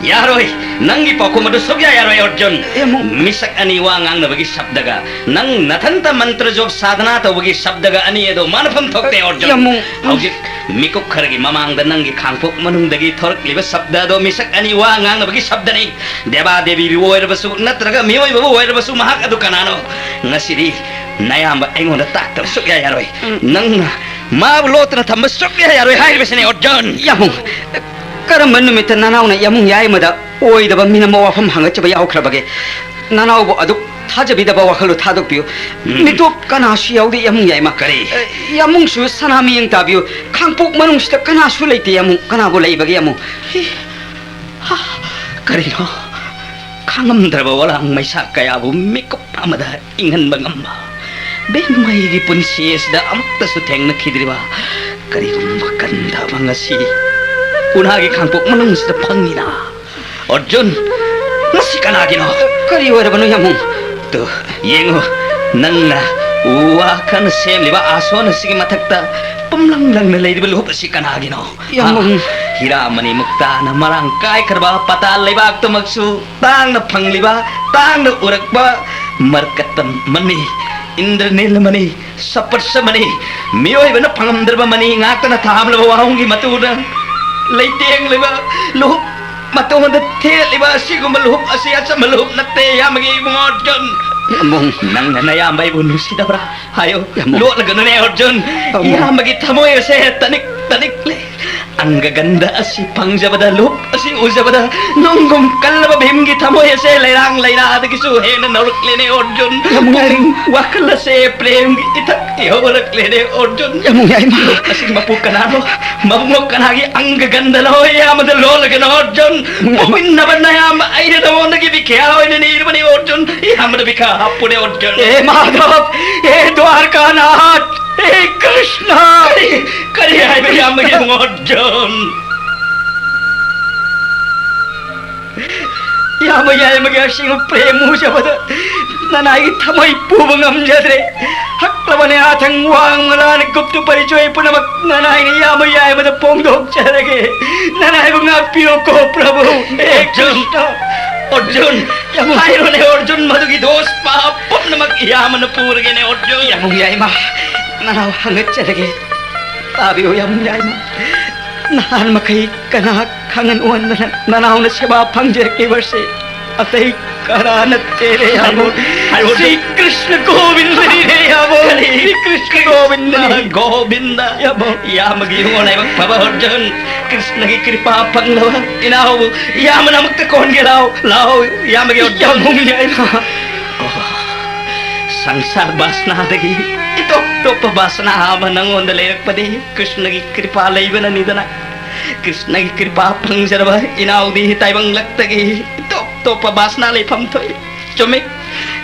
ꯌꯥꯔꯣꯏ, ꯌꯥꯔꯣꯏ꯫ ꯅꯪꯒꯤ ꯄꯥꯎꯈꯨꯝ ꯑꯗꯨ ꯁꯨꯛꯌꯥ ꯌꯥꯔꯣꯏ, ꯑꯔꯖꯨꯟ꯫ ꯌꯥꯃꯨꯡ꯫ ꯃꯤꯁꯛ ꯑꯅꯤ ꯋꯥ ꯉꯥꯡꯅꯕꯒꯤ ꯁꯕꯗꯒ, ꯅꯪ ꯅꯊꯟꯇ ꯃꯟꯇ꯭ꯔ ꯖꯣꯞ ꯁꯥꯙꯅꯥ ꯇꯧꯕꯒꯤ ꯁꯕꯗꯒ ꯑꯅꯤ ꯑꯗꯣ ꯃꯥꯟꯅꯐꯝ ꯊꯣꯛꯇꯦ, ꯑꯔꯖꯨꯟ꯫ ꯌꯥꯃꯨꯡ꯫ ꯍꯧꯖꯤꯛ ꯃꯤꯀꯨꯞ ꯈꯔꯒꯤ ꯃꯃꯥꯡꯗ ꯅꯪꯒꯤ ꯈꯥꯡꯄꯣꯛ ꯃꯅꯨꯡꯗꯒꯤ ꯊꯣꯔꯛꯂꯤꯕ ꯁꯕꯗ ꯑꯗꯣ ꯃꯤꯁꯛ ꯑꯅꯤ ꯋꯥ ꯉꯥꯡꯅꯕꯒꯤ ꯁꯕꯗꯅꯤ꯫ ꯗꯦꯕꯥ ꯗꯦꯕꯤꯕꯨ ꯑꯣꯏꯔꯕꯁꯨ ꯅꯠꯇ꯭ꯔꯒ ꯃꯤꯑꯣꯏꯕꯕꯨ ꯑꯣꯏꯔꯕꯁꯨ ꯃꯍꯥꯛ ꯑꯗꯨ ꯀꯅꯥꯅꯣ? ꯉꯁꯤꯗꯤ ꯅꯌꯥꯝꯕ ꯑꯩꯉꯣꯟꯗ ꯇꯥꯛꯇꯕ ꯁꯨꯛꯌꯥ ꯌꯥꯔꯣꯏ꯫ ꯎꯝ꯫ ꯅꯪꯅ ꯃꯥꯕꯨ ꯂꯣꯠꯇꯅ ꯊꯝꯕ ꯁꯨꯛꯌꯥ ꯌꯥꯔꯣꯏ ꯍꯥꯏꯔꯤꯕꯁꯤꯅꯦ, ꯑꯔꯖꯨꯟ꯫ ꯌꯥꯃꯨꯡ, ꯀꯔꯝꯕ ꯅꯨꯃꯤꯠꯇ ꯅꯅꯥꯎꯅ ꯌꯥꯃꯨꯡ ꯌꯥꯏꯃꯗ ꯑꯣꯏꯗꯕ ꯃꯤꯅꯝꯕ ꯋꯥꯐꯝ ꯍꯪꯒꯠꯆꯕ ꯌꯥꯎꯈ꯭ꯔꯕꯒꯦ? ꯅꯅꯥꯎꯕꯨ ꯑꯗꯨꯛ ꯊꯥꯖꯕꯤꯗꯕ ꯋꯥꯈꯜꯂꯨ ꯊꯥꯗꯣꯛꯄꯤꯌꯨ꯫ ꯎꯝ꯫ ꯃꯤꯇꯣꯞ ꯀꯅꯥꯁꯨ ꯌꯥꯎꯗꯦ, ꯌꯥꯃꯨꯡ ꯌꯥꯏꯃ꯫ ꯀꯔꯤ? ꯑꯦ, ꯌꯥꯃꯨꯡꯁꯨ ꯁꯅꯥ ꯃꯤꯠꯌꯦꯡ ꯇꯥꯕꯤꯌꯨ꯫ ꯈꯥꯡꯄꯣꯛ ꯃꯅꯨꯡꯁꯤꯗ ꯀꯅꯥꯁꯨ ꯂꯩꯇꯦ, ꯌꯥꯃꯨꯡ꯫ ꯀꯅꯥꯕꯨ ꯂꯩꯕꯒꯦ, ꯌꯥꯃꯨꯡ? ꯍꯤ, ꯍꯥ, ꯀꯔꯤꯅꯣ? ꯈꯥꯡꯉꯝꯗ꯭ꯔꯕ ꯋꯥꯂꯥꯡ ꯃꯩꯁꯥ ꯀꯌꯥꯕꯨ ꯃꯤꯀꯨꯞ ꯑꯃꯗ ꯏꯪꯍꯟꯕ ꯉꯝꯕ ꯚꯤꯝ, ꯑꯩꯒꯤ ꯄꯨꯟꯁꯤ ꯑꯁꯤꯗ ꯑꯃꯨꯛꯇꯁꯨ ꯊꯦꯡꯅꯈꯤꯗ꯭ꯔꯤꯕ ꯀꯔꯤꯒꯨꯝꯕ ꯀꯟꯗꯕ ꯉꯁꯤ ꯎꯅꯥꯒꯤ ꯈꯥꯡꯄꯣꯛ ꯃꯅꯨꯡꯁꯤꯗ ꯐꯪꯉꯤꯅ꯫ ꯑꯔꯖꯨꯟ, ꯃꯁꯤ ꯀꯅꯥꯒꯤꯅꯣ? ꯀꯔꯤ ꯑꯣꯏꯔꯕꯅꯣ, ꯌꯥꯃꯨꯡ? ꯇꯨ, ꯌꯦꯡꯉꯨ, ꯅꯪꯅ ꯎ ꯋꯥ ꯈꯔꯅ ꯁꯦꯝꯂꯤꯕ ꯑꯥꯁꯣꯟ ꯑꯁꯤꯒꯤ ꯃꯊꯛꯇ ꯄꯨꯝꯂꯪ ꯂꯪꯅ ꯂꯩꯔꯤꯕ ꯂꯨꯍꯨꯞ ꯑꯁꯤ ꯀꯅꯥꯒꯤꯅꯣ? ꯌꯥꯝꯕꯨꯡ꯫ ꯍꯥ? ꯍꯤꯔꯥꯃꯅꯤ ꯃꯨꯛꯇꯥꯅ ꯃꯔꯥꯡ ꯀꯥꯏꯈ꯭ꯔꯕ ꯄꯇꯥꯜ ꯂꯩꯕꯥꯛꯇꯃꯛꯁꯨ ꯇꯥꯡꯅ ꯐꯪꯂꯤꯕ, ꯇꯥꯡꯅ ꯎꯔꯛꯄ ꯃꯔꯀꯠꯇ ꯃꯅꯤ, ꯏꯟꯗ꯭ꯔꯅꯤꯜ ꯃꯅꯤ, ꯁꯄꯠꯁ ꯃꯅꯤ, ꯃꯤꯑꯣꯏꯕꯅ ꯐꯪꯉꯝꯗ꯭ꯔꯕ ꯃꯅꯤ ꯉꯥꯛꯇꯅ ꯊꯥꯝꯂꯕ ꯋꯥꯍꯣꯡꯒꯤ ꯃꯇꯨꯅ ꯂꯩꯇꯦꯡꯂꯤꯕ ꯂꯨꯍꯨꯞ ꯃꯇꯣꯟꯗ ꯊꯦꯠꯂꯤꯕ ꯑꯁꯤꯒꯨꯝꯕ ꯂꯨꯍꯨꯞ ꯑꯁꯤ ꯑꯆꯝꯕ ꯂꯨꯍꯨꯞ ꯅꯠꯇꯦ, ꯏꯌꯥꯝꯕꯒꯤ ꯏꯕꯨꯡꯉꯣ ꯑꯔꯖꯨꯟ꯫ ꯌꯥꯝꯕꯨꯡ꯫ ꯅꯪꯅ ꯅꯌꯥꯝꯕ ꯑꯩꯕꯨ ꯅꯨꯡꯁꯤꯗꯕ꯭ꯔꯥ? ꯍꯥꯏꯌꯨ꯫ ꯌꯥꯝꯕꯨꯡ꯫ ꯂꯣꯠꯂꯒꯅꯨꯅꯦ ꯑꯔꯖꯨꯟ꯫ ꯌꯥꯝꯕꯨꯡ꯫ ꯏꯌꯥꯝꯕꯒꯤ ꯊꯃꯣꯏ ꯑꯁꯦ ꯇꯅꯤꯛ ꯇꯅꯤꯛꯂꯦ꯫ ꯑꯪꯒꯒꯟꯙ ꯑꯁꯤ ꯐꯪꯖꯕꯗ, ꯂꯨꯍꯨꯞ ꯑꯁꯤ ꯎꯖꯕꯗ, ꯅꯨꯡꯒꯨꯝ ꯀꯜꯂꯕ ꯚꯤꯝꯒꯤ ꯊꯃꯣꯏ ꯑꯁꯦ ꯂꯩꯔꯥꯡ ꯂꯩꯅꯥꯗꯒꯤꯁꯨ ꯍꯦꯟꯅ ꯅꯧꯔꯛꯂꯦꯅꯦ ꯑꯔꯖꯨꯟ꯫ ꯌꯥꯝꯕꯨꯡ꯫ ꯄꯨꯛꯅꯤꯡ ꯋꯥꯈꯜ ꯑꯁꯦ ꯄ꯭ꯔꯦꯝꯒꯤ ꯏꯊꯛ ꯌꯧꯔꯛꯂꯦꯅꯦ ꯑꯔꯖꯨꯟ꯫ ꯌꯥꯝꯕꯨꯡ ꯌꯥꯏꯃ꯫ ꯂꯨꯍꯨꯞ ꯑꯁꯤꯒꯤ ꯃꯄꯨ ꯀꯅꯥꯅꯣ? ꯃꯕꯨꯡꯉꯣ ꯀꯅꯥꯒꯤ ꯑꯪꯒꯒꯟꯙꯅꯣ? ꯏꯌꯥꯝꯕꯗ ꯂꯣꯜꯂꯒꯅꯣ ꯑꯔꯖꯨꯟ꯫ ꯌꯥꯝꯕꯨꯡ ꯌꯥꯏꯃ꯫ ꯄꯣꯛꯃꯤꯟꯅꯕ ꯅꯌꯥꯝꯕ ꯑꯩꯅ ꯅꯉꯣꯟꯗꯒꯤ ꯕꯤꯈ꯭ꯌꯥ ꯑꯣꯏꯅ ꯅꯤꯔꯕꯅꯤ ꯑꯔꯖꯨꯟ꯫ ꯏꯌꯥꯝꯕꯗ ꯕꯤꯈ꯭ꯌꯥ ꯍꯥꯞꯄꯨꯅꯦ ꯑꯔꯖꯨꯟ꯫ ꯑꯦ ꯃꯥꯙꯕ, ꯑꯦ ꯗ꯭ꯋꯥꯔꯀꯥꯅꯥꯊ, ꯑꯦ ꯀ꯭ꯔꯤꯁꯅ꯫ ꯀꯔꯤ, ꯀꯔꯤ ꯍꯥꯏꯕ ꯏꯌꯥꯝꯕꯒꯤ ꯏꯕꯨꯡꯉꯣ ꯑꯔꯖꯨꯟ? ꯏꯌꯥꯝꯕ ꯌꯥꯏꯃꯒꯤ ꯑꯁꯦꯡꯕ ꯄ꯭ꯔꯦꯝ ꯎꯖꯕꯗ ꯅꯅꯥꯏꯒꯤ ꯊꯃꯣꯏ ꯄꯨꯕ ꯉꯝꯖꯗ꯭ꯔꯦ꯫ ꯍꯛꯂꯕꯅꯦ ꯑꯥꯊꯪ ꯋꯥꯡꯃꯂꯥꯅ ꯒꯨꯞꯇ ꯄꯔꯤꯆꯣꯏ ꯄꯨꯝꯅꯃꯛ ꯅꯅꯥꯏꯅ ꯏꯌꯥꯝꯕ ꯌꯥꯏꯃꯗ ꯐꯣꯡꯗꯣꯛꯆꯔꯒꯦ꯫ ꯅꯅꯥꯏꯕꯨ ꯉꯥꯛꯄꯤꯌꯨꯀꯣ ꯄ꯭ꯔꯚꯨ꯫ ꯍꯦ ꯑꯔꯖꯨꯟ! ꯀ꯭ꯔꯤꯁꯅ! ꯑꯔꯖꯨꯟ! ꯌꯥꯝꯕꯨꯡ꯫ ꯍꯥꯏꯔꯣꯅꯦ ꯑꯔꯖꯨꯟ, ꯃꯗꯨꯒꯤ ꯗꯣꯁ ꯄꯥꯞ ꯄꯨꯝꯅꯃꯛ ꯏꯌꯥꯝꯕꯅ ꯄꯨꯔꯒꯦꯅꯦ ꯑꯔꯖꯨꯟ꯫ ꯌꯥꯝꯕꯨꯡ ꯌꯥꯏꯃ, ꯅꯅꯥꯎ ꯍꯪꯒꯠꯆꯔꯒꯦ꯫ ꯇꯥꯕꯤꯌꯨ ꯌꯥꯝꯕꯨꯡ ꯌꯥꯏꯃ꯫ ꯅꯍꯥꯟ ꯃꯈꯩ ꯀꯅꯥ ꯈꯪꯍꯟ ꯎꯍꯟꯗꯅ ꯅꯅꯥꯎꯅ ꯁꯦꯕꯥ ꯐꯪꯖꯔꯛꯂꯤꯕꯁꯤ ꯑꯇꯩ ꯀꯅꯥ ꯅꯠꯇꯦꯔꯦ ꯌꯥꯕꯣ? ꯍꯥꯏꯕꯣ, ꯍꯥꯏꯕꯣ꯫ ꯁ꯭ꯔꯤ ꯀ꯭ꯔꯤꯁꯅ ꯒꯣꯕꯤꯟꯗꯅꯤꯔꯦ ꯌꯥꯕꯣ꯫ ꯀꯔꯤ? ꯁ꯭ꯔꯤ ꯀ꯭ꯔꯤꯁꯅ ꯒꯣꯕꯤꯟꯗ꯫ ꯒꯣꯕꯤꯟꯗ꯫ ꯌꯥꯕꯣ꯫ ꯏꯌꯥꯝꯕꯒꯤ ꯏꯕꯨꯡꯉꯣ ꯂꯥꯏꯕꯛ ꯐꯕ ꯑꯔꯖꯨꯟ꯫ ꯀ꯭ꯔꯤꯁꯅꯒꯤ ꯀ꯭ꯔꯤꯄꯥ ꯐꯪꯂꯕ ꯏꯅꯥꯎꯕꯨ ꯏꯌꯥꯝꯕꯅ ꯑꯃꯨꯛꯇ ꯀꯣꯟꯒꯦ ꯂꯥꯎ, ꯂꯥꯎ, ꯏꯌꯥꯝꯕꯒꯤ ꯑꯔꯖꯨꯟ꯫ ꯌꯥꯕꯣ ꯌꯥꯏꯃ꯫ ꯑꯣ, ꯁꯪꯁꯥꯔ ꯕꯥꯁꯅꯥꯗꯒꯤ ꯏꯇꯣꯞ ꯇꯣꯞꯄ ꯕꯥꯁꯅꯥ ꯑꯃ ꯅꯉꯣꯟꯗ ꯂꯩꯔꯛꯄꯗꯤ ꯀ꯭ꯔꯤꯁꯅꯒꯤ ꯀ꯭ꯔꯤꯄꯥ ꯂꯩꯕꯅꯅꯤꯗꯅ꯫ ꯀ꯭ꯔꯤꯁꯅꯒꯤ ꯀ꯭ꯔꯤꯄꯥ ꯐꯪꯖꯔꯕ ꯏꯅꯥꯎꯗꯤ ꯇꯥꯏꯕꯪꯂꯛꯇꯒꯤ ꯇꯣꯞ ꯇꯣꯞꯄ ꯕꯥꯁꯅꯥ ꯂꯩꯐꯝ ꯊꯣꯛꯏ꯫ ꯆꯨꯝꯃꯤ꯫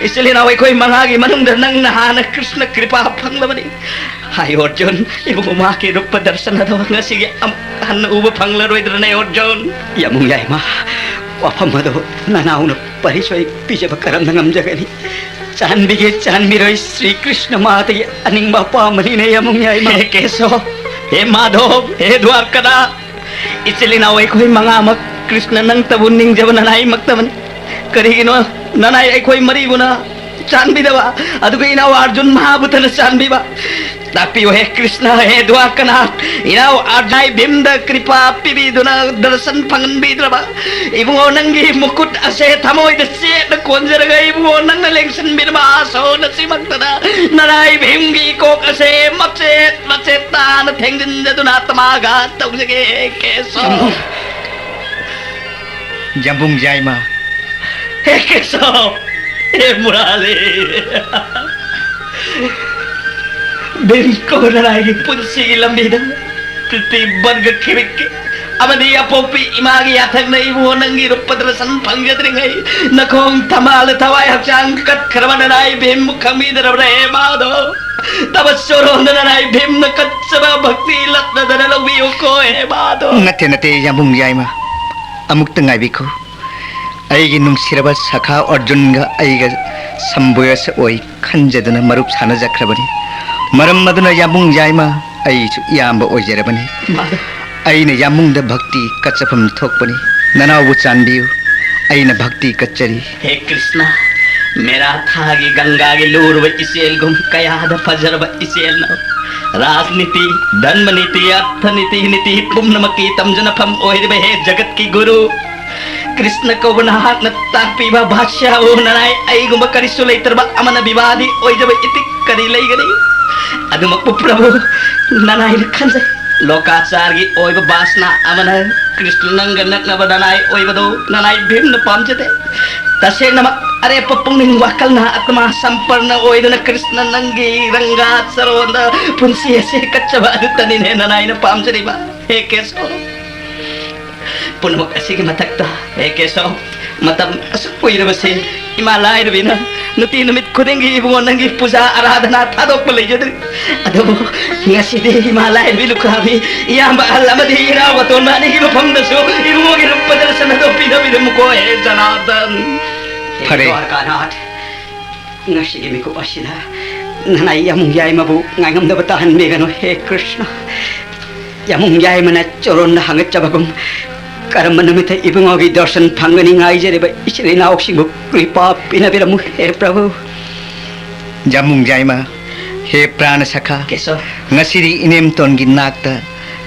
ꯏꯆꯤꯜ ꯏꯅꯥꯎ ꯑꯩꯈꯣꯏ ꯃꯉꯥꯒꯤ ꯃꯅꯨꯡꯗ ꯅꯪꯅ ꯍꯥꯟꯅ ꯀ꯭ꯔꯤꯁꯅ ꯀ꯭ꯔꯤꯄꯥ ꯐꯪꯂꯕꯅꯤ꯫ ꯍꯥꯏꯌꯣ ꯑꯔꯖꯨꯟ, ꯏꯕꯨꯡꯉꯣ ꯃꯍꯥꯛꯀꯤ ꯔꯨꯄ ꯗꯔꯁꯟ ꯑꯗꯣ ꯉꯁꯤꯒꯤ ꯑꯃꯨꯛ ꯍꯟꯅ ꯎꯕ ꯐꯪꯂꯔꯣꯏꯗ꯭ꯔꯅꯦ ꯑꯔꯖꯨꯟ? ꯌꯥꯃꯨꯡ ꯌꯥꯏꯃ, ꯋꯥꯐꯝ ꯑꯗꯣ ꯅꯅꯥꯎꯅ ꯄꯔꯤꯆꯣꯏ ꯄꯤꯖꯕ ꯀꯔꯝꯅ ꯉꯝꯖꯒꯅꯤ? ꯆꯥꯟꯕꯤꯒꯦ ꯆꯥꯟꯕꯤꯔꯣꯏ, ꯁ꯭ꯔꯤ ꯀ꯭ꯔꯤꯁꯅ ꯃꯥꯇꯒꯤ ꯑꯅꯤꯡꯕ ꯑꯄꯥꯝꯕꯅꯤꯅꯦ, ꯌꯥꯝꯕꯨꯡ ꯌꯥꯏꯃ꯫ ꯍꯦ ꯀꯦꯁꯣ, ꯍꯦ ꯃꯥꯙꯣ, ꯍꯦ ꯗ꯭ꯋꯥꯔꯀꯅꯥꯊ, ꯏꯆꯤꯜ ꯏꯅꯥꯎ ꯑꯩꯈꯣꯏ ꯃꯉꯥꯃꯛ ꯀ꯭ꯔꯤꯁꯅ ꯅꯪꯇꯕꯨ ꯅꯤꯡꯖꯕ ꯅꯅꯥꯏꯃꯛꯇꯕꯅꯤ꯫ ꯀꯔꯤꯒꯤꯅꯣ ꯅꯅꯥꯏ ꯑꯩꯈꯣꯏ ꯃꯔꯤꯕꯨꯅ ꯆꯥꯟꯕꯤꯗꯕ, ꯑꯗꯨꯒ ꯏꯅꯥꯎ ꯑꯥꯔꯖꯨꯟ ꯃꯍꯥꯕꯨꯇꯅ ꯆꯥꯟꯕꯤꯕ? ꯇꯥꯛꯄꯤꯌꯨ ꯍꯦ ꯀ꯭ꯔꯤꯁꯅ, ꯍꯦ ꯗ꯭ꯋꯥꯔꯀꯅꯥꯊ, ꯏꯅꯥꯎ ꯑꯥꯔꯖꯨꯟ ꯚꯤꯝꯗ ꯀ꯭ꯔꯤꯄꯥ ꯄꯤꯕꯤꯗꯨꯅ ꯗꯔꯁꯟ ꯐꯪꯍꯟꯕꯤꯗ꯭ꯔꯕ? ꯏꯕꯨꯡꯉꯣ, ꯅꯪꯒꯤ ꯃꯈꯨꯠ ꯑꯁꯦ ꯊꯃꯣꯏꯗ ꯆꯦꯠꯅ ꯀꯣꯟꯖꯔꯒ, ꯏꯕꯨꯡꯉꯣ, ꯅꯪꯅ ꯂꯦꯡꯁꯤꯟꯕꯤꯔꯕ ꯑꯁꯣꯟ ꯑꯁꯤꯃꯛꯇꯗ ꯅꯅꯥꯏ ꯚꯤꯝꯒꯤ ꯀꯣꯛ ꯑꯁꯦ ꯃꯆꯦꯠ ꯃꯆꯦꯠ ꯇꯥꯅ ꯊꯦꯡꯖꯤꯟꯖꯗꯨꯅ ꯑꯥꯇꯃꯥꯒ ꯇꯧꯖꯒꯦ, ꯀꯦꯁꯣ꯫ ꯌꯥꯝꯕꯨꯡ ꯌꯥꯏꯃ꯫ ꯍꯦ ꯀꯦꯁꯣ, ꯍꯦ ꯃꯨꯔꯥꯂꯤ꯫ ꯚꯤꯝ ꯀꯧꯕ ꯅꯅꯥꯏꯒꯤ ꯄꯨꯟꯁꯤꯒꯤ ꯂꯝꯕꯤꯗ ꯄ꯭ꯔꯤꯊꯤ ꯕꯔꯒ ꯈꯤꯕꯤꯛꯀꯤ ꯑꯃꯗꯤ ꯑꯄꯣꯛꯄꯤ ꯏꯃꯥꯒꯤ ꯌꯥꯊꯪꯅ ꯏꯕꯨꯡꯉꯣ ꯅꯪꯒꯤ ꯔꯨꯞꯄ ꯗꯔꯁꯟ ꯐꯪꯖꯗ꯭ꯔꯤꯉꯩ ꯅꯈꯣꯡ ꯊꯝꯕꯥꯜꯗ ꯊꯋꯥꯏ ꯍꯛꯆꯥꯡ ꯀꯠꯈ꯭ꯔꯕ ꯅꯅꯥꯏ ꯚꯤꯝꯕꯨ ꯈꯪꯕꯤꯗ꯭ꯔꯕ꯭ꯔꯥ ꯍꯦ ꯃꯥꯙꯣ? ꯇꯕ ꯆꯣꯔꯣꯟꯗ ꯅꯅꯥꯏ ꯚꯤꯝꯅ ꯀꯠꯆꯕ ꯚꯛꯇꯤ ꯂꯠꯅꯗꯅ ꯂꯧꯕꯤꯌꯨꯀꯣ ꯍꯦ ꯃꯥꯙꯣ꯫ ꯅꯠꯇꯦ, ꯅꯠꯇꯦ, ꯌꯥꯝꯕꯨꯡ ꯌꯥꯏꯃ꯫ ꯑꯃꯨꯛꯇ ꯉꯥꯏꯕꯤꯈꯣ꯫ ꯑꯩꯒꯤ ꯅꯨꯡꯁꯤꯔꯕ ꯁꯈꯥ ꯑꯔꯖꯨꯟꯒ ꯑꯩꯒ ꯁꯝꯕꯣꯌꯁ ꯑꯣꯏ ꯈꯟꯖꯗꯨꯅ ꯃꯔꯨꯞ ꯁꯥꯟꯅꯖꯈ꯭ꯔꯕꯅꯤ꯫ ꯃꯔꯝ ꯑꯗꯨꯅ ꯌꯥꯝꯕꯨꯡ ꯌꯥꯏꯃ, ꯑꯩꯁꯨ ꯏꯌꯥꯝꯕ ꯑꯣꯏꯖꯔꯕꯅꯤ꯫ ꯃꯥꯙꯣ꯫ ꯑꯩꯅ ꯌꯥꯝꯕꯨꯡꯗ ꯚꯛꯇꯤ ꯀꯠꯆꯐꯝ ꯊꯣꯛꯄꯅꯤ꯫ ꯅꯅꯥꯎꯕꯨ ꯆꯥꯟꯕꯤꯌꯨ, ꯑꯩꯅ ꯚꯛꯇꯤ ꯀꯠꯆꯔꯤ꯫ ꯍꯦ ꯀ꯭ꯔꯤꯁꯅ, ꯃꯦꯔꯥ ꯊꯥꯒꯤ ꯒꯪꯒꯥꯒꯤ ꯂꯨꯔꯕ ꯏꯆꯦꯜꯒꯨꯝ ꯀꯌꯥꯗ ꯐꯖꯔꯕ ꯏꯆꯦꯜꯅꯣ꯫ ꯔꯥꯖꯅꯤꯇꯤ, ꯙꯔꯃꯅꯤꯇꯤ, ꯑꯔꯊꯅꯤꯇꯤ, ꯅꯤꯇꯤ ꯄꯨꯝꯅꯃꯛꯀꯤ ꯇꯝꯖꯅꯐꯝ ꯑꯣꯏꯔꯤꯕ ꯍꯦ ꯖꯒꯠꯀꯤ ꯒꯨꯔꯨ, ꯀ꯭ꯔꯤꯁꯅ ꯀꯧꯕ ꯅꯍꯥꯛꯅ ꯇꯥꯛꯄꯤꯕ ꯚꯥꯁ꯭ꯌꯥꯕꯨ ꯅꯅꯥꯏ ꯑꯩꯒꯨꯝꯕ ꯀꯔꯤꯁꯨ ꯂꯩꯇ꯭ꯔꯕ ꯑꯃꯅ ꯕꯤꯕꯥꯗꯤ ꯑꯣꯏꯖꯕ ꯏꯇꯤꯛ ꯀꯔꯤ ꯂꯩꯒꯅꯤ? ꯑꯗꯨꯃꯛꯄꯨ ꯄ꯭ꯔꯚꯨ, ꯅꯅꯥꯏꯅ ꯈꯟꯖꯩ꯫ ꯂꯣꯀꯥꯆꯥꯔꯒꯤ ꯑꯣꯏꯕ ꯕꯥꯁꯅꯥ ꯑꯃꯅ ꯀ꯭ꯔꯤꯁꯅ ꯅꯪꯒ ꯅꯛꯅꯕ ꯅꯅꯥꯏ ꯑꯣꯏꯕꯗꯨ ꯅꯅꯥꯏ ꯚꯤꯝꯅ ꯄꯥꯝꯖꯗꯦ꯫ ꯇꯁꯦꯡꯅꯃꯛ ꯑꯔꯦꯞꯄ ꯄꯨꯛꯅꯤꯡ ꯋꯥꯈꯜꯅ ꯑꯥꯇꯃꯥ ꯁꯝꯄꯔꯅ ꯑꯣꯏꯗꯨꯅ ꯀ꯭ꯔꯤꯁꯅ ꯅꯪꯒꯤ ꯔꯪꯒꯥ ꯆꯔꯣꯟꯗ ꯄꯨꯟꯁꯤ ꯑꯁꯤ ꯀꯠꯆꯕ ꯑꯗꯨꯇꯅꯤꯅꯦ ꯅꯅꯥꯏꯅ ꯄꯥꯝꯖꯔꯤꯕ꯫ ꯍꯦ ꯀꯦꯁꯣ, ꯄꯨꯝꯅꯃꯛ ꯑꯁꯤꯒꯤ ꯃꯊꯛꯇ, ꯍꯦ ꯀꯦꯁꯣ, ꯃꯇꯝ ꯑꯁꯨꯛ ꯀꯨꯏꯔꯕꯁꯦ ꯏꯃꯥ ꯂꯥꯏꯔꯕꯤꯅ ꯅꯨꯡꯇꯤ ꯅꯨꯃꯤꯠ ꯈꯨꯗꯤꯡꯒꯤ ꯏꯕꯨꯡꯉꯣ ꯅꯪꯒꯤ ꯄꯨꯖꯥ ꯑꯔꯥꯙꯅꯥ ꯊꯥꯗꯣꯛꯄ ꯂꯩꯖꯗ꯭ꯔꯤ꯫ ꯑꯗꯨꯕꯨ ꯉꯁꯤꯗꯤ ꯏꯃꯥ ꯂꯥꯏꯔꯕꯤ ꯂꯨꯈ꯭ꯔꯥꯕꯤ, ꯏꯌꯥꯝꯕ ꯑꯍꯜ ꯑꯃꯗꯤ ꯏꯅꯥꯎ ꯑꯇꯣꯟꯕ ꯑꯅꯤꯒꯤ ꯃꯐꯝꯗꯁꯨ ꯏꯕꯨꯡꯉꯣꯒꯤ ꯔꯨꯞꯄ ꯗꯔꯁꯟ ꯑꯗꯨ ꯄꯤꯅꯕꯤꯔꯝꯃꯨꯀꯣ, ꯍꯦ ꯖꯅꯥꯔꯗꯟ꯫ ꯐꯔꯦ꯫ ꯍꯦ ꯗ꯭ꯋꯥꯔꯀꯥꯅꯥꯊ꯫ ꯉꯁꯤꯒꯤ ꯃꯤꯀꯨꯞ ꯑꯁꯤꯅ ꯅꯅꯥꯏ ꯌꯥꯃꯨꯡ ꯌꯥꯏꯃꯕꯨ ꯉꯥꯏꯉꯝꯗꯕ ꯇꯥꯍꯟꯕꯤꯒꯅꯨ, ꯍꯦ ꯀ꯭ꯔꯤꯁꯅ꯫ ꯌꯥꯃꯨꯡ ꯌꯥꯏꯃꯅ ꯆꯣꯔꯣꯟꯗ ꯍꯪꯒꯠꯆꯕꯒꯨꯝ, ꯀꯔꯝꯕ ꯅꯨꯃꯤꯠꯇ ꯏꯕꯨꯡꯉꯣꯒꯤ ꯗꯔꯁꯟ ꯐꯪꯒꯅꯤ ꯉꯥꯏꯖꯔꯤꯕ ꯏꯆꯤꯜ ꯏꯅꯥꯎꯁꯤꯡꯕꯨ ꯀ꯭ꯔꯤꯄꯥ ꯄꯤꯅꯕꯤꯔꯝꯃꯨ, ꯍꯦ ꯄ꯭ꯔꯚꯨ꯫ ꯌꯥꯃꯨꯡ ꯌꯥꯏꯃ, ꯍꯦ ꯄ꯭ꯔꯥꯅ ꯁꯈꯥ, ꯀꯦꯁꯣ꯫ ꯉꯁꯤꯗꯤ ꯏꯅꯦꯝꯇꯣꯟꯒꯤ ꯅꯥꯛꯇ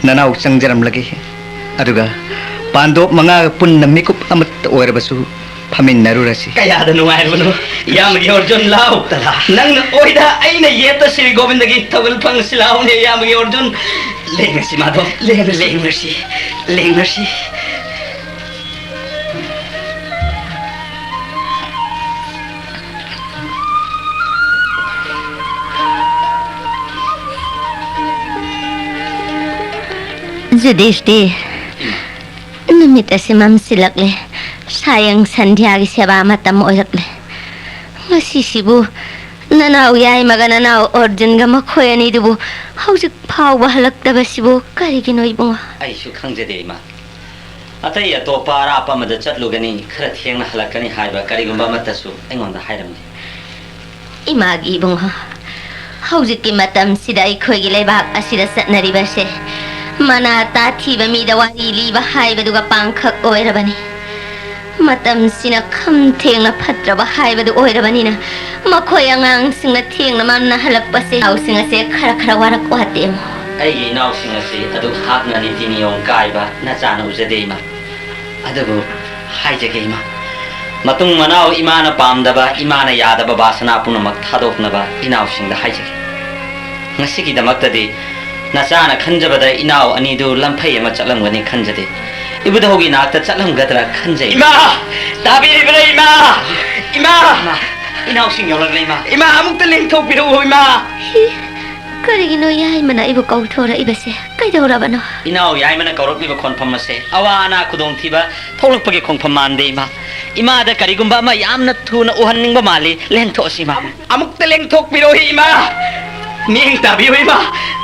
ꯅꯅꯥꯎ ꯆꯪꯖꯔꯝꯂꯒꯦ꯫ ꯑꯗꯨꯒ ꯄꯥꯟꯗꯣꯞ ꯃꯉꯥꯒ ꯄꯨꯟꯅ ꯃꯤꯀꯨꯞ ꯑꯃꯠꯇ ꯑꯣꯏꯔꯕꯁꯨ ꯐꯝꯃꯤꯟꯅꯔꯨꯔꯁꯤ꯫ ꯀꯌꯥꯗ ꯅꯨꯡꯉꯥꯏꯔꯕꯅꯣ, ꯏꯌꯥꯝꯕꯒꯤ ꯑꯣꯔꯖꯨꯟ, ꯂꯥꯎ꯫ ꯇꯔꯥ꯫ ꯅꯪꯅ ꯑꯣꯏꯗ, ꯑꯩꯅ ꯌꯦꯠꯇ ꯁ꯭ꯔꯤ ꯒꯣꯕꯤꯟꯗꯒꯤ ꯊꯧꯒꯜ ꯐꯪꯁꯤ ꯂꯥꯎꯅꯦ, ꯏꯌꯥꯝꯕꯒꯤ ꯑꯣꯔꯖꯨꯟ꯫ ꯂꯦꯡꯉꯁꯤ ꯃꯥꯙꯣ, ꯂꯦꯡꯉꯁꯤ, ꯂꯦꯡꯉꯁꯤ꯫ ꯖꯨꯗꯤꯁꯇꯤ, ꯅꯨꯃꯤꯠ ꯑꯁꯤ ꯃꯝꯁꯤꯜꯂꯛꯂꯦ꯫ ꯁꯥꯌꯪ ꯁꯟꯙ꯭ꯌꯥꯒꯤ ꯁꯦꯕꯥ ꯃꯇꯝ ꯑꯣꯏꯔꯛꯂꯦ꯫ ꯉꯁꯤꯁꯤꯕꯨ ꯅꯅꯥꯎ ꯌꯥꯏꯃꯒ ꯅꯅꯥꯎ ꯑꯣꯔꯖꯨꯟꯒ ꯃꯈꯣꯏ ꯑꯅꯤꯗꯨꯕꯨ ꯍꯧꯖꯤꯛ ꯐꯥꯎꯕ ꯍꯜꯂꯛꯇꯕꯁꯤꯕꯨ ꯀꯔꯤꯒꯤꯅꯣ, ꯏꯕꯨꯡꯉꯣ? ꯑꯩꯁꯨ ꯈꯪꯖꯗꯦ, ꯏꯃꯥ꯫ ꯑꯇꯩ ꯑꯇꯣꯞꯄ ꯑꯔꯥꯞꯄ ꯑꯃꯗ ꯆꯠꯂꯨꯒꯅꯤ, ꯈꯔ ꯊꯦꯡꯅ ꯍꯜꯂꯛꯀꯅꯤ ꯍꯥꯏꯕ ꯀꯔꯤꯒꯨꯝꯕ ꯑꯃꯠꯇꯁꯨ ꯑꯩꯉꯣꯟꯗ ꯍꯥꯏꯔꯝꯗꯦ꯫ ꯏꯃꯥꯒꯤ ꯏꯕꯨꯡꯉꯣ, ꯍꯧꯖꯤꯛꯀꯤ ꯃꯇꯝꯁꯤꯗ ꯑꯩꯈꯣꯏꯒꯤ ꯂꯩꯕꯥꯛ ꯑꯁꯤꯗ ꯆꯠꯅꯔꯤꯕꯁꯦ ꯃꯅꯥ ꯇꯥꯊꯤꯕ ꯃꯤꯗ ꯋꯥꯔꯤ ꯂꯤꯕ ꯍꯥꯏꯕꯗꯨꯒ ꯄꯥꯡꯈꯛ ꯑꯣꯏꯔꯕꯅꯤ꯫ ꯃꯇꯝꯁꯤꯅ ꯈꯝ ꯊꯦꯡꯅ ꯐꯠꯇ꯭ꯔꯕ ꯍꯥꯏꯕꯗꯨ ꯑꯣꯏꯔꯕꯅꯤꯅ, ꯃꯈꯣꯏ ꯑꯉꯥꯡꯁꯤꯡꯅ ꯊꯦꯡꯅ ꯃꯝꯅ ꯍꯜꯂꯛꯄꯁꯦ ꯏꯅꯥꯎꯁꯤꯡ ꯑꯁꯦ ꯈꯔ ꯈꯔ ꯋꯥꯔꯛ ꯋꯥꯠꯇꯦ, ꯏꯃꯥ꯫ ꯑꯩꯒꯤ ꯏꯅꯥꯎꯁꯤꯡ ꯑꯁꯤ ꯑꯗꯨꯛ ꯍꯥꯛꯅ ꯅꯤꯇꯤ ꯅꯤꯌꯣꯝ ꯀꯥꯏꯕ ꯅꯆꯥꯅ ꯎꯖꯗꯦ, ꯏꯃꯥ꯫ ꯑꯗꯨꯕꯨ ꯍꯥꯏꯖꯒꯦ, ꯏꯃꯥ, ꯃꯇꯨꯡ ꯃꯅꯥꯎ ꯏꯃꯥꯅ ꯄꯥꯝꯗꯕ, ꯏꯃꯥꯅ ꯌꯥꯗꯕ ꯕꯥꯁꯅꯥ ꯄꯨꯝꯅꯃꯛ ꯊꯥꯗꯣꯛꯅꯕ ꯏꯅꯥꯎꯁꯤꯡꯗ ꯍꯥꯏꯖꯒꯦ꯫ ꯉꯁꯤꯒꯤꯗꯃꯛꯇꯗꯤ ꯅꯆꯥꯅ ꯈꯟꯖꯕꯗ ꯏꯅꯥꯎ ꯑꯅꯤꯗꯨ ꯂꯝꯐꯩ ꯑꯃ ꯆꯠꯂꯝꯒꯅꯤ ꯈꯟꯖꯗꯦ꯫ ꯏꯕꯨꯙꯧꯒꯤ ꯅꯥꯛꯇ ꯆꯠꯂꯝꯒꯗ꯭ꯔꯥ ꯈꯟꯖꯩ꯫ ꯏꯃꯥ! ꯇꯥꯕꯤꯔꯤꯕ꯭ꯔꯥ, ꯏꯃꯥ? ꯏꯃꯥ! ꯏꯃꯥ! ꯏꯅꯥꯎꯁꯤꯡ ꯌꯧꯔꯛꯂꯦ, ꯏꯃꯥ꯫ ꯏꯃꯥ, ꯑꯃꯨꯛꯇ ꯂꯦꯡꯊꯣꯛꯄꯤꯔꯛꯎ, ꯏꯃꯥ꯫ ꯍꯤ, ꯀꯔꯤꯒꯤꯅꯣ ꯌꯥꯏꯃꯅ ꯑꯩꯕꯨ ꯀꯧꯊꯣꯔꯛꯏꯕꯁꯦ? ꯀꯩꯗꯧꯔꯕꯅꯣ? ꯏꯅꯥꯎ ꯌꯥꯏꯃꯅ ꯀꯧꯔꯛꯂꯤꯕ ꯈꯣꯟꯐꯝ ꯑꯁꯦ ꯑꯋꯥ ꯑꯅꯥ ꯈꯨꯗꯣꯡꯊꯤꯕ ꯊꯣꯛꯂꯛꯄꯒꯤ ꯈꯣꯡꯐꯝ ꯃꯥꯟꯗꯦ, ꯏꯃꯥ꯫ ꯏꯃꯥꯗ ꯀꯔꯤꯒꯨꯝꯕ ꯑꯃ ꯌꯥꯝꯅ ꯊꯨꯅ ꯎꯍꯟꯅꯤꯡꯕ ꯃꯥꯜꯂꯤ꯫ ꯂꯦꯡꯊꯣꯛꯑꯁꯤ, ꯏꯃꯥ꯫ ꯑꯃꯨꯛꯇ ꯂꯦꯡꯊꯣꯛꯄꯤꯔꯣ, ꯏꯃꯥ꯫ ꯃꯤꯠꯌꯦꯡ ꯇꯥꯕꯤꯌꯨ, ꯏꯃꯥ꯫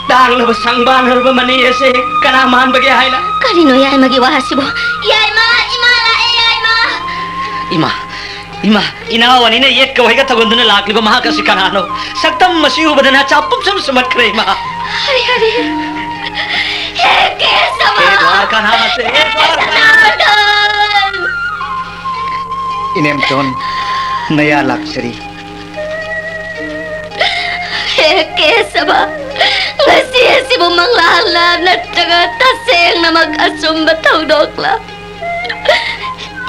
ꯇꯥꯡꯂꯕ ꯁꯪꯕꯥꯟ ꯑꯣꯏꯔꯕ ꯃꯅꯦ ꯑꯁꯦ ꯀꯅꯥ ꯃꯥꯟꯕꯒꯦ ꯍꯥꯏꯅ꯫ ꯀꯔꯤꯅꯣ ꯌꯥꯏꯃꯒꯤ ꯋꯥ ꯑꯁꯤꯕꯨ? ꯌꯥꯏꯃ, ꯏꯃꯥ ꯂꯥꯛꯑꯦ, ꯌꯥꯏꯃ꯫ ꯏꯃꯥ, ꯏꯃꯥ, ꯏꯅꯥꯎ ꯑꯅꯤꯅ ꯌꯦꯠꯀ ꯑꯣꯏꯒ ꯊꯧꯒꯟꯗꯨꯅ ꯂꯥꯛꯂꯤꯕ ꯃꯍꯥꯛ ꯑꯁꯤ ꯀꯅꯥꯅꯣ? ꯁꯛꯇꯝ ꯑꯁꯤ ꯎꯕꯗ ꯅꯆꯥ ꯄꯨꯝꯁꯨꯝ ꯁꯨꯝꯍꯠꯈ꯭ꯔꯦ, ꯏꯃꯥ꯫ ꯍꯔꯤ, ꯍꯔꯤ꯫ ꯍꯦ ꯀꯦꯁꯕ! ꯍꯦ ꯗ꯭ꯋꯥꯔꯀꯥꯅꯥꯊ! ꯍꯦ ꯗ꯭ꯋꯥꯔꯀꯥꯅꯥꯊ! ꯏꯅꯦꯝꯇꯣꯟ, ꯅꯌꯥ ꯂꯥꯛꯆꯔꯤ꯫ ꯍꯦ ꯀꯦꯁꯕ, ꯉꯁꯤ ꯑꯁꯤꯕꯨ ꯃꯪꯂꯥꯟꯂꯥ ꯅꯠꯇ꯭ꯔꯒ ꯇꯁꯦꯡꯅꯃꯛ ꯑꯆꯨꯝꯕ ꯊꯧꯗꯣꯛꯂꯥ?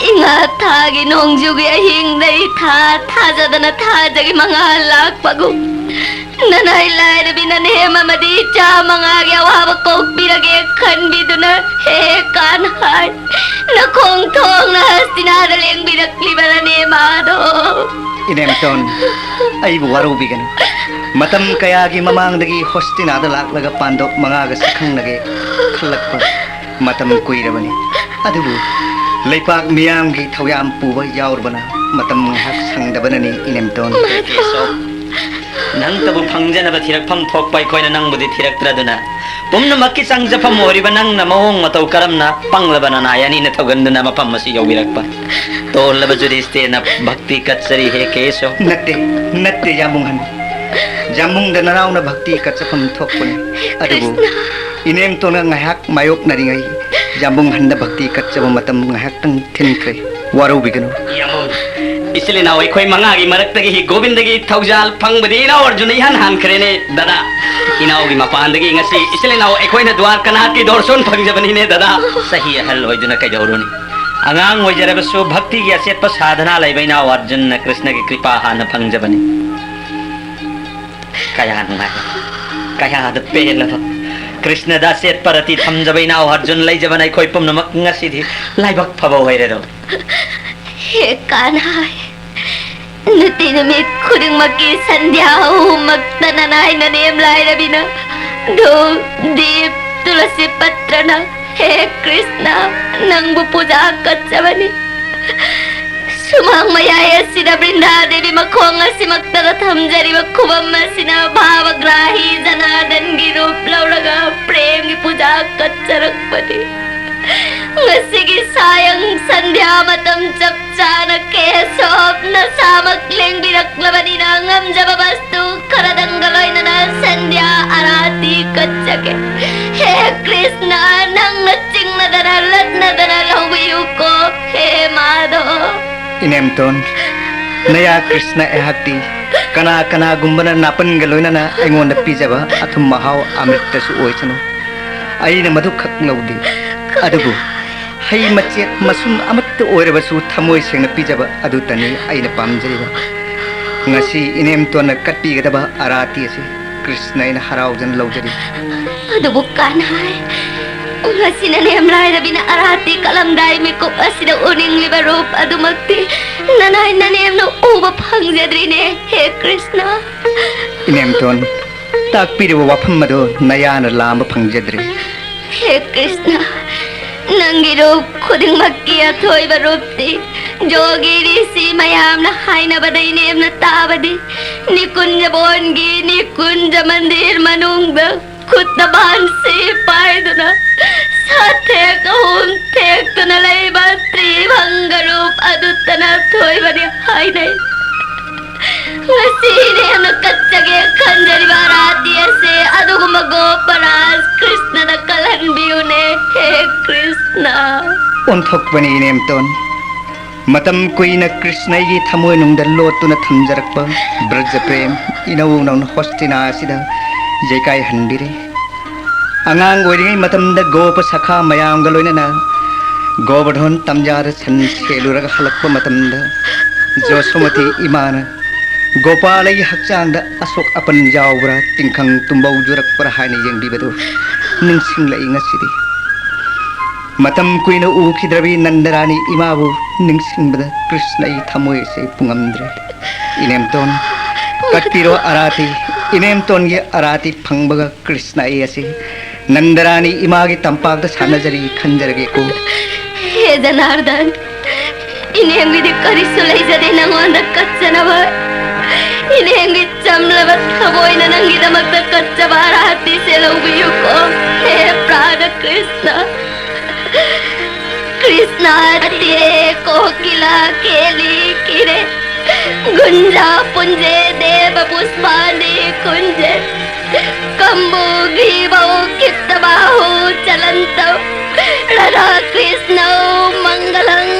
ꯏꯉꯥ ꯊꯥꯒꯤ ꯅꯣꯡꯖꯨꯒꯤ ꯑꯍꯤꯡꯗ ꯏꯊꯥ ꯊꯥꯖꯗꯅ ꯊꯥꯖꯒꯤ ꯃꯉꯥꯜ ꯂꯥꯛꯄꯒꯨꯝ, ꯅꯅꯥꯏ ꯂꯥꯏꯔꯕꯤ ꯅꯅꯦꯝ ꯑꯃꯗꯤ ꯏꯆꯥ ꯃꯉꯥꯒꯤ ꯑꯋꯥꯕ ꯀꯣꯛꯄꯤꯔꯒꯦ ꯈꯟꯕꯤꯗꯨꯅ, ꯍꯦ ꯀꯥꯟꯍꯥꯏ, ꯅꯈꯣꯡ ꯊꯣꯡꯅ ꯍꯁꯇꯤꯅꯥꯗ ꯂꯦꯡꯕꯤꯔꯛꯂꯤꯕ ꯅꯅꯦꯝ ꯑꯗꯣ꯫ ꯏꯅꯦꯝꯇꯣꯟ, ꯑꯩꯕꯨ ꯋꯥꯔꯧꯕꯤꯒꯅꯨ꯫ ꯃꯇꯝ ꯀꯌꯥꯒꯤ ꯃꯃꯥꯡꯗꯒꯤ ꯍꯣꯁꯇꯤꯅꯥꯗ ꯂꯥꯛꯂꯒ ꯄꯥꯟꯗꯣꯞ ꯃꯉꯥꯒ ꯁꯛꯈꯪꯅꯒꯦ ꯈꯜꯂꯛꯄ ꯃꯇꯝ ꯀꯨꯏꯔꯕꯅꯤ꯫ ꯑꯗꯨꯕꯨ ꯂꯩꯄꯥꯛ ꯃꯤꯌꯥꯝꯒꯤ ꯊꯧꯌꯥꯝ ꯄꯨꯕ ꯌꯥꯎꯔꯕꯅ ꯃꯇꯝ ꯉꯥꯏꯍꯥꯛ ꯁꯪꯗꯕꯅꯅꯤ, ꯏꯅꯦꯝꯇꯣꯟ꯫ ꯀꯦꯁꯣ, ꯅꯪꯇꯕꯨ ꯐꯪꯖꯅꯕ ꯊꯤꯔꯛꯐꯝ ꯊꯣꯛꯄ ꯑꯩꯈꯣꯏꯅ ꯅꯪꯕꯨꯗꯤ ꯊꯤꯔꯛꯇ꯭ꯔꯗꯨꯅ, ꯄꯨꯝꯅꯃꯛꯀꯤ ꯆꯪꯖꯐꯝ ꯑꯣꯏꯔꯤꯕ ꯅꯪꯅ ꯃꯑꯣꯡ ꯃꯇꯧ ꯀꯔꯝꯅ ꯄꯪꯂꯕ ꯅꯅꯥꯏ ꯑꯅꯤꯅ ꯊꯧꯒꯟꯗꯨꯅ ꯃꯐꯝ ꯑꯁꯤ ꯌꯧꯕꯤꯔꯛꯄ? ꯇꯣꯜꯂꯕ ꯖꯨꯗꯤꯁꯇꯤꯔꯅ ꯚꯛꯇꯤ ꯀꯠꯆꯔꯤ, ꯍꯦ ꯀꯦꯁꯣ꯫ ꯅꯠꯇꯦ, ꯅꯠꯇꯦ, ꯌꯥꯝꯕꯨꯡꯍꯟ꯫ ꯖꯥꯃꯨꯡꯗ ꯅꯅꯥꯎꯅ ꯚꯛꯇꯤ ꯀꯠꯆꯐꯝ ꯊꯣꯛꯄꯅꯤ꯫ ꯑꯗꯨꯕꯨ ꯀ꯭ꯔꯤꯁꯅ꯫ ꯏꯅꯦꯝꯇꯣꯟꯒ ꯉꯥꯏꯍꯥꯛ ꯃꯥꯌꯣꯛꯅꯔꯤꯉꯩ ꯖꯥꯃꯨꯡꯍꯟꯗ ꯚꯛꯇꯤ ꯀꯠꯆꯕ ꯃꯇꯝ ꯉꯥꯏꯍꯥꯛꯇꯪ ꯊꯤꯟꯈ꯭ꯔꯦ꯫ ꯋꯥꯔꯧꯕꯤꯒꯅꯨ꯫ ꯌꯥꯃꯣ, ꯏꯆꯤꯜ ꯏꯅꯥꯎ ꯑꯩꯈꯣꯏ ꯃꯉꯥꯒꯤ ꯃꯔꯛꯇꯒꯤ ꯒꯣꯕꯤꯟꯗꯒꯤ ꯊꯧꯖꯥꯜ ꯐꯪꯕꯗꯤ ꯏꯅꯥꯎ ꯑꯔꯖꯨꯟꯅ ꯏꯍꯥꯟ ꯍꯥꯟꯈ꯭ꯔꯦꯅꯦ, ꯗꯗꯥ꯫ ꯏꯅꯥꯎꯒꯤ ꯃꯄꯥꯟꯗꯒꯤ ꯉꯁꯤ ꯏꯆꯤꯜ ꯏꯅꯥꯎ ꯑꯩꯈꯣꯏꯅ ꯗ꯭ꯋꯥꯔꯀꯅꯥꯊꯀꯤ ꯗꯣꯔꯁꯣꯟ ꯐꯪꯖꯕꯅꯤꯅꯦ, ꯗꯗꯥ꯫ ꯆꯍꯤ ꯑꯍꯜ ꯑꯣꯏꯗꯨꯅ ꯀꯩꯗꯧꯔꯨꯅꯤ? ꯑꯉꯥꯡ ꯑꯣꯏꯖꯔꯕꯁꯨ ꯚꯛꯇꯤꯒꯤ ꯑꯆꯦꯠꯄ ꯁꯥꯙꯅꯥ ꯂꯩꯕ ꯏꯅꯥꯎ ꯑꯔꯖꯨꯟꯅ ꯀ꯭ꯔꯤꯁꯅꯒꯤ ꯀ꯭ꯔꯤꯄꯥ ꯍꯥꯟꯅ ꯐꯪꯖꯕꯅꯤ꯫ ꯀꯌꯥ ꯅꯨꯡꯉꯥꯏꯕ, ꯀꯌꯥꯗ ꯄꯦꯜꯂꯕ꯫ ꯀ꯭ꯔꯤꯁꯅꯗ ꯑꯆꯦꯠꯄ ꯔꯇꯤ ꯊꯝꯖꯕ ꯏꯅꯥꯎ ꯑꯔꯖꯨꯟ ꯂꯩꯖꯕꯅ ꯑꯩꯈꯣꯏ ꯄꯨꯝꯅꯃꯛ ꯉꯁꯤꯗꯤ ꯂꯥꯏꯕꯛ ꯐꯕ ꯑꯣꯏꯔꯦꯗꯣ꯫ ꯍꯦ ꯀꯥꯟꯍꯥꯏ, ꯅꯨꯡꯇꯤ ꯅꯨꯃꯤꯠ ꯈꯨꯗꯤꯡꯃꯛꯀꯤ ꯁꯟꯙ꯭ꯌꯥ ꯑꯍꯨꯝꯃꯛꯇ ꯅꯅꯥꯏ ꯅꯅꯦꯝ ꯂꯥꯏꯔꯕꯤꯅ ꯙꯨꯞ, ꯗꯤꯞ, ꯇꯨꯂꯁꯤ ꯄꯠꯇ꯭ꯔꯅ, ꯍꯦ ꯀ꯭ꯔꯤꯁꯅ, ꯅꯪꯕꯨ ꯄꯨꯖꯥ ꯀꯠꯆꯕꯅꯤ꯫ ꯁꯨꯃꯥꯡ ꯃꯌꯥꯏ ꯑꯁꯤꯗ ꯕ꯭ꯔꯤꯟꯗꯥ ꯗꯦꯕꯤ ꯃꯈꯣꯡ ꯑꯁꯤꯃꯛꯇꯗ ꯊꯝꯖꯔꯤꯕ ꯈꯨꯕꯝ ꯑꯁꯤꯅ ꯚꯥꯕꯒ꯭ꯔꯥꯍꯤ ꯖꯅꯥꯔꯗꯟꯒꯤ ꯔꯨꯞ ꯂꯧꯔꯒ ꯄ꯭ꯔꯦꯝꯒꯤ ꯄꯨꯖꯥ ꯀꯠꯆꯔꯛꯄꯅꯤ꯫ ꯉꯁꯤꯒꯤ ꯁꯥꯌꯪ ꯁꯟꯙ꯭ꯌꯥ ꯃꯇꯝ ꯆꯞ ꯆꯥꯅ ꯀꯦ ꯑꯦꯁꯣꯞ, ꯅꯁꯥꯃꯛ ꯂꯦꯡꯕꯤꯔꯛꯂꯕꯅꯤꯅ ꯉꯝꯖꯕ ꯕꯁꯇꯨ ꯈꯔꯗꯪꯒ ꯂꯣꯏꯅꯅ ꯁꯟꯙ꯭ꯌꯥ ꯑꯔꯥꯇꯤ ꯀꯠꯆꯒꯦ꯫ ꯍꯦ ꯀ꯭ꯔꯤꯁꯅ, ꯅꯪꯅ ꯆꯤꯡꯅꯗꯅ ꯂꯠꯅꯗꯅ ꯂꯧꯕꯤꯌꯨꯀꯣ꯫ ꯍꯦ ꯃꯥꯙꯣ꯫ ꯏꯅꯦꯝꯇꯣꯟ, ꯅꯌꯥ ꯀ꯭ꯔꯤꯁꯅ ꯑꯩꯍꯥꯛꯇꯤ ꯀꯅꯥ ꯀꯅꯥꯒꯨꯝꯕꯅ ꯅꯥꯄꯟꯒ ꯂꯣꯏꯅꯅ ꯑꯩꯉꯣꯟꯗ ꯄꯤꯖꯕ ꯑꯊꯨꯝ ꯑꯍꯥꯎ ꯑꯃ꯭ꯔꯤꯇꯁꯨ ꯑꯣꯏꯁꯅꯨ, ꯑꯩꯅ ꯃꯗꯨꯈꯛ ꯂꯧꯗꯦ꯫ ꯑꯗꯨꯕꯨ ꯍꯩ ꯃꯆꯦꯠ ꯃꯁꯨꯝ ꯑꯃꯠꯇ ꯑꯣꯏꯔꯕꯁꯨ ꯊꯃꯣꯏ ꯁꯦꯡꯅ ꯄꯤꯖꯕ ꯑꯗꯨꯇꯅꯤ ꯑꯩꯅ ꯄꯥꯝꯖꯔꯤꯕ꯫ ꯉꯁꯤ ꯏꯅꯦꯝꯇꯣꯟꯅ ꯀꯠꯄꯤꯒꯗꯕ ꯑꯔꯥꯇꯤ ꯑꯁꯤ ꯀ꯭ꯔꯤꯁꯅ ꯑꯩꯅ ꯍꯔꯥꯎꯖꯅ ꯂꯧꯖꯔꯤ꯫ ꯑꯗꯨꯕꯨ ꯀꯅꯥꯏ? ꯉꯁꯤ ꯅꯅꯦꯝ ꯂꯥꯏꯔꯕꯤꯅ ꯑꯔꯥꯇꯤ ꯀꯠꯂꯝꯗꯥꯏ ꯃꯤꯀꯨꯞ ꯑꯁꯤꯗ ꯎꯅꯤꯡꯂꯤꯕ ꯔꯨꯞ ꯑꯗꯨꯃꯛꯇꯤ ꯅꯅꯥꯏ ꯅꯅꯦꯝꯅ ꯎꯕ ꯐꯪꯖꯗ꯭ꯔꯤꯅꯦ, ꯍꯦ ꯀ꯭ꯔꯤꯁꯅ꯫ ꯏꯅꯦꯝꯇꯣꯟ, ꯇꯥꯛꯄꯤꯔꯤꯕ ꯋꯥꯐꯝ ꯑꯗꯨ ꯅꯌꯥꯅ ꯂꯥꯝꯕ ꯐꯪꯖꯗ꯭ꯔꯤ꯫ ꯍꯦ ꯀ꯭ꯔꯤꯁꯅ, ꯅꯪꯒꯤ ꯔꯨꯞ ꯈꯨꯗꯤꯡꯃꯛꯀꯤ ꯑꯊꯣꯏꯕ ꯔꯨꯞꯇꯤ ꯖꯣꯒꯤ ꯔꯤꯁꯤ ꯃꯌꯥꯝꯅ ꯍꯥꯏꯅꯕꯗ ꯏꯅꯦꯝꯅ ꯇꯥꯕꯗꯤ ꯅꯤꯀꯨꯟꯖ ꯕꯣꯟꯒꯤ ꯅꯤꯀꯨꯟꯖ ꯃꯟꯗꯤꯔ ꯃꯅꯨꯡꯗ ꯈꯨꯠꯇ ꯕꯥꯟꯁꯤ ꯄꯥꯏꯗꯨꯅ ꯁꯥꯊꯦꯛ ꯑꯍꯨꯝ ꯊꯦꯛꯇꯨꯅ ꯂꯩꯕ ꯇ꯭ꯔꯤꯚꯪꯒ ꯔꯨꯞ ꯑꯗꯨꯇꯅ ꯊꯣꯏꯕꯅꯤ ꯍꯥꯏꯅꯩ꯫ ꯉꯁꯤ ꯏꯅꯦꯝꯅ ꯀꯠꯆꯒꯦ ꯈꯟꯖꯔꯤꯕ ꯑꯔꯥꯇꯤ ꯑꯁꯦ ꯑꯗꯨꯒꯨꯝꯕ ꯒꯣꯄꯔꯥꯖ ꯀ꯭ꯔꯤꯁꯅꯗ ꯀꯜꯍꯟꯕꯤꯌꯨꯅꯦ, ꯍꯦ ꯀ꯭ꯔꯤꯁꯅ꯫ ꯑꯣꯟꯊꯣꯛꯄꯅꯤ ꯏꯅꯦꯝꯇꯣꯟ꯫ ꯃꯇꯝ ꯀꯨꯏꯅ ꯀ꯭ꯔꯤꯁꯅꯒꯤ ꯊꯃꯣꯏꯅꯨꯡꯗ ꯂꯣꯠꯇꯨꯅ ꯊꯝꯖꯔꯛꯄ ꯕ꯭ꯔꯖ ꯄ꯭ꯔꯦꯝ ꯏꯅꯧ ꯅꯧꯅ ꯍꯣꯁꯇꯤꯅꯥ ꯑꯁꯤꯗ ꯌꯩꯀꯥꯏꯍꯟꯕꯤꯔꯦ꯫ ꯑꯉꯥꯡ ꯑꯣꯏꯔꯤꯉꯩ ꯃꯇꯝꯗ ꯒꯣꯄ ꯁꯈꯥ ꯃꯌꯥꯝꯒ ꯂꯣꯏꯅꯅ ꯒꯣꯕꯔꯙꯣꯟ ꯇꯝꯖꯥꯗ ꯁꯟ ꯁꯦꯜꯂꯨꯔꯒ ꯍꯜꯂꯛꯄ ꯃꯇꯝꯗ ꯖꯣꯁꯣꯃꯇꯤ ꯏꯃꯥꯅ ꯒꯣꯄꯥꯂꯒꯤ ꯍꯛꯆꯥꯡꯗ ꯑꯁꯣꯛ ꯑꯄꯟ ꯌꯥꯎꯕ꯭ꯔꯥ, ꯇꯤꯡꯈꯪ ꯇꯨꯝꯕꯧ ꯌꯨꯔꯛꯄ꯭ꯔꯥ ꯍꯥꯏꯅ ꯌꯦꯡꯕꯤꯕꯗꯨ ꯅꯤꯡꯁꯤꯡꯂꯛꯏ ꯉꯁꯤꯗꯤ꯫ ꯃꯇꯝ ꯀꯨꯏꯅ ꯎꯈꯤꯗ꯭ꯔꯕꯤ ꯅꯟꯗꯔꯥꯅꯤ ꯏꯃꯥꯕꯨ ꯅꯤꯡꯁꯤꯡꯕꯗ ꯀ꯭ꯔꯤꯁꯅ ꯑꯩ ꯊꯃꯣꯏ ꯑꯁꯤ ꯄꯨꯡꯉꯝꯗ꯭ꯔꯦ꯫ ꯏꯅꯦꯝꯇꯣꯟ, ꯀꯠꯄꯤꯔꯣ ꯑꯔꯥꯇꯤ꯫ ꯏꯅꯦꯝꯇꯣꯟꯒꯤ ꯑꯔꯥꯇꯤ ꯐꯪꯕꯒ ꯀ꯭ꯔꯤꯁꯅ ꯑꯩ ꯑꯁꯤ ꯅꯟꯗꯔꯥꯅꯤ ꯏꯃꯥꯒꯤ ꯇꯝꯄꯥꯛꯇ ꯁꯥꯟꯅꯖꯔꯤ ꯈꯟꯖꯔꯒꯦꯀꯣ꯫ ꯍꯦ ꯖꯅꯥꯔꯗꯟ, ꯏꯅꯦꯝꯒꯤꯗꯤ ꯀꯔꯤꯁꯨ ꯂꯩꯖꯗꯦ ꯅꯉꯣꯟꯗ ꯀꯠꯆꯅꯕ꯫ ꯏꯅꯦꯝꯒꯤ ꯆꯝꯂꯕ ꯊꯃꯣꯏꯅ ꯅꯪꯒꯤꯗꯃꯛꯇ ꯀꯠꯆꯕ ꯑꯔꯥꯇꯤꯁꯦ ꯂꯧꯕꯤꯌꯨꯀꯣ꯫ ꯍꯦ ꯄ꯭ꯔꯥꯅ ꯀ꯭ꯔꯤꯁꯅ꯫ ꯀ꯭ꯔꯤꯁꯅ ꯑꯇꯦ ꯀꯣꯀꯤꯂꯥ ꯀꯦꯂꯤ पुञ्जे देवपुष्पाणि कुञ्जे कम्बुग्रीवौ क्षिप्तबाहौ चलन्तौ राधाकृष्णौ मङ्गलं